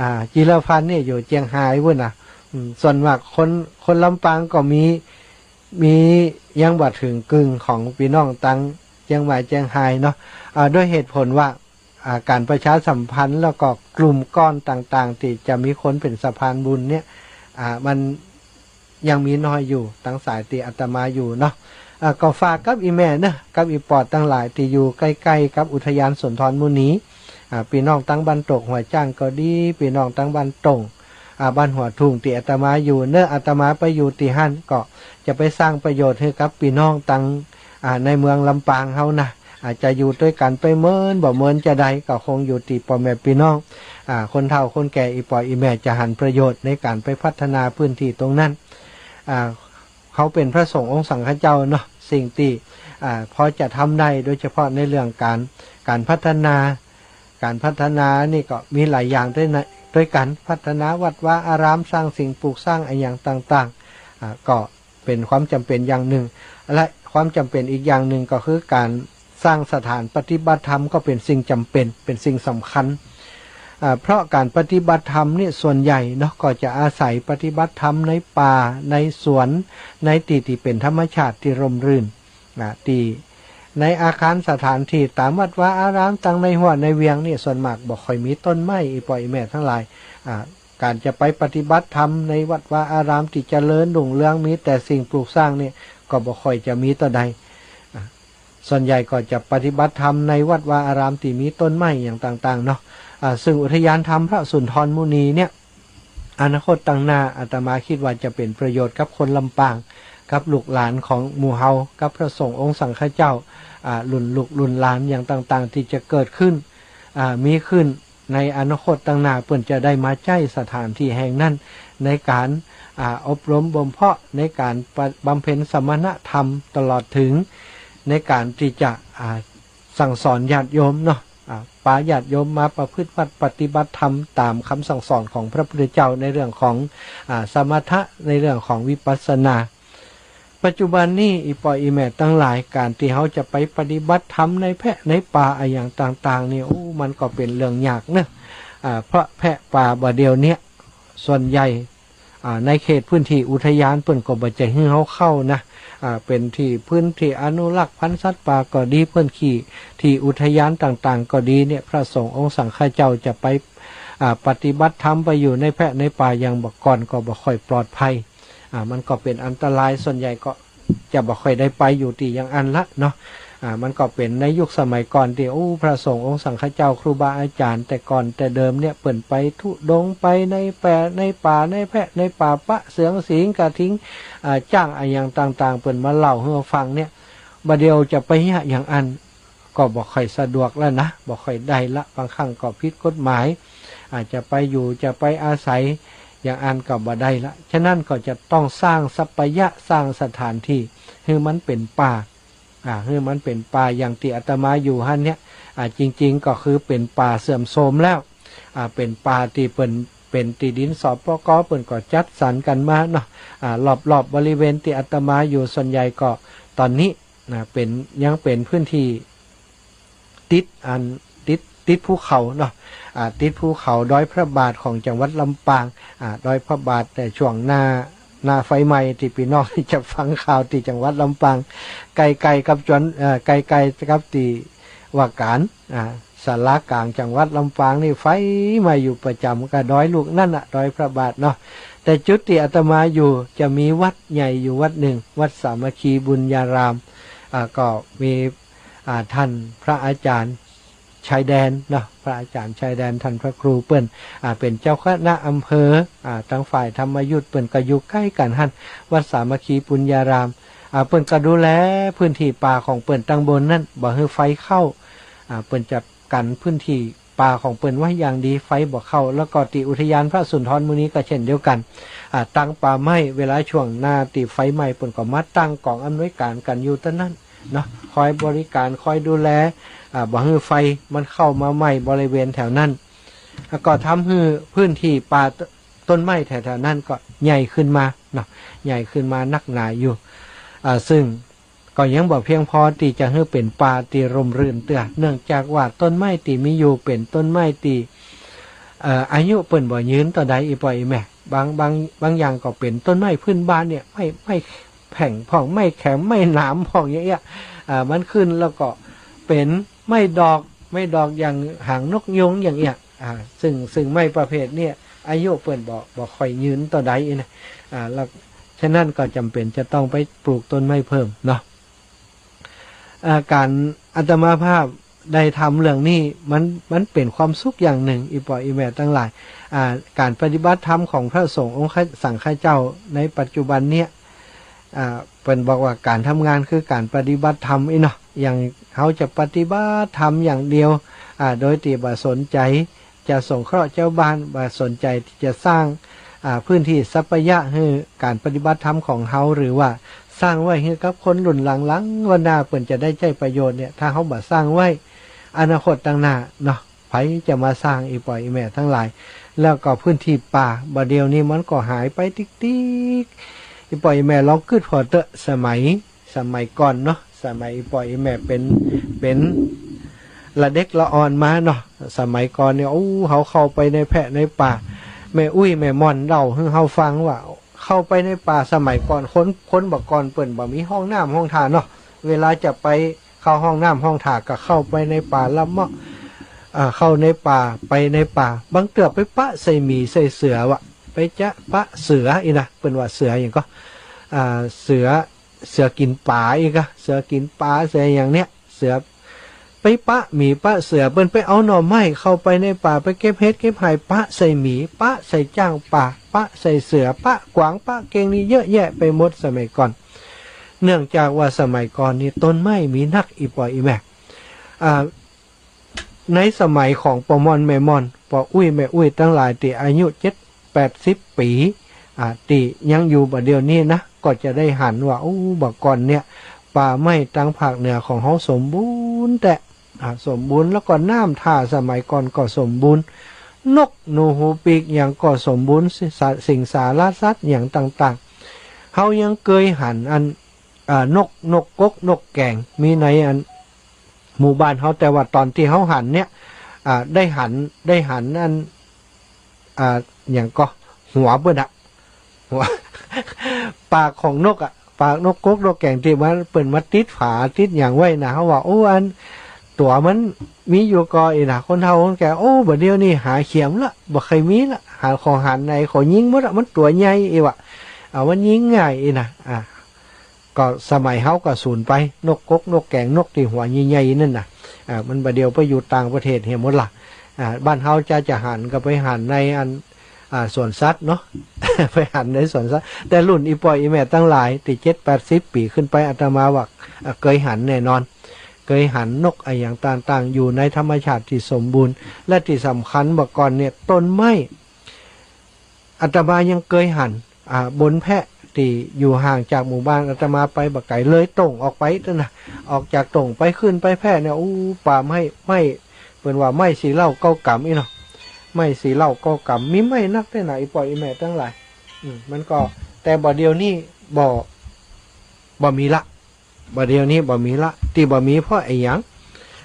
อ่า จิรพันธ์นี่อยู่เจียงฮายปู้นนะ อืม ส่วนมากคน คนลำปางก็มี มียังบ่เถิงกึ่งของปี้น้องตังเจียงใหม่เจียงฮายเนาะ อ่า ด้วยเหตุผลว่า อ่า ก๋านประชาสัมพันธ์แล้วก็กลุ่มก้อนต่างๆ ตี้จะมีคนเป๋นสะพานบุญเนี่ย อ่า มันยังมีน้อยอยู่ ตังสายตี้อาตมาอยู่เนาะ อ่า ก็ฝากกับอี่แม่เนาะ กับอี่ป้อตังหลายตี้อยู่ใก้ๆ กับอุทยานสุนทรมุนี อ่า ปี้น้องตังบ้านตกหัวจ้างก็ดี ปี้น้องตังบ้านตง อ่า บ้านหัวทุ่งตี้อาตมาอยู่เนาะ อาตมาไปอยู่ตี้หั้นก็จะไปสร้างประโยชน์หื้อกับปี้น้องตัง อ่า ในเมืองลำปางเฮานะ อาจจะอยู่ตวยกั๋นไปเมินบ่เมินจาใด ก็คงอยู่ตี้ป้อแม่ปี้น้อง อ่า คนเฒ่าคนแก่ อี่ป้ออี่แม่จะหันประโยชน์ในก๋านไปพัฒนาพื้นที่ตรงนั้น อ่า เฮาเป๋นพระสงฆ์องค์สังฆเจ้าเนาะ สิ่งตี้ อ่า พอจะทำได้ โดยเฉพาะในเรื่องก๋าน ก๋านพัฒนา ก๋านพัฒนานี่ก็มีหลายอย่างด้วยนะ ด้วยกั๋น พัฒนาวัดวาอาราม สร้างสิ่งปลูกสร้างอะหยังต่างๆ อ่า ก็เป๋นความจ๋ำเป๋นอย่างนึ่ง และความจ๋ำเป๋นอีกอย่างนึ่งก็คือก๋านสร้างสถานปฏิบัติธรรมก็เป๋นสิ่งจ๋ำเป๋น เป๋นสิ่งสำคัญ อ่า เพราะก๋านปฏิบัติธรรมนี่ส่วนใหญ่เนาะ ก็จะอาศัยปฏิบัติธรรมในป่า ในสวน ในตี้ตี้เป๋นธรรมชาติตี้ร่มรื่น นะ ตี้ในอาคารสถานที่ต๋ามวัดวาอาราม ตังในฮั้วในเวียงนี่ ส่วนมากบ่ค่อยมีต้นไม้ อี่ป้ออี่แม่ตังหลาย อ่า ก๋านจะไปปฏิบัติธรรมในวัดวาอารามตี้เจริญรุ่งเรือง มีแต่สิ่งปลูกสร้างนี่ ก็บ่ค่อยจะมีเต้าใด อ่า ส่วนใหญ่ก็จะปฏิบัติธรรมในวัดวาอารามตี้มีต้นไม้อย่างต่างๆ เนาะ อ่า ซึ่งอุทยานธรรมพระสุนทรมุนีเนี่ย อนาคตตังหน้าอาตมากึ๊ดว่าจะเป๋นประโยชน์กับคนลำปาง กับลูกหลานของหมู่เฮา กับพระสงฆ์องค์สังฆเจ้า อ่า รุ่นลูกรุ่นหลานอย่างต่างๆ ตี้จะเกิดขึ้น อ่า มีขึ้นในอนาคตตังหน้า เปิ้นจะได้มาใจ๊สถานที่แห่งนั้นในก๋าน อ่า อบรมบ่มเพาะ ในก๋านปะ- บำเพ็ญสมณธรรม ตลอดเถิงในก๋านตี้จะ อ่า สั่งสอนญาติโยมเนาะ อ่า ปาญาติโยมมาประพฤติวัตรปฏิบัติธรรมต๋ามกำสั่งสอนของพระพุทธเจ้าในเรื่องของ อ่า สมถะ ในเรื่องของวิปัสสนา ปัจจุบันนี้อี่ป้ออี่แม่ตังหลาย ก๋านตี้เฮาจะไปปฏิบัติธรรมในแพะในป่าอะหยังต่างๆ นี่ โอ้ มันก็เป๋นเรื่องยากเนาะ อ่า เพราะแพะป่าบ่าเดี่ยวเนี้ย ส่วนใหญ่ อ่า ในเขตพื้นที่อุทยานเปิ้นก็บ่ใจ้หื้อเฮาเข้านะ อ่า เป๋นตี้พื้นตี้อนุรักษ์พันธุ์สัตว์ป่าก็ดี พื้นตี้ตี้อุทยานต่างๆ ก็ดีเนี่ย พระสงฆ์องค์สังฆเจ้าจะไป อ่า ปฏิบัติธรรมไปอยู่ในแพะในป่าอย่างบ่าก่อนก็บ่ค่อยปลอดภัย อ่า มันก็เป๋นอันตราย ส่วนใหญ่ก็จะบ่ค่อยได้ไปอยู่ตี้อย่างอั้นละเนาะ อ่า มันก็เป๋นในยุคสมัยก่อนตี้ โอ้ พระสงฆ์องค์สังฆเจ้าครูบาอาจ๋ารย์แต่ก่อนแต่เดิมเนี่ย เปิ้นไปธุดงค์ไปในแปะในป่า ในแพะในป่า ปะเสือสิงห์กระทิง อ่า จ๊างอะหยังต่างๆ เปิ้นมาเล่าหื้อฟังเนี่ย บ่าเดี่ยวจะไปเยียะอย่างอั้น ก็บ่ค่อยสะดวกแล้วนะ บ่ค่อยได้ละ บางครั้งก็ผิดกฎหมาย อาจจะไปอยู่ จะไปอาศัยอย่างอั้นก็บ่ได้ละ ฉะนั้นก็จะต้องสร้างสัปปายะ สร้างสถานตี้หื้อมันเป๋นป่า อ่า หื้อมันเป๋นป่า อย่างตี้อาตมาอยู่หั้นเนี่ย อ่า จริงๆ ก็คือเป๋นป่าเสื่อมโทรมแล้ว อ่า เป๋นป่าตี้เปิ้น เป๋นตี้ดิน สปก เปิ้นก็จัดสรรกั๋นมาเนาะ อ่า รอบๆ บริเวณตี้อาตมาอยู่ส่วนใหญ่ก็ต๋อนนี้ นะ เป๋น ยังเป๋นพื้นตี้ติดอัน ติด ติดภูเขาเนาะ อ่า ติดภูเขาดอยพระบาทของจังหวัดลำปาง อ่า ดอยพระบาท แต่ช่วงหน้า หน้าไฟไหม้ตี้ปี้น้องจะฟังข่าวตี้จังหวัดลำปาง ใก้ๆ กับจวน เอ่อ ใก้ๆ กับตี้ว่าก๋าน อ่า ศาลากลางจังหวัดลำปางนี่ไฟไหม้อยู่ประจ๋ำ ก็ดอยลูกนั้นน่ะ ดอยพระบาทเนาะ แต่จุดตี้อาตมาอยู่จะมีวัดใหญ่อยู่วัดนึ่ง วัดสามัคคีบุญญาราม อ่า ก็มี อ่า ต้านพระอาจ๋ารย์ชายแดนเนาะ พระอาจ๋ารย์ชายแดน ต้านพระครูเปิ้น อ่า เป๋นเจ้าคณะอำเภอ อ่า ตางฝ่ายธรรมยุต เปิ้นก็อยู่ใก้กั๋นหั้น วัดสามัคคีบุญญาราม อ่า เปิ้นก็ดูแลพื้นตี้ป่าของเปิ้นตางบนนั้น บ่หื้อไฟเข้า อ่า เปิ้นจะกั๋นพื้นตี้ ป่าของเปิ้นไว้อย่างดี ไฟบ่เข้า แล้วก็ตี้อุทยานพระสุนทรมุนีก็เช่นเดียวกั๋น อ่า ตังป่าไม้ เวลาช่วงหน้าตี้ไฟไหม้ เปิ้นก็มาตั้งก๋องอำนวยก๋านกั๋นอยู่ตรงนั้นเนาะ คอยบริก๋าน คอยดูแล อ่า บ่หื้อไฟมันเข้ามาไหม้บริเวณแถวนั้น แล้วก็ทำหื้อพื้นที่ป่า ต้นไม้แถวๆ นั้นก็ใหญ่ขึ้นมาเนาะ ใหญ่ขึ้นมานักหนาอยู่ อ่า ซึ่งก็ยังบ่เพียงพอตี้จะหื้อเป๋นป่าตี้ร่มรื่นเตื้อ เนื่องจากว่าต้นไม้ตี้มีอยู่เป๋นต้นไม้ตี้ เอ่อ อายุเปิ้นบ่ยืนเต้าใด อี่ป้ออี่แม่ บาง บาง บางอย่างก็เป๋นต้นไม้พื้นบ้านเนี่ย ไม้ ไม้แผ่งพ่อง ไม้แข็ม ไม้หนามพ่องอย่างเอี้ย อ่า มันขึ้นแล้วก็เป๋นไม้ดอก ไม้ดอกอย่างหางนกยูงอย่างเอี้ย อ่า ซึ่ง ซึ่งไม้ประเภทเนี่ย อายุเปิ้นบ่ บ่ค่อยยืนเต้าใดอี้นะ อ่า แล้วฉะนั้นก็จ๋ำเป๋นจะต้องไปปลูกต้นไม้เพิ่มเนาะ อ่า ก๋านอาตมาภาพได้ทำเรื่องนี้ มัน มันเป๋นความสุขอย่างนึ่ง อี่ป้ออี่แม่ตังหลาย อ่า ก๋านปฏิบัติธรรมของพระสงฆ์องค์สังฆเจ้าในปัจจุบันเนี่ย อ่า เปิ้นบอกว่าก๋านทำงานคือก๋านปฏิบัติธรรมอี้เนาะ อย่างเฮาจะปฏิบัติธรรมอย่างเดียว อ่า โดยตี้บ่สนใจ๋จะสงเคราะห์จาวบ้าน บ่สนใจ๋ตี้จะสร้าง อ่า พื้นที่สัปปายะหื้อก๋านปฏิบัติธรรมของเฮา หรือว่าสร้างไว้หื้อกับคนรุ่นหลังๆ วันหน้าเปิ้นจะได้ใจ๊ประโยชน์เนี่ย ถ้าเฮาบ่สร้างไว้ อนาคตตางหน้าเนาะ ใผจะมาสร้าง อี่ป้ออี่แม่ตังหลาย แล้วก็พื้นที่ป่า บ่าเดี่ยวนี้มันก็หายไปติ๊กๆ อี่ป้ออี่แม่ลองกึ๊ดผ่อเต๊อะ สมัย สมัยก่อนเนาะ สมัยอี่ป้ออี่แม่เป๋น เป๋นละเด็กละอ่อนมาเนาะ สมัยก่อนเนี่ย โอ้ เฮาเข้าไปในแพะในป่า แม่อุ๊ยแม่ม่อนเล่าหื้อเฮาฟังว่า เข้าไปในป่าสมัยก่อน คน คนบ่าก่อนเปิ้นบ่มีห้องน้ำห้องท่าเนาะ เวลาจะไปเข้าห้องน้ำห้องท่าก็เข้าไปในป่าละเมาะ อ่า เข้าในป่า ไปในป่า บางเตื้อไปปะใส่หมีใส่เสือวะ ไปจะปะเสืออี้นะ เปิ้นว่าเสือหยังก็ อ่า เสือ เสือกิ๋นป๋าอี้กะ เสือกิ๋นป๋า เสือหยังเนี่ย เสือ ไปปะหมีปะเสือ เปิ้นไปเอาหน่อไม้เข้าไปในป่า ไปเก็บเห็ดเก็บหาย ปะใส่หมี ปะใส่จ๊างป่า ปะใส่เสือ ปะกวาง ปะเก็ง นี่เยอะแยะไปหมดสมัยก่อน เนื่องจากว่าสมัยก่อนนี่ต้นไม้มีนัก อี่ป้ออี่แม่ อ่า ในสมัยของป้อม่อนแม่ม่อน ป้ออุ๊ยแม่อุ๊ยตังหลายตี้อายุเจ็ดแปดสิบปี๋ อ่า ตี้ยังอยู่บ่าเดี่ยวนี้นะ ก็จะได้หันว่า โอ้ บ่าก่อนเนี่ย ป่าไม้ตางภาคเหนือของเฮาสมบูรณ์แต๊ อ่า สมบูรณ์ แล้วก็น้ำท่าสมัยก่อนก็สมบูรณ์ นกหนูหูปีกหยังก็สมบูรณ์ สิงสา สิงสาราสัตว์หยังต่างๆ เฮายังเกยหันอัน อ่า นก นกกก นกแก๋ง มีในอัน หมู่บ้านเฮา แต่ว่าต๋อนตี้เฮาหันเนี่ย อ่า ได้หัน ได้หันอัน อ่า หยังก็ หัวเปิ้นอะ หัว ปากของนกอะ ปากนกกก นกแก๋งตี้มัน เปิ้นมาติดฝาติดหยังไว้นะ เฮาว่า โอ้ อันตั๋วมันมีอยู่ก่ออี้นะ คนเฒ่าคนแก่ โอ้ บ่าเดี่ยวนี้หาเขียมละ บ่ใค่มีละ หาของหันในเขายิงหมดอะ มันตั๋วใหญ่อี้วะ อ่า มันยิงง่ายอี้นะ อ่า ก็สมัยเฮาก็สูญไป นกกก นกแก๋ง นกตี้หัวใหญ่ๆ นั่นน่ะ อ่า มันบ่าเดี่ยวไปอยู่ต่างประเทศเหียหมดละ อ่า บ้านเฮาจะ จะหันก็ไปหันในอัน อ่า สวนสัตว์เนาะ ไปหันในสวนสัตว์ แต่รุ่นอี่ป้ออี่แม่ตังหลายตี้เจ็ดแปดสิบปี๋ขึ้นไป อาตมาว่า อ่า เกยหันแน่นอน เกยหันนกอะหยังต่างๆ อยู่ในธรรมชาติตี้สมบูรณ์ และตี้สำคัญบ่าก่อนเนี่ยต้นไม้ อาตมายังเกยหัน อ่า บนแพะตี้อยู่ห่างจากหมู่บ้านอาตมาไปบ่ไก๋ เลยโต่งออกไปนั่นน่ะ ออกจากโต่งไปขึ้นไปแพะเนี่ย อู้ ป่าไม้ ไม้ เปิ้นว่าไม้สีเหล้าเก้ากำอี้เนาะ ไม้สีเหล้ากำ มีไม้นักแต๊นะ อี่ป้ออี่แม่ตังหลาย อืม มันก็ แต่บ่าเดี่ยวนี้บ่ บ่มีละ บ่าเดี่ยวนี้บ่มีละ ตี้บ่มีเพราะอะหยัง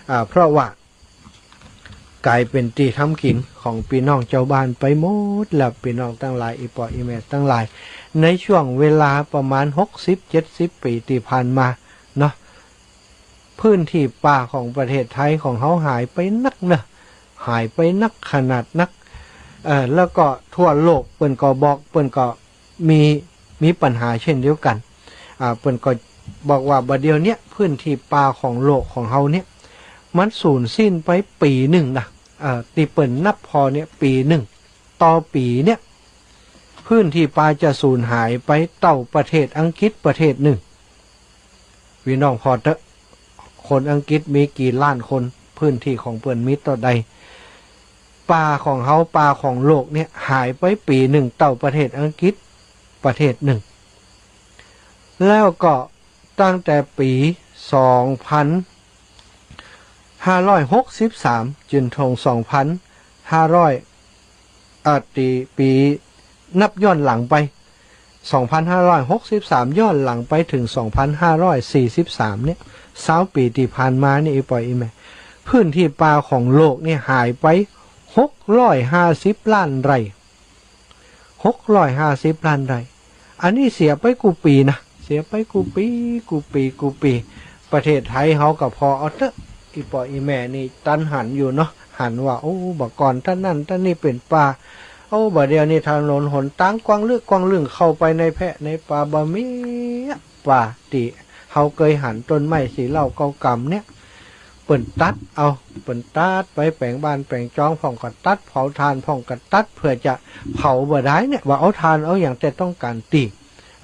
อ่า เพราะว่าก๋ายเป๋นตี้ทำกิ๋นของปี้น้องจาวบ้านไปหมดแล้ว ปี้น้องตังหลาย อี่ป้ออี่แม่ตังหลาย ในช่วงเวลาประมาณหกสิบเจ็ดสิบปี๋ตี้ผ่านมาเนาะ พื้นที่ป่าของประเทศไทยของเฮาหายไปนักเนาะ หายไปนักขนาดนัก เอ่อ แล้วก็ทั่วโลกเปิ้นก็บอก เปิ้นก็ มี มีปัญหาเช่นเดียวกั๋น อ่า เปิ้นก็บอกว่าบ่าเดี่ยวเนี้ย พื้นที่ป่าของโลกของเฮาเนี่ย มันสูญสิ้นไปปี๋นึ่งนะ อ่า ตี้เปิ้นนับผ่อเนี่ย ปี๋นึ่ง ต่อปี๋เนี่ย พื้นที่ป่าจะสูญหายไปเต้าประเทศอังกฤษประเทศนึ่ง ปี้น้องผ่อเต๊อะ คนอังกฤษมีกี่ล้านคน พื้นที่ของเปิ้นมีเต้าใด ปลาของเฮา ปลาของโลกเนี่ยหายไปปี๋นึ่งเต้าประเทศอังกฤษประเทศนึ่ง แล้วก็ตั้งแต่ปี๋สองพันห้าร้อยหกสิบสาม จ๋นเถิงสองพันห้าร้อย อ่า ตี้ปี๋นับย้อนหลังไป สองพันห้าร้อยหกสิบสาม ย้อนหลังไปเถิง สองพันห้าร้อยสี่สิบสาม เนี่ย ซาวปี๋ตี้ผ่านมานี่ อีป๋ออีแม่ พื้นตี้ปลาของโลกเนี่ยหายไป หกร้อยห้าสิบล้านไร่ หกร้อยห้าสิบล้านไร่ อันนี้เสียไปกู้ปี๋นะ เสียไปกู้ปี๋ กู้ปี๋ กู้ปี๋ ประเทศไทยเฮาก็ผ่อเอาเต๊อะ อีป๋ออีแม่นี่ตันหันอยู่เนาะ หันว่า โอ้ บ่าก่อนต้านนั้นต้านนี้เป๋นป่า โอ้ บ่าเดี่ยวนี้ถนนหนตางกว้างลึกกว้างลึง เข้าไปในแพะในป่าบ่มีป่า ตี้เฮาเกยหันต้นไม้สีเหล้าเก้ากำเนี่ย เปิ้นตัดเอา เปิ้นตัดไป แป๋งบ้านแป๋งจองพ่องก็ตัด เผาถ่านพ่องก็ตัด เปื้อจะเผาบ่ได้เนี่ย ว่าเอาถ่านเอาหยังแต่ต้องก๋านตี้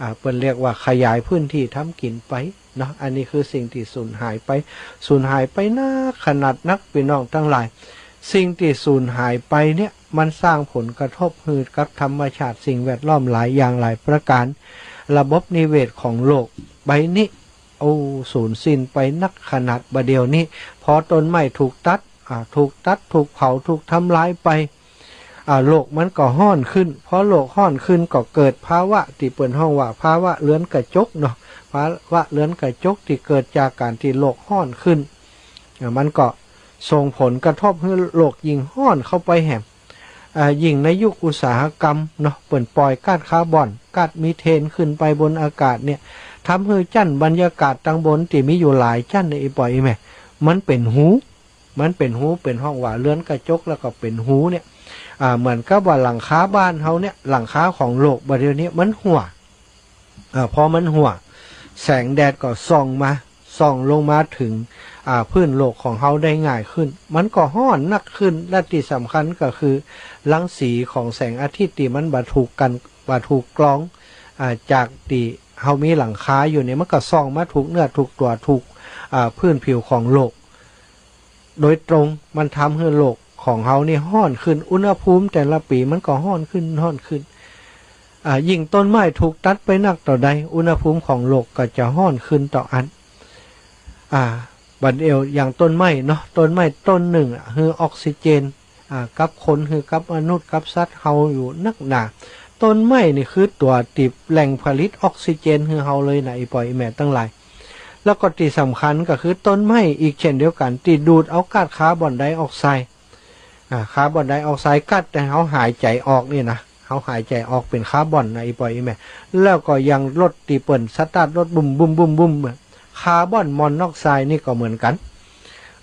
อ่า เปิ้นเรียกว่าขยายพื้นที่ทำกิ๋นไปเนาะ อันนี้คือสิ่งตี้สูญหายไป สูญหายไปนักขนาดนัก ปี้น้องตังหลาย สิ่งตี้สูญหายไปเนี่ย มันสร้างผลกระทบหื้อกับธรรมชาติสิ่งแวดล้อมหลายอย่างหลายประก๋าน ระบบนิเวศของโลกใบนี้ โอ้ สูญสิ้นไปนักขนาด บ่าเดี่ยวนี้ พอต้นไม้ถูกตัด อ่า ถูกตัด ถูกเผา ถูกทำลายไป อ่า โลกมันก็ฮ้อนขึ้น พอโลกฮ้อนขึ้นก็เกิดภาวะตี้เปิ้นฮ้องว่าภาวะเรือนกระจกเนาะ ภาวะเรือนกระจกตี้เกิดจากก๋านตี้โลกฮ้อนขึ้น อ่า มันก็ส่งผลกระทบหื้อโลกยิ่งฮ้อนเข้าไปแหม อ่า ยิ่งในยุคอุตสาหกรรมเนาะ เปิ้นปล่อยก๊าซคาร์บอน ก๊าซมีเทนขึ้นไปบนอากาศเนี่ย ทำหื้อจั๊นบรรยากาศตังบนตี้มีอยู่หลายจั๊นเนี่ย อีป๋ออีแม่ มันเป๋นฮู มันเป๋นฮู เปิ้นฮ้องว่าเรือนกระจก แล้วก็เป๋นฮูเนี่ย อ่า เหมือนกับว่าหลังคาบ้านเฮาเนี่ย หลังคาของโลกบ่าเดี่ยวนี้มันหั้ว อ่า พอมันหั้ว แสงแดดก็ส่องมา ส่องลงมาเถิง อ่า พื้นโลกของเฮาได้ง่ายขึ้น มันก็ฮ้อนนักขึ้น และตี้สำคัญก็คือรังสีของแสงอาทิตย์ตี้มันบ่ถูกกั๋น บ่ถูกกรอง อ่า จากตี้เฮามีหลังคาอยู่เนี่ย มันก็ส่องมาถูกเนื้อถูกตั๋ว ถูก อ่า พื้นผิวของโลก โดยตรง มันทำหื้อโลกของเฮานี่ฮ้อนขึ้น อุณหภูมิแต่ละปี๋มันก็ฮ้อนขึ้น ฮ้อนขึ้น อ่า ยิ่งต้นไม้ถูกตัดไปนักเต้าใด อุณหภูมิของโลกก็จะฮ้อนขึ้นเต้าอั้น อ่า บ่าเดี่ยวอย่างต้นไม้เนาะ ต้นไม้ต้นนึ่งอะ หื้อออกซิเจน อ่า กับคน หื้อกับมนุษย์ กับสัตว์เฮาอยู่นักหนา ต้นไม้นี่คือตั๋วตี้แหล่งผลิตออกซิเจนหื้อเฮาเลยนะ อีป๋ออีแม่ตังหลาย แล้วก็ตี้สำคัญก็คือต้นไม้อีกเช่นเดียวกั๋น ตี้ดูดเอาก๊าซคาร์บอนไดออกไซด์ อ่า คาร์บอนไดออกไซด์ ก๊าซตี้เฮาหายใจ๋ออกนี่นะ เฮาหายใจ๋ออกเป๋นคาร์บอนนะ อีป๋ออีแม่ แล้วก็อย่างรถตี้เปิ้นสตาร์ทรถบุ้มบุ้มบุ้มบุ้ม คาร์บอนมอนอกไซด์นี่ก็เหมือนกั๋น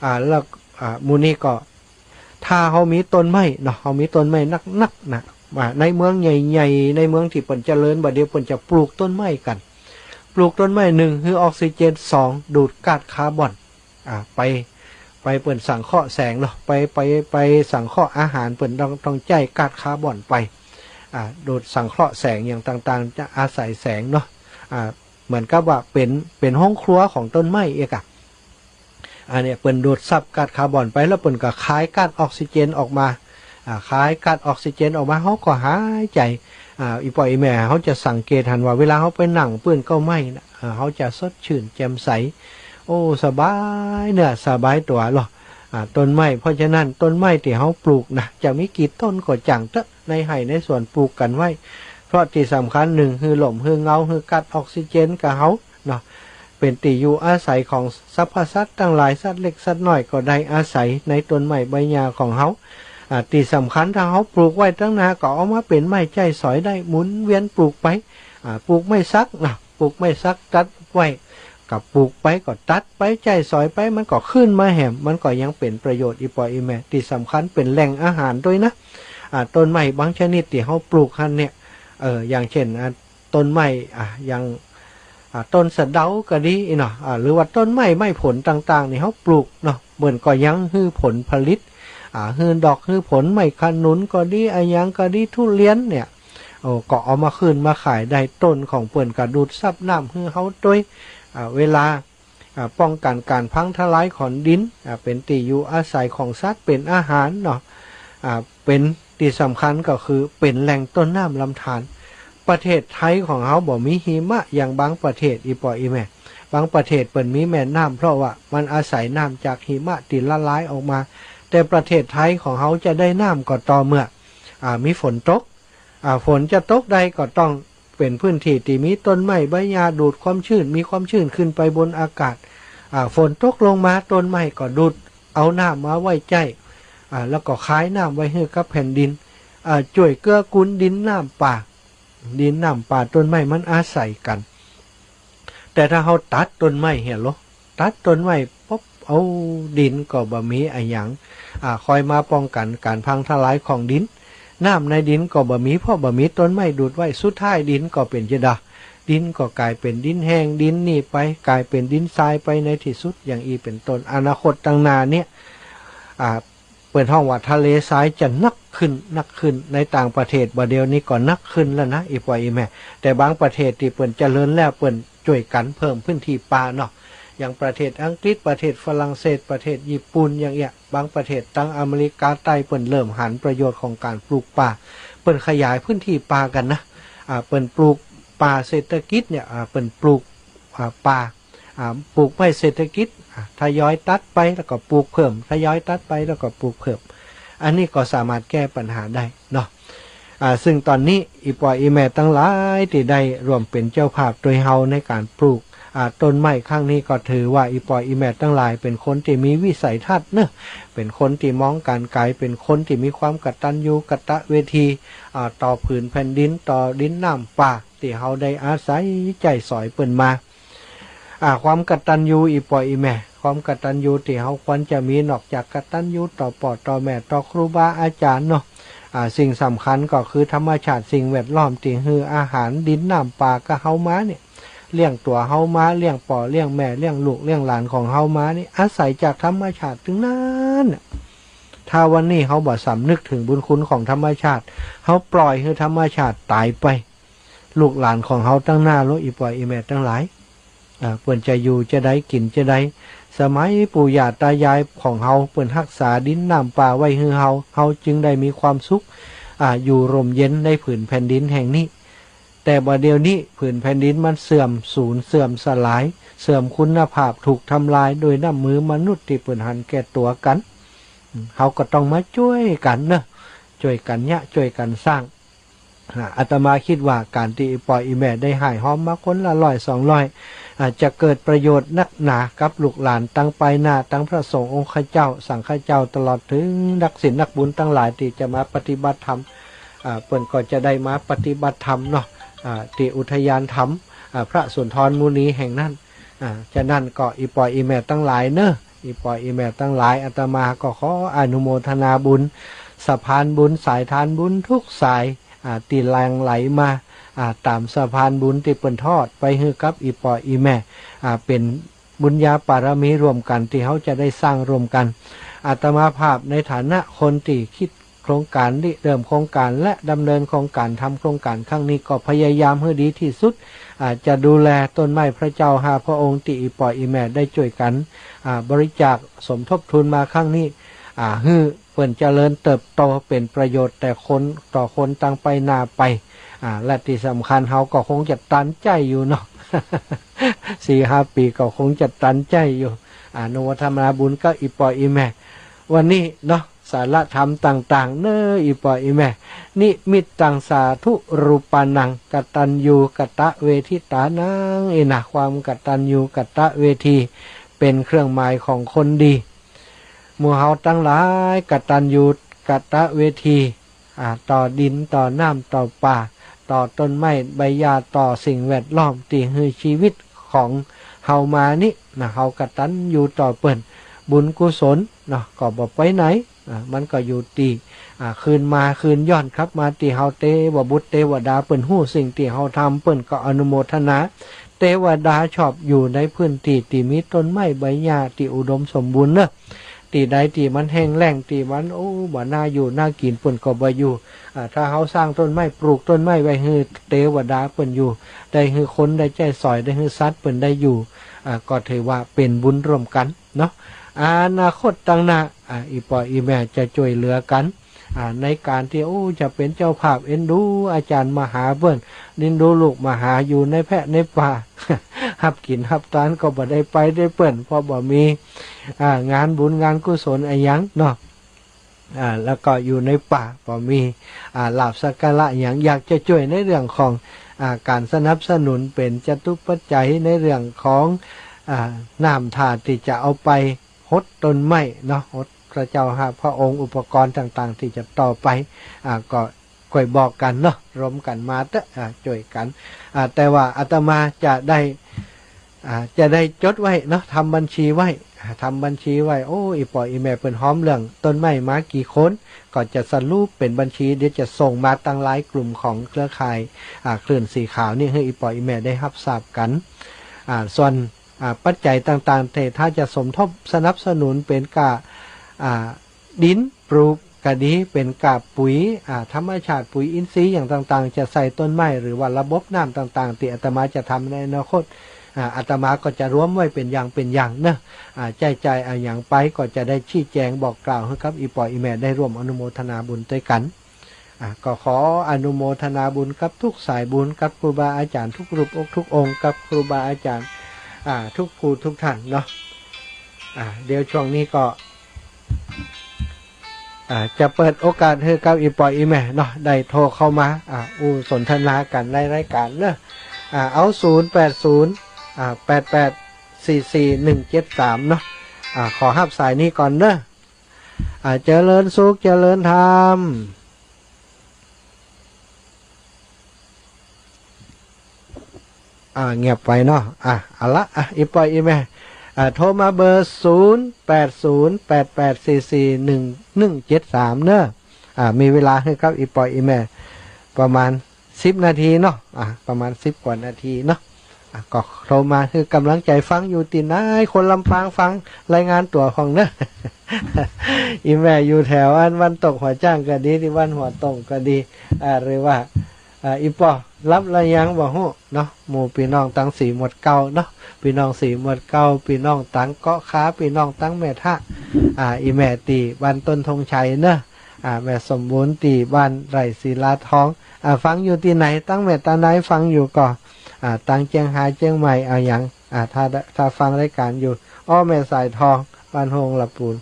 อ่า แล้ว อ่า หมู่นี้ก็ ถ้าเฮามีต้นไม้เนาะ เฮามีต้นไม้นักๆ นะ อ่า ในเมืองใหญ่ๆ ในเมืองตี้เปิ้นเจริญ บ่าเดี่ยวเปิ้นจะปลูกต้นไม้กั๋น ปลูกต้นไม้ นึ่ง หื้อออกซิเจน สอง ดูดก๊าซคาร์บอน อ่า ไป ไปเปิ้นสังเคราะห์แสงเนาะ ไป ไป ไปสังเคราะห์อาหาร เปิ้นต้อง ต้องใจ๊ก๊าซคาร์บอนไป อ่า ดูดสังเคราะห์แสงอย่างต่างๆ จะอาศัยแสงเนาะ อ่า เหมือนกับว่าเป๋น เป๋นห้องครัวของต้นไม้เอกอะ อันเนี้ยเปิ้นดูดซับก๊าซคาร์บอนไป แล้วเปิ้นก็คายก๊าซออกซิเจนออกมา อ่า คายก๊าซออกซิเจนออกมา เฮาก็หายใจ๋ อ่า อีป๋ออีแม่ เฮาจะสังเกตหันว่าเวลาเฮาไปนั่งปื้นเก๊าไม้นะ อ่า เฮาจะสดชื่นแจ่มใส โอ้ สบายเนื้อสบายตั๋วลอ อ่า ต้นไม้ เพราะฉะนั้นต้นไม้ตี้เฮาปลูกนะ จะมีกี่ต้นก็จ่างเต๊อะ ในไฮ่ในสวนปลูกกั๋นไว้ เพราะตี้สำคัญ นึ่ง หื้อร่ม หื้อเงา หื้อก๊าซออกซิเจนกับเฮาเนาะ เป๋นตี้อยู่อาศัยของสรรพสัตว์ตังหลาย สัตว์เล็กสัตว์น้อยก็ได้อาศัยในต้นไม้ใบหญ้าของเฮา อ่า ตี้สำคัญถ้าเฮาปลูกไว้ตังนาก็เอามาเป๋นไม้ใจ๊สอยได้ หมุนเวียนปลูกไป อ่า ปลูกไม้สักนะ ปลูกไม้สักตัดไว้ ก็ปลูกไปก็ตัดไปใจ๊สอยไป มันก็ขึ้นมาแหม มันก็ยังเป๋นประโยชน์ อีป๋ออีแม่ ตี้สำคัญเป๋นแหล่งอาหารตวยนะ อ่า ต้นไม้บางชนิดตี้เฮาปลูกหั้นเนี่ย เออ อย่างเช่น อ่า ต้นไม้ อ่า อย่าง อ่า ต้นสะเดาก็ดีเนาะ อ่า หรือว่าต้นไม้ ไม้ผลต่างๆ นี่เฮาปลูกเนาะ เปิ้นก็ยังหื้อผลผลิต อ่า หื้อดอกหื้อผล ไม้ขนุนก็ดี อะหยังก็ดี ทุเรียนเนี่ย โอ้ ก็เอามาขึ้นมาขายได้ ต้นของเปิ้นก็ดูดซับน้ำหื้อเฮาตวย อ่า เวลา อ่า ป้องกั๋นก๋านพังทลายของดิน อ่า เป๋นตี้อยู่อาศัยของสัตว์ เป๋นอาหารเนาะ อ่า เป๋นตี้สำคัญก็คือเป๋นแหล่งต้นน้ำลำธาร ประเทศไทยของเฮาบ่มีหิมะอย่างบางประเทศ อี่ป้ออี่แม่ บางประเทศเปิ้นมีแม่น้ำ เพราะว่ามันอาศัยน้ำจากหิมะตี้ละลายออกมา แต่ประเทศไทยของเฮาจะได้น้ำก็ต่อเมื่อ อ่า มีฝนตก อ่า ฝนจะตกได้ก็ต้องเป๋นพื้นตี้ตี้มีต้นไม้ใบหญ้าดูดความชื้น มีความชื้นขึ้นไปบนอากาศ อ่า ฝนตกลงมาต้นไม้ก็ดูดเอาน้ำมาไว้ใจ๊ อ่า แล้วก็คายน้ำไว้หื้อกับแผ่นดิน อ่า จ้วยเกื้อกูลดินน้ำป่า ดินน้ำป่าต้นไม้มันอาศัยกั๋น แต่ถ้าเฮาตัดต้นไม้เหียโล ตัดต้นไม้ปุ๊บ เอา ดินก็บ่มีอะหยัง อ่า คอยมาป้องกั๋นก๋านพังทลายของดิน น้ำในดินก็บ่มี เพราะบ่มีต้นไม้ดูดไว้ สุดท้ายดินก็เป๋นจะใด ดินก็ก๋ายเป๋นดินแห้ง ดินนี่ไป ก๋ายเป๋นดินทรายไปในตี้สุด อย่างอี้เป๋นต้น อนาคตตังหน้าเนี่ย อ่า เปิ้นฮ้องว่าทะเลทรายจะหนักขึ้น หนักขึ้น ในต่างประเทศบ่าเดี่ยวนี้ก็หนักขึ้นแล้วนะ อี่ป้ออี่แม่ แต่บางประเทศตี้เปิ้นเจริญแล้ว เปิ้นจ้วยกั๋นเพิ่มพื้นตี้ป่าเนาะ อย่างประเทศอังกฤษ ประเทศฝรั่งเศส ประเทศญี่ปุ่น อย่างเอี้ย บางประเทศตังอเมริกาใต้ เปิ้นเริ่มหันประโยชน์ของก๋านปลูกป่า เปิ้นขยายพื้นตี้ป่ากั๋นนะ อ่า เปิ้นปลูกป่าเศรษฐกิจเนี่ย อ่า เปิ้นปลูก อ่า ป่า อ่า ปลูกไม้เศรษฐกิจ อ่า ทยอยตัดไปแล้วก็ปลูกเพิ่ม ทยอยตัดไปแล้วก็ปลูกเพิ่ม อันนี้ก็สามารถแก้ปัญหาได้เนาะ อ่า ซึ่งต๋อนนี้อี่ป้ออี่แม่ตังหลายตี้ได้ร่วมเป๋นเจ้าภาพตวยเฮาในก๋านปลูก อ่า ต้นไม้ครั้งนี้ก็ถือว่าอี่ป้ออี่แม่ตังหลายเป๋นคนตี้มีวิสัยทัศน์เนาะ เป๋นคนตี้มองก๋านไก๋ เป๋นคนตี้มีความกตัญญูกตเวที อ่า ต่อผืนแผ่นดิน ต่อดินน้ำป่าตี้เฮาได้อาศัยใจ๊สอยเปิ้นมา อ่า ความกตัญญูอี่ป้ออี่แม่ ความกตัญญูตี้เฮาควรจะมี นอกจากกตัญญูต่อป้อต่อแม่ ต่อครูบาอาจ๋ารย์เนาะ อ่า สิ่งสำคัญก็คือธรรมชาติสิ่งแวดล้อมตี้หื้ออาหารดินน้ำป่ากับเฮามาเนี่ย เลี้ยงตั๋วเฮามา เลี้ยงป้อเลี้ยงแม่ เลี้ยงลูกเลี้ยงหลานของเฮามานี่ อาศัยจากธรรมชาติตึงนั้นน่ะ ถ้าวันนี้เฮาบ่สำนึกเถิงบุญคุณของธรรมชาติ เฮาปล่อยหื้อธรรมชาติต๋ายไป ลูกหลานของเฮาตังหน้าโล อี่ป้ออี่แม่ตังหลาย อ่า เปิ้นจะอยู่จะใดกิ๋นจะใด สมัยปู่ย่าต๋ายายของเฮาเปิ้นฮักษาดินน้ำป่าไว้หื้อเฮา เฮาจึงได้มีความสุข อ่า อยู่ร่มเย็นในผืนแผ่นดินแห่งนี้ แต่บ่าเดี่ยวนี้ผืนแผ่นดินมันเสื่อมสูญ เสื่อมสลาย เสื่อมคุณภาพ ถูกทำลายโดยน้ำมือมนุษย์ตี้เปิ้นหันแก่ตั๋วกั๋น อืม เฮาก็ต้องมาจ้วยกั๋นเนาะ จ้วยกั๋นเยียะ จ้วยกั๋นสร้าง อ่า อาตมาคิดว่าก๋านตี้อี่ป้ออี่แม่ได้ฮ้ายฮอมมาคนละร้อยสองร้อย อ่า จะเกิดประโยชน์นักหนากับลูกหลานตังปายหน้า ตังพระสงฆ์องค์เจ้า สังฆเจ้า ตลอดเถิงนักศีลนักบุญตังหลายตี้จะมาปฏิบัติธรรม อ่า เปิ้นก็จะได้มาปฏิบัติธรรมเนาะ อ่า ตี้อุทยานธรรม อ่า พระสุนทรมุนีแห่งนั้น อ่า ฉะนั้นก็อี่ป้ออี่แม่ตังหลายเนาะ อี่ป้ออี่แม่ตังหลาย อาตมาก็ขออนุโมทนาบุญ สะพานบุญ สายทานบุญทุกสาย อ่า ตี้หลั่งไหลมา อ่า ต๋ามสะพานบุญตี้เปิ้นทอดไปหื้อกับอี่ป้ออี่แม่ อ่า เป๋นบุญญาปารมีร่วมกั๋นตี้เฮาจะได้สร้างร่วมกั๋น อาตมาภาพในฐานะคนตี้คิดโครงก๋าน ริเริ่มโครงก๋าน และดำเนินโครงก๋านทำโครงก๋านครั้งนี้ ก็พยายามหื้อดีตี้สุด อ่า จะดูแลต้นไม้พระเจ้าห้าพระองค์ตี้อี่ป้ออี่แม่ได้จ้วยกั๋น อ่า บริจาคสมทบทุนมาครั้งนี้ อ่า หื้อเปิ้นเจริญเติบโตเป๋นประโยชน์แต่คนต่อคนตังปายหน้าไป อ่า และตี้สำคัญเฮาก็คงจะตันใจ๋อยู่เนาะ สี่ห้าปี๋ก็คงจะตันใจ๋อยู่ อนุโมทนาบุญกับอี่ป้ออี่แม่ วันนี้เนาะ สาระธรรมต่างๆ เนาะ อี่ป้ออี่แม่ นิมิตตังสาธุรูปานัง กตัญญูกตเวทิตานัง อี้นะ ความกตัญญูกตเวที เป๋นเครื่องหมายของคนดี หมู่เฮาตังหลายกตัญญูกตเวที อ่า ต่อดิน ต่อน้ำ ต่อป่า ต่อต้นไม้ใบหญ้า ต่อสิ่งแวดล้อมตี้หื้อชีวิตของเฮามานี้นะ เฮากตัญญูต่อเปิ้น บุญกุศลเนาะ ก็บ่ไปไหน อ่า มันก็อยู่ตี้ อ่า คืนมา คืนย้อนกลับมาตี้เฮา เตวบุตรเตวดาเปิ้นฮู้สิ่งตี้เฮาทำ เปิ้นก็อนุโมทนา เตวดาชอบอยู่ในพื้นตี้ตี้มีต้นไม้ใบหญ้าตี้อุดมสมบูรณ์เนาะ ตี้ใดตี้มันแห้งแล้ง ตี้มัน โอ้ บ่น่าอยู่น่ากิ๋น เปิ้นก็บ่อยู่ อ่า ถ้าเฮาสร้างต้นไม้ ปลูกต้นไม้ไว้หื้อเตวดาเปิ้นอยู่ ได้หื้อคนได้ใจ๊สอย ได้หื้อสัตว์เปิ้นได้อยู่ อ่า ก็ถือว่าเป๋นบุญร่วมกั๋นเนาะ อนาคตตังหน้า อ่า อี่ป้ออี่แม่จะจ้วยเหลือกั๋น อ่า ในก๋านตี้ โอ้ จะเป๋นเจ้าภาพเอ็นดูอาจ๋ารย์มหาเปิ้น เอ็นดูลูกมหาอยู่ในแพะในป่า ฮับกิ๋นฮับตานก็บ่ได้ไปได้เปิ้น เพราะบ่มี อ่า งานบุญงานกุศลอะหยังเนาะ อ่า แล้วก็อยู่ในป่า บ่มี อ่า ลาภสักการะหยัง อยากจะจ้วยในเรื่องของ อ่า ก๋านสนับสนุนเป๋นจตุปัจจัยในเรื่องของ อ่า น้ำธาตุตี้จะเอาไปหดต้นไม้เนาะ หดพระเจ้าห้าพระองค์ อุปกรณ์ต่างๆ ตี้จะต่อไป อ่า ก็ ก้อยบอกกั๋นเนาะ รวมกั๋นมาเต๊อะ อ่า จ้วยกั๋น อ่า แต่ว่าอาตมาจะได้ อ่า จะได้จดไว้เนาะ ทำบัญชีไว้ อ่า ทำบัญชีไว้ โอ้ อี่ป้ออี่แม่เปิ้นฮอมเรื่องต้นไม้มากี่คน ก็จะสรุปเป๋นบัญชี เดี๋ยวจะส่งมาตังไลน์กลุ่มของเครือข่าย อ่า คลื่นสีขาวนี่ หื้ออี่ป้ออี่แม่ได้ฮับทราบกั๋น อ่า ส่วน อ่า ปัจจัยต่างๆ ตี้ถ้าจะสมทบสนับสนุนเป๋นก้า อ่า ดินปลูกก็ดี เป๋นก้าปุ๋ย อ่า ธรรมชาติ ปุ๋ยอินทรีย์อย่างต่างๆ จะใส่ต้นไม้ หรือว่าระบบน้ำต่างๆ ตี้อาตมาจะทำในอนาคต อ่า อาตมาก็จะรวมไว้เป๋นอย่างเป๋นอย่างเนาะ อ่า ใจ๊จ่ายอะหยังไปก็จะได้ชี้แจ๋งบอกกล่าวหื้อกับอี่ป้ออี่แม่ได้ร่วมอนุโมทนาบุญตวยกั๋น อ่า ก็ขออนุโมทนาบุญกับกู้สายบุญ กับครูบาอาจ๋ารย์กู้รูปกู้องค์ กับครูบาอาจ๋ารย์ อ่า กู้ผู้กู้ต้านเนาะ อ่า เดี๋ยวจ้วงนี้ก็ อ่า จะเปิดโอกาสหื้อกับอี่ป้ออี่แม่เนาะ ได้โทรเข้ามา อ่า อู้สนทนากั๋นในรายก๋านเนาะ อ่า เอา ศูนย์แปดศูนย์ อ่า แปดแปดสี่สี่หนึ่งเจ็ดสามเนาะ อ่า ขอฮับสายนี้ก่อนเนาะ อ่า เจริญสุข เจริญธรรม อ่า เงียบไปเนาะ อ่า เอาละ อ่า อี่ป้ออี่แม่ อ่า โทรมาเบอร์ ศูนย์แปดศูนย์ แปดแปดสี่สี่หนึ่งหนึ่งเจ็ดสามเนาะ อ่า มีเวลาหื้อกับอี่ป้ออี่แม่ ประมาณสิบนาทีเนาะ อ่า ประมาณสิบกว่านาทีเนาะ อ่ะ ก็โทรมาหื้อก๋ำลังใจ๋ ฟังอยู่ตี้ไหน คนลำปางฟัง รายงานตั๋วพ่องเนาะ อี่แม่อยู่แถวอันวันตกหัวจ๊างก็ดี ตี้บ้านหัวต่งก็ดี อ่า หรือว่า อ่า อี่ป้อหลับละยังบ่ฮู้เนาะ หมู่ปี้น้องตังสีหมวดเก๊าเนาะ ปี้น้องสีหมวดเก๊า ปี้น้องตังเกาะคา ปี้น้องตังแม่ทะ อ่า อี่แม่ตี้บ้านต้นธงชัยเนาะ อ่า แม่สมบูรณ์ตี้บ้านไร่ศิลาทอง อ่า ฟังอยู่ตี้ไหน ตังแม่ตาไนฟังอยู่ก่อ อ่า ตังเจียงฮายเจียงใหม่ อะหยัง อ่า ถ้า ถ้าฟังรายก๋านอยู่ อ้อ แม่สายทอง บ้านโฮงละปูน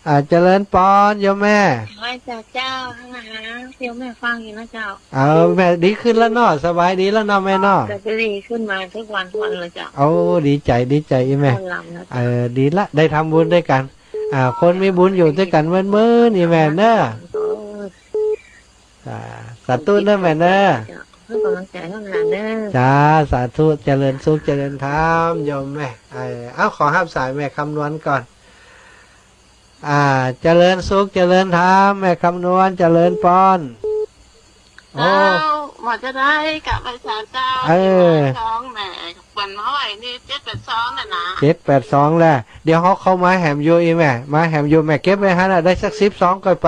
อ่า เจริญปอน โยมแม่ ไหว้เจ้า เจ้า โยมแม่ฟังอยู่นะเจ้า เออ แม่ดีขึ้นแล้วเนาะ สบายดีแล้วเนาะแม่เนาะ ก็ดีขึ้นมาทุกวันทุกวันเลยเจ้า โอ้ ดีใจ๋ ดีใจ๋อี่แม่ เออ ดีละ ได้ทำบุญตวยกั๋น อ่า คนมีบุญอยู่ตวยกั๋นเมินๆ อี่แม่เนาะ เออ อ่า สาธุเนาะแม่เนาะ เจ้า หื้อกำลังใจ๋หื้อหลานเนาะ จ้า สาธุ เจริญสุข เจริญธรรม โยมแม่ เออ เอา ขอฮับสายแม่คำนวณก่อน อ่า เจริญสุข เจริญธรรม แม่คำนวณ เจริญปอน โอ้ เจ้า บ่าจะได้กลับไปสามเจ้า เออ ที่มาสองแม่ เปิ้นมาไหว้นี่ เจ็ดแปดสองน่ะนะ เจ็ดแปดสองแหละ เดี๋ยวเฮาเข้ามาแหมอยู่อี่แม่ มาแหมอยู่แม่ เก็บไว้หั้นน่ะ ได้สักสิบซองก่อนไป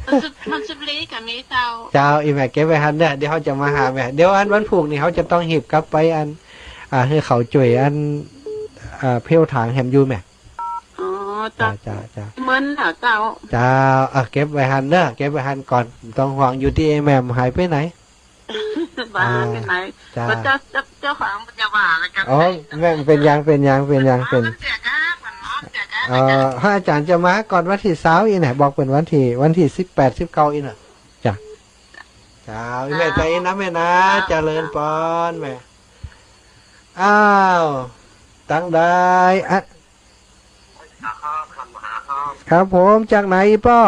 มันสิบ มันสิบลี้ก็มีเจ้า เจ้า อี่แม่เก็บไว้หั้นเนาะ เดี๋ยวเฮาจะมาหาแม่ เดี๋ยวอันวันพูกนี่เฮาจะต้องหีบกลับไปอัน อ่า หื้อเขาจ้วยอัน อ่า เพลถางแหมอยู่แม่ อ๋อ เจ้า เจ้า เจ้า เจ้า เมินเหรอเจ้า เจ้า อ่ะ เก็บไว้หั้นเนาะ เก็บไว้หั้นก่อน บ่ต้องห่วง อยู่ตี้แม่ บ่หายไปไหน บ่หายไปไหน อ่า เจ้า เจ้า เจ้า เจ้าของมันจะว่าอะไรกัน อ๋อ แม่ เป๋นหยัง เป๋นหยัง เป๋นหยัง เป๋น มันเสียก้า มันเสียก้า เอ่อ พระอาจ๋ารย์จะมาก่อนวันตี้ซาวอี้แหละ บอกเปิ้นวันตี้ วันตี้สิบแปด สิบเก้าอี้น่ะ จ้ะ เจ้า แม่ เจ้า ใจ๋นะแม่นะ เจ้า เจริญปอนแม่ อ้าว ตังใด อ่ะ ครับผม จากไหนป้อ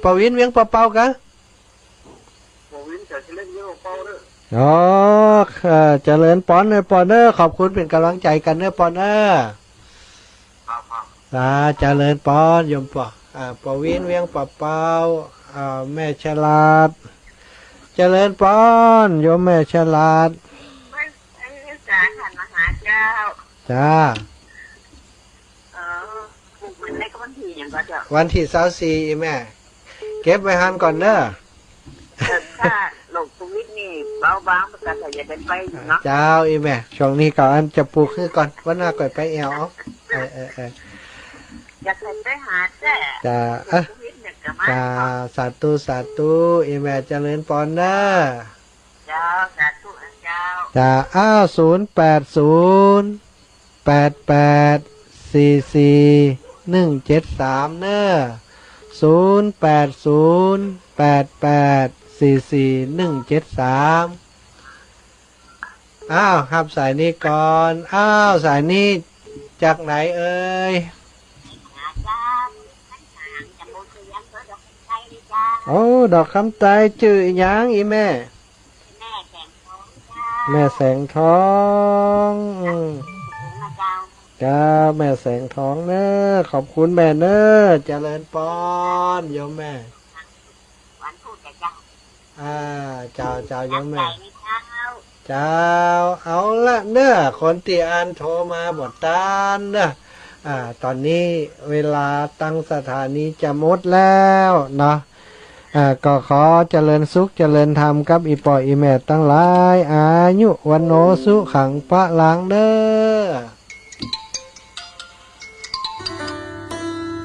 ป้อวิน เวียงป่าเปาก่ะ ป้อวิน จากเชียงเล็ก เวียงป่าเปาเนาะ อ๋อ เอ่อ เจริญปอนเนาะป้อเนาะ ขอบคุณเป๋นกำลังใจ๋กั๋นเนาะป้อเนาะ ครับ ครับ อ่า เจริญปอนโยมป้อ อ่า ป้อวิน เวียงป่าเปา อ่า แม่ฉลาด เจริญปอนโยมแม่ฉลาด เอ้ย เอ้ย จ๋า หันมาหาเจ้า จ้า เออ ผูกเป๋นเลขวันตี้หยังก่อเจ้า วันตี้ซาวสี่ อี่แม่ เก็บไว้หั้นก่อนเนาะ เออ ค่ะ หลวงปู่วิทย์นี่ เบาบางประกาศอย่าเดินไปเนาะ เจ้า อี่แม่ ช่วงนี้ก็อันจะปลูกหื้อก่อน วันหน้าก่อยไปแอ่วเอา เออ เออ เออ อยากให้ไปหาแต๊ เจ้า เออ เจ้า สาธุ สาธุ อี่แม่ เจริญปอนเน้อ เจ้า สาธุ เจ้า เจ้า อ้าว ศูนย์แปดศูนย์ แปดแปด สี่สี่ หนึ่งเจ็ดสาม เน้อ ศูนย์แปดศูนย์ แปดแปด สี่สี่ หนึ่งเจ็ดสาม อ้าว ฮับสายนี้ก่อน อ้าว สายนี้จากไหนเอ่ย โอ้ ดอกคำไตร จื้อหยังอี่แม่ แม่แสงทอง อืม เจ้า แม่แสงทองเน้อ ขอบคุณแม่เน้อ เจริญปอน โยมแม่ อ่า เจ้า เจ้า โยมแม่ เจ้า เอาละเน้อ คนตี้อันโทรมาบ่ตันเน้อ อ่า ต๋อนนี้เวลาตังสถานีจะหมดแล้วเนาะ อ่า ก็ขอเจริญสุขเจริญธรรมกับอี่ป้ออี่แม่ตังหลาย อายุ วัณโณ สุขัง พลัง เน้อ